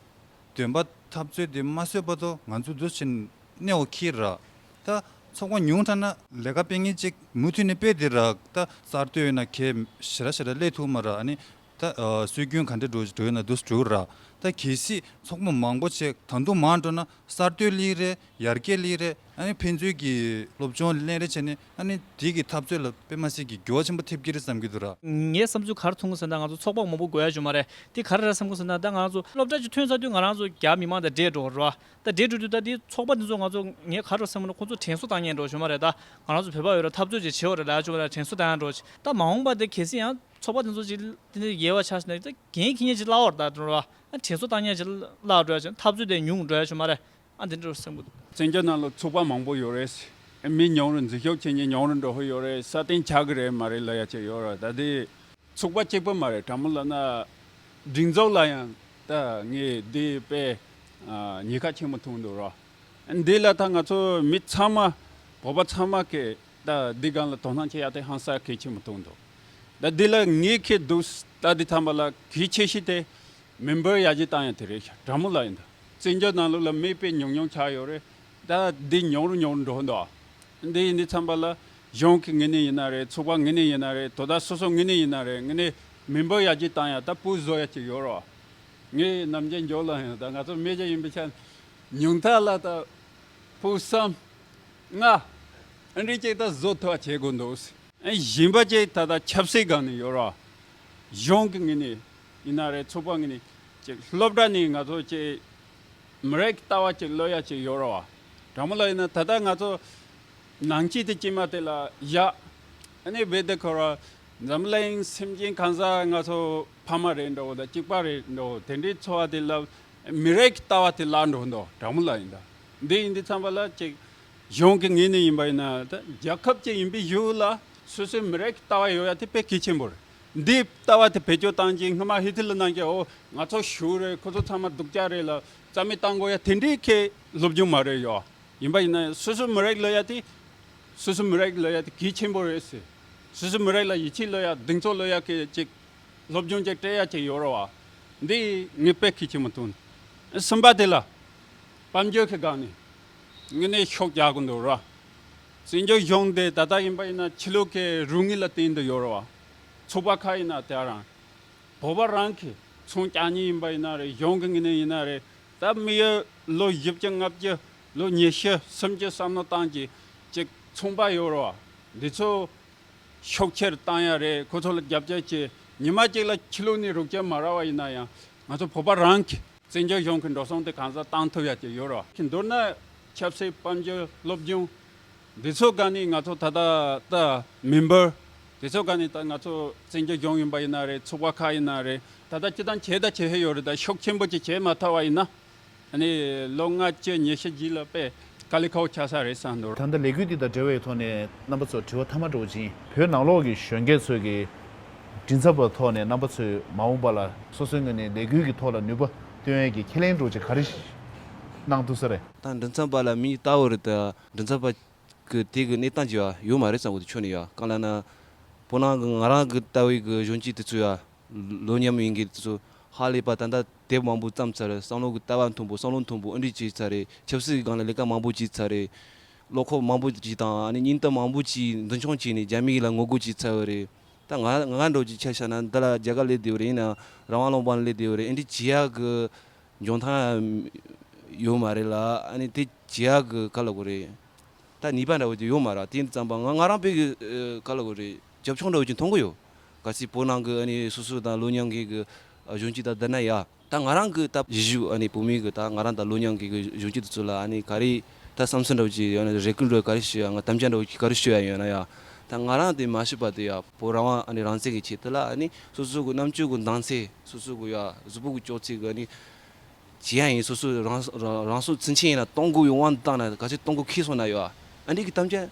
འདོན་པ་འཐབ་རྩོད་དེ་མ་བཟོས་བར་དུ་ང་ཚོ་འདུ་བྱེད་གནས་འོ་ཁྱེར་ར། ད་ཚོགས་པ་ཉུང་དྲགས་ན་ལས་ཀ་སྤེལ་མཁན་ཅིག་མུ་མཐུད་ནས་སྤེལ་དེ་ར། ད་གསར་གཏོད་ཡོད་ན་གས་ཞེ་དྲག་ཞེ་དྲག་སླེབས་ཐུབ་མ་ར། ཨ་ནི་ད་ཨ་སྲོལ་རྒྱུན་ག་འདྲ་འགྲོ་འགྲོ་ཡོད་ན་འདུ་འགྲོ་ར། ད་གལ་སྲིད་ཚོགས་པ་མང་པོ་ཅིག་ད་དུང་མང་འགྲོ་ན་གསར་གཏོད་སླེབས་རེད། ཡར་རྒྱས་སླེབས་རེད། ཨ་ནི་ཕན་ཚུན་གྱི་སློབ་སྦྱོང་ལེན་རེས་བྱས་ནས་ཨ་ནི་དེ་གི་འཐབ་རྩོད་ལ་དཔེ་མ་སྲིད་ཀྱི་འགྱུར་བ་ཆེན་པོ་ཐེབས་ཀྱི་རེད་བསམ་གྱི་འདུག་ར། ངའི་བསམ་ཚུལ་ག་རེ་མཐོང་གི་ཟེར་ན་ང་ཚོ་ཚོགས་པ་མང་པོ་དགོས་ཡ་ཞུ་མ་རེད། དེ་ག་རེ་རེད་བསམ་གི་ཟེར་ན་ད་ང་ཚོ་སློབ་གྲྭ་ཅིག་ཐོན་ཚར་དུས་ང་རང་ཚོ་རྒྱ་མི་མང་དང་འདྲེས་འགྲོ་གི་རེད་བ། ད་འདྲེས་འགྲོ་དུས་ད་དེ་ཚོགས་པ་འདི་ཚོ་ང་ཚོ་ངས་ག་རེ་རེད་བསམ་གི་ན་ཁོང་ཚོ་དྲན་གསོ་བཏང་མཁན་འདྲ་བོ་ཞུ་མ་རེད། ད་ང་རང་ཚོ་བོད་པ་ཡོད་ར་འཐབ་རྩོད་ཅིག་བྱེད་འོ་རེད་ལབ་ཡ་ཞུ་མ་རེད། དྲན་གསོ་བཏང་ཡ་འདྲ་བོ་ཅིག། ད་མ་འོངས་པ་དེ་གལ་སྲིད་ཡང་ཚོགས་པ་འདི་ཚོ་ཅིག་དེ་འདྲ་ཡལ་བ་ཆགས་ཟིན་ན་ད་འགན་འཁྱེར་མཁན་ཅིག་བརླག་འོ་རེད་ད་འགྲོ་ར། ཨ་དྲན་གསོ་བཏང་མཁན་ཅིག་བརླག་འགྲོ་ཡ་ཅིག་འཐབ་རྩོད་དེ་ཉུང་འགྲོ་ཡ་ཞུ་མ་རེད། ཨ་འདི་འདྲ་བསམ་གི་འདུག། བཙན་བྱོལ་ནང་ལ་ཚོགས་པ་མང་པོ་ཡོད་རེད། མི་ཉུང་རུ་འཛུལ་ཞུགས་བྱེད་མཁན་ཉུང་རུ་འགྲོ་ཧུ་ཡོད་རེད། སྲ་བརྟན་ཆགས་ཀྱི་རེད་མ་རེད་ལབ་ཡ་ཅིག་ཡོད་རེད། ད་དེ་ཚོགས་པ་གཅིག་པུ་མ་རེད། དྲང་མོ་ལབ་ན་སྒྲིག་འཛུགས་ལ་ཡང་ད་ངས་འདི་དཔེ་ཉེན་ཁ་ཆེན་པོ་མཐོང་འདུག་ར། འདི་ལ་ད་ང་ཚོ་མི་ཚང་མ་བོད་པ་ཚང་མ་གིས་ད་འདི་སྒང་ལ་དོ་སྣང་བྱེད་ཡ་དེ་ཧང་སང་གལ་ཆེན་པོ་མཐོང་འདུག། ད་འདི་ལ་ངས་ཁེ་འདུག་ད་འདི་ཐམ་པ་ལ་གལ་ཆེ་ཤོས་དེ་མེམ་བར་ཡར་རྒྱས་བཏང་ཡ་དེ་རེད་ཤག། དྲང་མོ་ལབ་ཡིན་ད། བཙན་བྱོལ་ནང་ལོགས་ལ་མི་དཔེ་ཉུང་ཉུང་ཆགས་ཡོད་རེད། ད་འདི་ཉུང་རུ་ཉུང་རུ་འགྲོ་འདུག། འདི་ཡིན་འདི་ཚང་པ་ལ་གཞུང་གི་ངོས་ནས་ཡིན་ན་རེད། ཚོགས་པ་ངོས་ནས་ཡིན་ན་རེད། དོ་བདག་སོ་སོ་ངོས་ནས་ཡིན་ན་རེད། ངོས་ནས་མེམ་བར་ཡར་རྒྱས་བཏང་ཡ་ད་སྤུ་བཟོ་ཡ་ཅིག་ཡོད་རེད་བ། ངས་ནམ་རྒྱུན་འཇོག་ལ་ཡང་ད་ང་ཚོ་མི་རྒྱ་ཡིན་པའི་ཆ་ཉུང་མཐའ་ལ་ད་སྤུ་གསུམ་ལྔ་ཨ་འདྲ་ཅིག་ད་བཟོ་ཐུབ་པ་བྱེད་དགོས་འདུག། གཞན་པ་ཅིག་ད་ལྟ་ཆབ་སྲིད་སྒང་ནས་ཡོད་རེད་བ། གཞུང་གི་ངོས་ནས་ཡིན་ན་རེད། ཚོགས་པ་ངོས་ནས་ཅིག་སློབ་གྲྭ་ནས་ང་ཚོ་ཅིག་མི་རིགས་ལྟ་བ་ཅིག་སློབ་ཡ་ཅིག་ཡོད་རེད་བ། དྲང་མོ་ལབ་ཡིན་ན་ད་ལྟ་ང་ཚོ་ནང་ཆོས་དེ་སྐྱེས་མ་དེ་ལ་ཡ་ཨ་ནི་བེ་དེ་ཁོ་ར་འཛམ་གླིང་སེམས་ཅན་གང་ཟག་ང་ཚོ་ཕ་མ་རེད་འགྲོ་དང་གཅིག་པ་རེད་འགྲོ་དེ་འདྲའི་འཚོ་བ་དེ་ལ་མི་རིགས་ལྟ་བ་དེ་བརླག་འགྲོ་འདུག། དྲང་མོ་ལབ་ཡིན་ད། འདི་ཡིན་དུས་ཙམ་པ་ལ་ཅིག་གཞུང་གི་ངོས་ནས་ཡིན་པ་ཡིན་ན་ད་རྒྱལ་ཁབ་ཅིག་ཡིན་པའི་གཞུག་ལ་སོ་སོའི་མི་རིགས་ལྟ་བ་ཡོད་ཡ་དེ་དཔེ་གལ་ཆེན་པོ་རེད། འདི་ལྟ་བ་དེ་བེད་སྤྱོད་བཏང་ཅིང་སྔོན་མ་ཧི་ཐི་ལི་ནང་གི་འོ་ང་ཚོ་ཞུ་རེད། ཁོ་ཚོ་ཚང་མ་སྡུག་ཅག་རེད་ལ་རྩ་མེད་བཏང་དགོས་ཡ་དེ་འདྲའི་ཁེ་སློབ་སྦྱོང་མ་རེད་ཡོད། ཡིན་པ་ཡིན་ན་སོ་སོའི་མི་རིགས་ལབ་ཡ་དེ་སོ་སོའི་མི་རིགས་ལབ་ཡ་དེ་གལ་ཆེན་པོ་རེད་ཟེར། སོ་སོའི་མི་རིགས་ལ་ཡིད་ཆེས་ལབ་ཡ་གདེང་ཚོད་ལབ་ཡ་གི་ཅིག་སློབ་སྦྱོང་ཅིག་སྤྲད་ཡ་ཅིག་ཡོད་རེད་བ། འདི་ངས་དཔེ་ཁྱི་ཁྱི་མ་ཐོན། གསུམ་པ་དེ་ལ། དཔལ་འབྱོར་གྱི་སྒང་ནས། ངས་ནས་ཤུགས་རྒྱག་གི་འདུག་ར། བཙན་བྱོལ་གཞུང་འདི་ད་ལྟ་ཡིན་པ་ཡིན་ན་ཕྱི་ལོགས་ཀྱི་རོགས་དངུལ་ལ་བརྟེན་དུ་ཡོད་ར་བ། ཚོགས་པ་ཁག་ཡིན་ན་དེ་རང་། བོད་པ་རང་གི་ཚོང་རྒྱག་མཁན་ཡིན་པ་ཡིན་ན་རེད། གཞུང་གི་ངོས་ནས་ཡིན་ན་རེད། ད་མི་ཡོད་ལོ་བཞི་བཅུ་ལྔ་བཅུ་ལོ་ཉི་ཤུ་སུམ་ཅུ་བསམ་བློ་བཏང་གི་ཅིག་ཚོང་པ་ཡོད་ར་བ། འདི་ཚོ་ཤུགས་ཆེར་བཏང་ཡ་རེད། ཁོ་ཚོ་ལ་རྒྱབ་སྐྱོར་བྱེད། ཉི་མ་གཅིག་ལ་ཕྱི་ལོགས་ནས་རོགས་སྐྱོར་མ་རག་པ་ཡིན་ན་ཡང་ང་ཚོ་བོད་པ་རང་གི་བཙན་བྱོལ་གཞུང་གི་འགྲོ་སོང་དེ་གང་ཟག་བཏང་ཐུབ་ཡ་ཅིག་ཡོད་ར་བ། མདོར་ན་ཆབ་སྲིད། དཔལ་འབྱོར། སློབ་སྦྱོང་། འདི་ཚོ་ག་ནས་ང་ཚོ་ད་ལྟ་ད་མི་འབོར། འདི་ཚོ་ག་ནས་ད་ང་ཚོ་བཙན་བྱོལ་གཞུང་ཡིན་པ་ཡིན་ན་རེད། ཚོགས་པ་ཁག་ཡིན་ན་རེད། ད་ལྟ་སྤྱི་བཏང་བྱས་ད་བྱེད་ཧེ་ཡོད་རེད། ད་ཤུགས་ཆེན་པོ་ཅིག་བྱས་མ་ཐུབ་པ་ཡིན་ན། ཨ་ནི་ལོ་ལྔ་བཅུ་ཉི་ཤུ་རྗེས་ལ་དཔེ་དཀའ་ལས་ཁག་པོ་ཆགས་ས་རེད་བསམ་འདུག་ད་ལྟ་ལས་འགུལ་འདི་དང་འབྲེལ་བའི་ཐོག་ནས་རྣམ་པ་ཚོར་དྲི་བ་མཐའ་མ་འདྲ་བོ་ཅིག་ཡིན། བོད་ནང་ལོགས་ཀྱི་གཞོན་སྐྱེས་ཚོས་ཀྱི་མགྲིན་ཚབ་པ་ཐོག་ནས་རྣམ་པ་ཚོས་མ་འོངས་པ་ལ་སོ་སོའི་ངོས་ནས་ལས་འགུལ་གྱི་ཐོག་ལ་ནུས་པ་བཏོན་ཡས་ཀྱི་ཁས་ལེན་འདྲ་བོ་ཅིག་ག་རེ་གནང་ཐུབ་ས་རེད། ད་མགྲིན་ཚབ་པ་ལ་མི་ལྟ་བུ་རེད། ད་མགྲིན་ཚབ་པ་གི་དེ་གི་གནས་སྟངས་ཅིག་ཡོད་མ་རེད་བསམ་གི་འདུག་ཕྱོགས་ནས་ཡ། གང་ལབ་ན། བོད་ནང་གི་ང་རང་གི་ལྟ་བའི་གི་གཞོན་སྐྱེས་དེ་ཚོ་ཡ། ལོ་མཉམ་ཡིན་གྱི་དེ་ཚོ་ཧ་ལས་པ་ད་ལྟ་དེབ་མང་པོ་བརྩམས་ཚར། བསམ་བློ་གི་ལྟ་བ་མཐོན་པོ། བསམ་བློ་མཐོན་པོ་ཨ་འདྲ་བྱས་ཚར་རེད། ཆབ་སྲིད་ཀྱི་སྒང་ལ་ལས་ཀ་མང་པོ་བྱས་ཚར་རེད། བློ་ཁོག་མང་པོ་ཅིག་དང་ཨ་ནི་སྙིང་སྟོབས་མང་པོ་ཅིག་མདུན་མཆོང་བྱས་ནས་རྒྱ་མི་ལ་ངོ་རྒོལ་བྱས་ཚར་བ་རེད། ད་ང་ང་འདྲ་བོ་ཅིག་ཆ་བཞག་ན་འདི་ལ་རྒྱ་གར་སླེབས་བསྡད་ཡོད་རེད། ཡིན་ན་རང་དབང་ལུང་པ་ནས་སླེབས་བསྡད་ཡོད་རེད། ཨ་འདྲ་བྱེད་ཡག་གི་འཇོན་ཐང་ཡོད་མ་རེད་ལ། ཨ་ནི་དེ་བྱེད་ཡག་གི་ག་ལབ་དགོས་རེད། ད་ནུས་པ་འདྲ་བོ་དེ་ཡོད་མ་རེད། དེ་ཡིན་ཙམ་པ་ང་ང་རང་དཔེ་གི་ཨ་ག་ལབ་དགོས་རེད། རྒྱབ་ལྗོངས་འདྲ་བོ་ཅིག་མཐོང་གི་ཡོད། གལ་སྲིད་བོད་ནང་གི་ཨ་ནི་སོ་སོ་དང་ལོ་མཉམ་གི་གི་ཨ་གཞོན་སྐྱེས་དང་བསྡུར་ན་ཡ། ད་ང་རང་གི་ད་གཞིས་བཞུགས་ཨ་ནི་བོད་མི་གི་ད་ང་རང་དང་ལོ་མཉམ་གི་གི་གཞོན་སྐྱེས་དེ་ཚོ་ལ་ཨ་ནི་ག་རེ་ད་བསམ་ཚུལ་འདྲ་བོ་ཅིག་ཡང་ན་རེ་སྐུལ་འདྲ་བོ་ག་རེ་ཞུ་ཡ། ང་དམ་བཅའ་འདྲ་བོ་ཅིག་ག་རེ་ཞུ་ཡ་ཡོད་ན་ཡ། ད་ང་རང་དེ་མ་ཤི་བར་དུ་ཡ་བོད་རང་དབང་ཨ་ནི་རང་བཙན་གི་ཆེད་དུ་ལ་ཨ་ནི་སོ་སོ་གི་རྣམ་དཔྱོད་གི་འདང་ཚད། སོ་སོ་གི་ཡ་གཟུགས་པོ་གི་སྤྱོད་ཚུལ་གི་ཨ་ནི་བྱེད་ཡ་ཡིན། སོ་སོ་རང་རང་རང་སྲོག་ཚུན་ཆད་ཡིན་ན་གཏོང་དགོས་ཡོང་དབང་བཏང་ན་ག་ཚོད་གཏོང་དགོས་ཁེལ་སོང་ན་ཡོད་ཨ། ཨ་འདྲ་གི་དམ་བཅའ་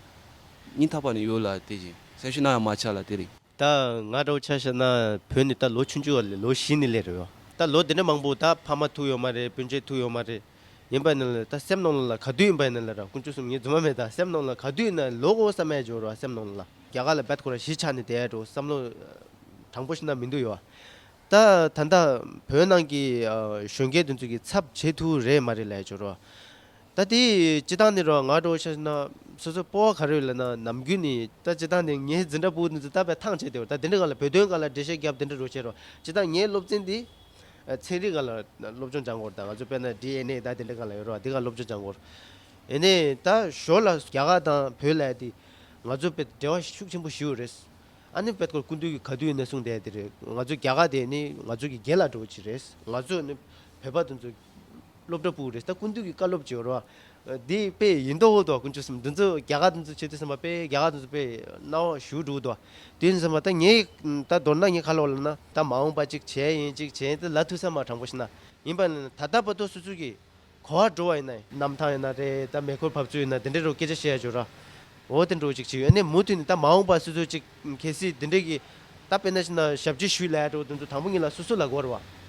སྙིང་ཐག་པ་ནས་ཡོད་ལ། དེ་བཞིན་སེམས་ཤུགས་ནམ་ཡང་མ་ཆག་ལ། དེ་རིང་། ད་ང་འདྲ་བོ་ཆ་བཞག་ན་བོད་ནས་ད་ལོ་ཆུང་ཆུང་བ་ལས་ལོ་བཞི་ནས་སླེབས་རེད་བ། ད་ལོ་དེ་འདྲ་མང་པོ་ད་ཕ་མ་ཐུག་ཡོད་མ་རེད། སྤུན་མཆེད་ཐུག་ཡོད་མ་རེད། ཡིན་པ་ནི་ལ་ད་སེམས་ནང་ལ་ག་དུས་ཡིན་པ་ནི་ལ་ར་དཀོན་མཆོག་གསུམ་ངས་རྫུན་མ་མེད། ད་སེམས་ནང་ལ་ག་དུས་ཡིན་ན་ལོག་འོ་བསམ་ཡ་འབྱོར་བ། སེམས་ནང་ལ་རྒྱ་གར་ལ་བད་ཁོ་ར་གཞིས་ཆགས་ནས་བསྡད་ཡ་འགྲོ་བསམ་བློ་དྲང་པོ་ཞིག་ན་མི་འདུག་ཡོད་བ། ད་ད་ལྟ་བོད་ནང་གི་ཨ་གཞོན་སྐྱེས་དེ་ཚོ་གི་ཚབ་བྱེད་ཐུབ་རེད་མ་རེད་ལབ་ཡ་འབྱོར་བ། ད་དེ་སྤྱི་བཏང་ནས་རོ་ང་འདྲ་བོ་ཆ་བཞག་ན་སོ་སོ་སྤོབས་པ་ག་རེ་ཡོད་ལབ་ན། ནམ་རྒྱུན་ནས་ད་སྤྱི་བཏང་ནས་ངའི་འཛིན་གྲྭ་ཕྲུ་གུ་འདི་ཚོ་ད་དཔེ་ཐང་ཆད་དེ་བ། ད་དེ་འདྲ་ག་ལ་བོད་དོན་ག་ལ་འགྲེལ་བཤད་རྒྱབ་དེ་འདྲ་རོ་བྱེད་རོ། སྤྱི་བཏང་ངའི་སློབ་ཚན་འདི་ཚན་རིག་ག་ལ་སློབ་སྦྱོང་སྦྱང་དགོས་རེད། ད་ང་ཚོ་དཔེར་ན་ཌི་ཨེན་ཨེ་ད་དེ་འདྲ་ག་ལ་ཡོད་རོ། དེ་ག་སློབ་སྦྱོང་སྦྱང་དགོས་རེད། ཡིན་ནའི་ད་ཞོར་ལ་རྒྱ་གར་དང་བོད་ལ་དེ་ང་ཚོ་དཔེ་འབྲེལ་བ་ཤུགས་ཆེན་པོ་ཞིག་ཡོད་རེད། ཨ་ནི་དཔེ་སྐོར་སྐུ་མདུན་གྱིས་ག་དུས་ཡིན་ན་གསུངས་བསྡད་དེ་རེད། ང་ཚོ་རྒྱ་གར་དེ་ནི་ང་ཚོ་གི་རྒྱལ་ལ་འགྲོ་བ་ཅིག་རེད། ང་ཚོ་ནི་བོད་པ་དེ་ཚོ་སློབ་གྲྭ་ཕྲུ་གུ་རེད། ད་སྐུ་མདུན་གྱི་བཀའ་སློབ་ཅིག་ཡོད་རེད་བ། འདི་དཔེ་ཡིན་མདོག་འདུག་དཀོན་མཆོག་གསུམ། འདི་ཚོ་རྒྱ་གར་དེ་ཚོ་བྱེད་དུས་ཙམ་པ་དཔེ་རྒྱ་གར་དེ་ཚོ་དཔེ་སྣང་བ་ཞུ་འགྲོ་འདུག་དེ་ཡིན་ཙམ་པ་ད་ངས་ད་མདོར་ན་ངས་ག་ལབ་ལབ་ན། ད་མ་འོངས་པ་ཅིག་བྱས་ཡིན་ཅིག་བྱས་ཡིན་ད་ལབ་ཐུབ་ས་མ། དྲང་པོ་བཤད་ན། ཡིན་པ་ནི་ད་ལྟ་བར་དུ་སོ་སོ་གི་གོ་བ་འགྲོ་བ་ཡིན་ན། གནམ་ཐང་ཡིན་ན་རེད། ད་མེ་འཁོར་བབས་ཚུལ་ཡིན་ན་དེ་འདྲ་རུ་སྐད་ཆ་བཤད་ཡ་འབྱོར་ར། འོ་དེ་འདྲ་ཅིག་བྱེད་ཡོད་ནས་མུ་མཐུད་ནས་ད་མ་འོངས་པ་སོ་སོ་ཅིག་གལ་སྲིད་དེ་འདྲ་གི་ད་དཔེར་ན་ཞིག་ན་ཞབས་ཕྱི་ཞུས་ལབ་ཡ་འདྲ་བོ་དེ་ཚོ་དང་པོ་ཉིད་ལ་སོ་སོ་ལ་དགོས་རེད་བ།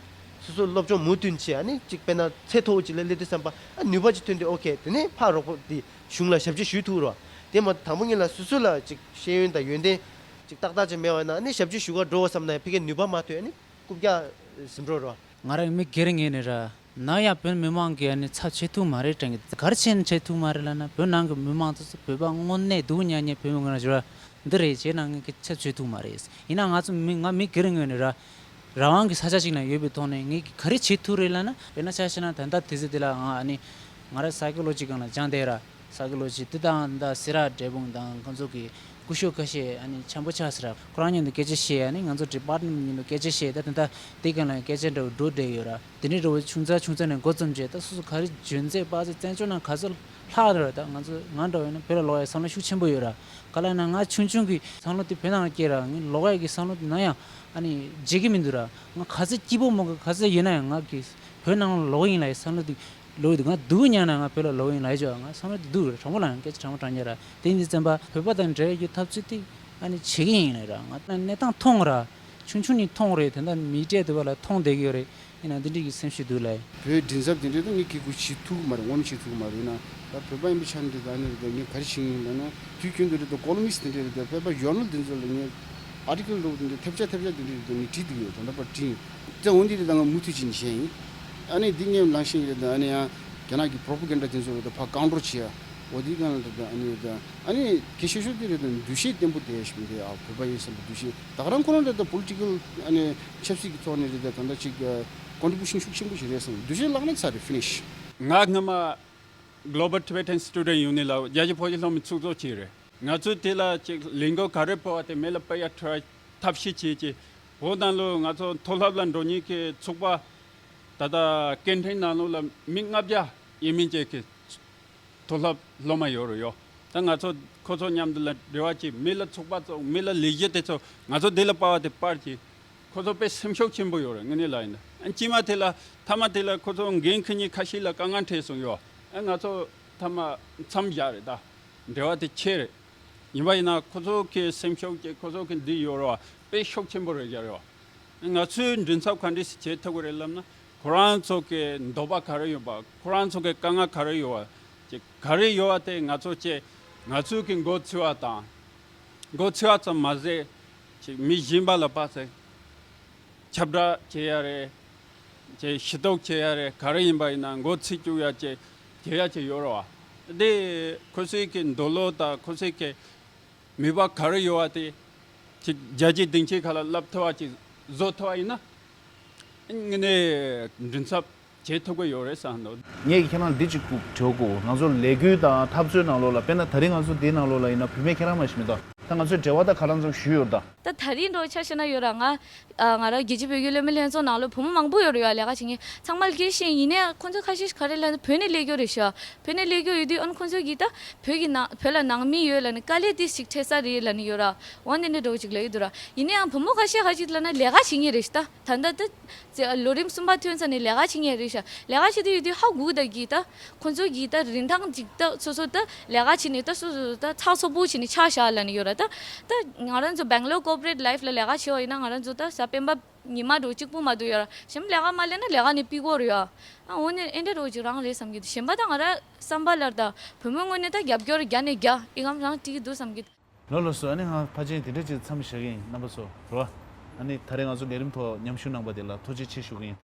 སོ་སོ་སློབ་སྦྱོང་མུ་མཐུད་བྱས། ཨ་ནི་ཅིག་དཔེར་ན་ཚད་མཐོ་བོ་ཅིག་ལ་སླེབས་དུས་ཙམ་པ་ཨ་ནུས་པ་ཅིག་ཐོན་དུས་ཨོ་ཁེ། དེ་ནས་ཕར་རོགས་པ་དེ་གཞུང་ལ་ཞབས་ཕྱི་ཞུ་ཐུབ་རེད་བ། དེ་མ་དང་པོ་ཉིད་ལ་སོ་སོ་ལ་ཅིག་ཤེས་ཡོན་དང་ཡོན་ཏན་ཅིག་ཏག་ཏག་ཅིག་མེད་པ་ཡིན་ན། ཨ་ནི་ཞབས་ཕྱི་ཞུ་ག་འགྲོ་བསམ་ན་ཕ་གིའི་ནུས་པ་མ་ཐོན། ཨ་ནི་རྐུབ་བཀྱག་ཟིན་འགྲོ་རོ། ང་རང་མི་སྒེར་ངོས་ནས་ར། ནམ་ཡང་བོད་མི་མང་གིས་ཨ་ནི་ཚབ་བྱེད་ཐུབ་མ་རེད་དྲན་གི། ག་རེ་བྱས་ནས་བྱེད་ཐུབ་མ་རེད་ལབ་ན། བོད་ནང་གི་མི་མང་ཚོ་བོད་པ་དངོས་གནས་སྡུག་ཉག་ཉག་བོད་མི་ངོས་ནས་བརྗོད་ར་འདི་རེད་བྱས་ན་ངས་གི་ཚབ་བྱེད་ཐུབ་མ་རེད། ཡིན་ན་ང་ཚོ་མི་ང་མི་སྒེར་ངོས་ནས་ར། རང་དབང་གི་ས་ཆ་ཞིག་ན་ཡོད་པའི་ཐོག་ནས་ངས་གི་ག་རེ་བྱེད་ཐུབ་རེད་ལབ་ན། དཔེར་ན་ཆ་བཞག་ན་ད་ལྟ་དུས་ཚོད་འདི་ལ་ང་ཨ་ནི་ང་ར་སའི་ཀོ་ལོ་ཇི་སྒང་ལ་སྦྱངས་བསྡད་ར། ས་གི་ལོ་ཞིག་འདི་དང་ད་སེ་ར་འབྲས་སྤུངས་དང་ཁོང་ཚོ་གི་སྐུ་ཞབས་ཁ་ཤས་ཨ་ནི་འཆམ་པོ་ཆགས་ཟེར་ར། ཁོ་རང་མཉམ་དུ་སྐད་ཆ་བཤད། ཨ་ནི་ང་ཚོ་ཌི་པཱར་ཊ་མེན་ཊི་མཉམ་དུ་སྐད་ཆ་བཤད། ད་དེ་འདྲ་དེ་གང་ལ་སྐད་ཆ་འདྲ་བོ་འགྲོ་བསྡད་ཡོད་ར། དེ་འདྲའི་འདྲ་བོ་ཆུང་ཙག་ཆུང་ཙག་ནས་འགོ་རྩོམ་བྱས། ད་སོ་སོ་ག་རེ་འཇོན་ཚད་དཔག་ཚད་བཙན་བྱོལ་ནང་ག་ཚོད་ལྷག་འདུག་ར། ད་ང་ཚོ་ང་འདྲ་བོ་ཡིན་ན་བོད་ལ་ལོག་ཡ་བསམ་བློ་ཤུགས་ཆེན་པོ་ཡོད་ར། ག་ལ་ན་ང་ཆུང་ཆུང་གི་བསམ་བློ་དེ་བོད་ནང་ལ་སྐྱེས་ར། ངས་ལོག་ཡ་གི་བསམ་བློ་དེ་ན་ཡང་ཨ་ནི་བརྗེད་ཀྱི་མི་འདུག་ར། ང་ག་ཚོད་སྐྱིད་པོ་མོ་གི་ག་ཚོད་ཡོད་ན་ཡང་ང་གི་བོད་ནང་ལ་ལོག་ཡིན་ལབ་ཡ་བསམ་བློ་དེ། ལོས་འདུག་ང་སྡུག་ཉག་ན་ང་བོད་ལ་ལོག་ཡིན་ལབ་ཡ་ཅོ། ང་བསམ་བློ་དེ་འདུག་རེད། དྲང་པོ་ལབ་ན་སྐད་ཆ་དྲང་པོ་དྲང་ཉག་ར། དེ་ཡིན་དུས་ཙམ་པ་བོད་པ་དང་འབྲེལ་རྒྱུ་འཐབ་རྩོད་དེ་ཨ་ནི་བྱེད་ཀྱི་ཡིན་ལབ་ར། ང་གནས་སྟངས་མཐོང་ར། ཆུང་ཆུང་ནས་མཐོང་རེད། དེ་འདྲ་མི་སྤྲད་འདུག་བ་ལ་མཐོང་བསྡད་ཀྱི་ཡོད་རེད། ཡིན་ན་འདི་འདྲའི་གི་སེམས་ཤུགས་འདུག་ལབ། བོད་མགྲིན་ཚབ་དེ་འདྲས་ད་ངས་གི་གུ་བྱེད་ཐུབ་ཀྱི་མ་རེད། ངོ་མ་བྱེད་ཐུབ་ཀྱི་མ་རེད། ཡིན་ན་ད་བོད་པ་ཡིན་པའི་ཆ་ནས་ད་ནི་རེད། ད་ངས་ག་རེ་བྱེད་ཀྱི་ཡིན་ལབ་ན། དུས་རྒྱུན་དུ་རེད། ད་ཀོ་ལོམ་བིས་དེ་འདྲས་རེད། ད་བོད་པ་ཇོར་ནལ་དེ་ཚོ་ལ་ངས་ ཨར་ཊི་ཀལ་འདྲ་བོ་དེ་འདྲ་ཐེབས་ཆག་ཐེབས་ཆག་དེ་འདྲ་དེ་ངས་བྲིས་འདུག་ཡོད། ད་ལྟ་བར་བྲིས་ཡིན། དེ་འོན་ཏེ་རེད་ད་ང་མུ་མཐུད་ཅིག་བྱས་ཡིན། ཨ་ནི་འདི་ངས་ལངས་ཤིང་རེད་ད། ཨ་ནི་ཡང་རྒྱ་ནག་གི་པྲོ་པ་གན་ཌ་དེ་ཚོ་རེད་ད་ཕར་ཀའུན་ཊར་བྱེད་ཡ། འོ་དེའི་སྒང་ལ་རེད་ད། ཨ་ནི་རེད་ད། ཨ་ནི་གལ་ཆེ་ཤོས་དེ་རེད་ད་འདུ་ཤེས་བརྟན་པོ་དེ་ཞིག་འདི་ཨ་བོད་པ་ཡིན་བསམ་པའི་འདུ་ཤེས། ད་ག་རང་ཁོ་རང་རེད་ད་པོ་ལི་ཊི་ཀལ་ཨ་ནི་ཆབ་སྲིད་ཀྱི་ཐོག་ནས་རེད་ད་ད་ལྟ་ཅིག་ཀོན་ཊི་བུ་ཤན་ཤུགས་ཆེན་པོ་ཞིག་རེད་བསམ། འདུ་ཤེས་བརླག་ན་ཚར་རེད། ཕི་ནིཤ། ང་སྔ་མ་Global Tibetan Student Union ལ་རྒྱལ་སྤྱིའི་བོད་ཀྱི་སློབ་མའི་ཚོགས་གཙོ་ཅིག་རེད། ང་ཚོས་དེ་ལ་ཅིག་ལས་འགུལ་ག་རེ་སྤེལ་བ་དེ་མེད་ལ་སྤེལ་ཡ་ཐབས་ཤེས་བྱེད་ཀྱི། བོད་ནང་ལོགས་ང་ཚོ་མཐོ་སློབ་ལ་འགྲོ་མཁན་གྱི་ཚོགས་པ་ད་ལྟ་སྐད་འཕྲིན་ནང་ལོགས་ལ་མི་ལྔ་བརྒྱ་ཡས་མས་ཅིག་གི་མཐོ་སློབ་སློབ་མ་ཡོད་རེད་ཡོད། ད་ང་ཚོ་ཁོ་ཚོ་མཉམ་དུ་ལ་འབྲེལ་བ་བྱེད། མི་ལ་ཚོགས་པ་བཙུགས། མི་ལ་ལས་གཞི་དེ་ཚོ་ང་ཚོ་འདི་ལ་སྤེལ་བ་དེ་སྤེལ་གྱི། ཁོ་ཚོ་དཔེ་སེམས་ཤུགས་ཆེན་པོ་ཡོད་རེད། དངོས་གནས་ལ་ཡིན་ན་ཨ་སྐྱེས་མ་དེ་ལ་མཐའ་མ་དེ་ལ་ཁོ་ཚོ་འགན་འཁུར་མཁན་ཁ་ཤས་ལ་དཀའ་ངལ་འཕྲད་སོང་ཡོད། ཨ་ང་ཚོ་མཐའ་མ་མཚམས་བཞག་རེད་ད། འབྲེལ་བ་དེ་ཆད་རེད། ཡིན་པ་ཡིན་ན་ཁོ་ཚོ་གི་སེམས་ཤུགས་ཀྱི་ཁོ་ཚོ་གི་འདི་ཡོད་རེད་བ། དཔེ་ཤུགས་ཆེན་པོ་རེད་རྒྱག་རེད་བ། ང་ཚོའི་མགྲིན་ཚབ་ག་འདྲས་སེ་བྱེད་ཐུབ་ཀྱི་རེད་ལབ་ན། ཁོ་རང་ཚོ་གི་འདོད་པ་ག་རེ་ཡོད་པ། ཁོ་རང་ཚོ་གི་དཀའ་ངལ་ག་རེ་ཡོད་པ། ཅིག་ག་རེ་ཡོད་པ་དེ་ང་ཚོ་ཅིག་ང་ཚོའི་གི་མགོ་ཚོས་པ་དང་། མགོ་ཚོས་པ་ཙམ་མ་ཟད། ཅིག་མི་གཞན་པ་ལ་ཕར་ཚུར་ཁྱབ་བསྒྲགས་བྱེད་ཡ་རེད། ཅིག་ཞུ་གཏུག་བྱེད་ཡ་རེད། ག་རེ་ཡིན་པ་ཡིན་ན་མགོ་ཚོས་བཅུག་ཡ་ཅིག་བྱེད་ཡ་ཅིག་ཡོད་རེད་བ། དེ་ཁོ་ཚོའི་གི་འདོད་བློ་དང་ཁོ་ཚོའི་གི་མོས་པ་ག་རེ་ཡོད་པ་དེ་ཅིག་རྒྱལ་སྤྱིའི་སྡིངས་ཆའི་ཁ་ལ་ལབ་ཐུབ་པ་ཅིག་བཟོ་ཐུབ་པ་ཡིན་ན། དངོས་གནས་མགྲིན་ཚབ་བྱེད་ཐུབ་ཀྱི་ཡོད་རེད་བསམ་འདུག་ངས་ཁྱེད་རང་ལ་འདི་གཅིག་དྲི་བ་དགོས། ང་ཚོ་ལས་འགུལ་དང་འཐབ་རྩོད་ནང་ལོགས་ལ། དཔེར་ན་ད་རིང་ང་ཚོ་འདིའི་ནང་ལོགས་ལ་ཡིན་ན་བུད་མེད་ཁྱེད་རང་མ་ཞིག་མི་འདུག་ད་ང་ཚོས་འབྲེལ་བ་ད་ག་རང་ཙམ་ཞུས་ཡོད་ད། ད་ད་རིང་འདྲ་བོ་ཆ་བཞག་ན་ཡོད་ར། ང་ཨ་ང་རང་རྒྱལ་སྤྱིའི་བོད་ཀྱི་སློབ་མའི་ལྷན་ཚོགས་ནང་ལོགས་བུ་མོ་མང་པོ་ཡོད་རེད་ཡ། ལས་ཀ་བྱེད་མཁན་ཚང་མ་ལ་སྐད་ཆ་བཤད་ཡིན་ནའི་ཁོང་ཚོ་ཁ་ཤས་ཤིག་ག་རེ་ལབ་ན་བོད་ནས་སླེབས་ཡོད་རེད་ཤག་བོད་ནས་སླེབས་ཡོད་དུས་ཨ་ནི་ཁོང་ཚོ་གིས་ད་བོད་ཀྱི་ནང་བོད་ལ་ནང་མི་ཡོད་ལབ་ནས་དཀའ་ལས་དེ་ཞིག་འཕྲད་ས་རེད་ལབ་ནས་ཡོད་ར། འོ་འདི་འདྲ་འདྲ་བོ་ཅིག་ལབ་ཡོད་འདུག་ར། ཡིན་ནའི་ཡང་བུ་མོ་ཁ་ཤས་ཁ་ཅིག་ལབ་ན་ལས་ཀ་བྱེད་མཁན་རེད་ཤག་ད་ད་ལྟ་ད་ལོ་རིམ་གསུམ་པ་ཐོན་ཚར་ནས་ལས་ཀ་བྱེད་མཁན་རེད་ཤག་ལས་ཀ་བྱེད་དུས་ཡོད་དུས་ཧ་གོ་ད་གི་ད་ཁོང་ཚོ་གི་ད་རིན་ཐང་ཅིག་ད་སོ་སོ་ད་ལས་ཀ་བྱེད་ནས་ད་སོ་སོ་ད་ཚགས་ཚུད་པོ་བྱེད་ནས་ཆ་བཞག་ལབ་ནས་ཡོད་ར། ད་ད་ང་རང་ཚོ་Bangalore corporate life ལ་ལས་ཀ་བྱེད་པ་ཡིན་ན་ང་རང་ཚོ་ད་གཟའ་སྤེན་པ་ཉི་མ་འདྲ་བོ་གཅིག་པུ་མ་གཏོགས་ཡོད་ར། གཞན་པ་ལས་ཀ་མ་ལས་ན་ལས་ཀ་ནས་ཕུད་དགོས་རེད་ཡ། ཨ་འོ་ནས་ཨེ་འདྲ་འདྲ་བོ་ཅིག་རང་རེད་བསམ་གི་འདུག་གཞན་པ་ད་ང་རང་བསམ་པ་ལ་ད་བུ་མོའི་ངོས་ནས་ད་རྒྱབ་སྐྱོར་རྒྱ་ནས་རྒྱ་ཨི་གམ་རང་འགྲིག་གི་འདུག་བསམ་གི་འདུག་ལགས་ལགས་སོ། ཨ་ནི་ང་ཕལ་ཆེར་དེ་འདྲ་ཅིག་མཚམས་བཞག་གི་ཡིན། རྣམ་པ་ཚོ་རོ། ཨ་ནི་ད་རེས་ང་ཚོ་ལས་རིམ་ཐོག་མཉམ་ཞུགས་གནང་པ་དེ་ལ་ཐུགས་རྗེ་ཆེ་ཞུ་གི་ཡིན།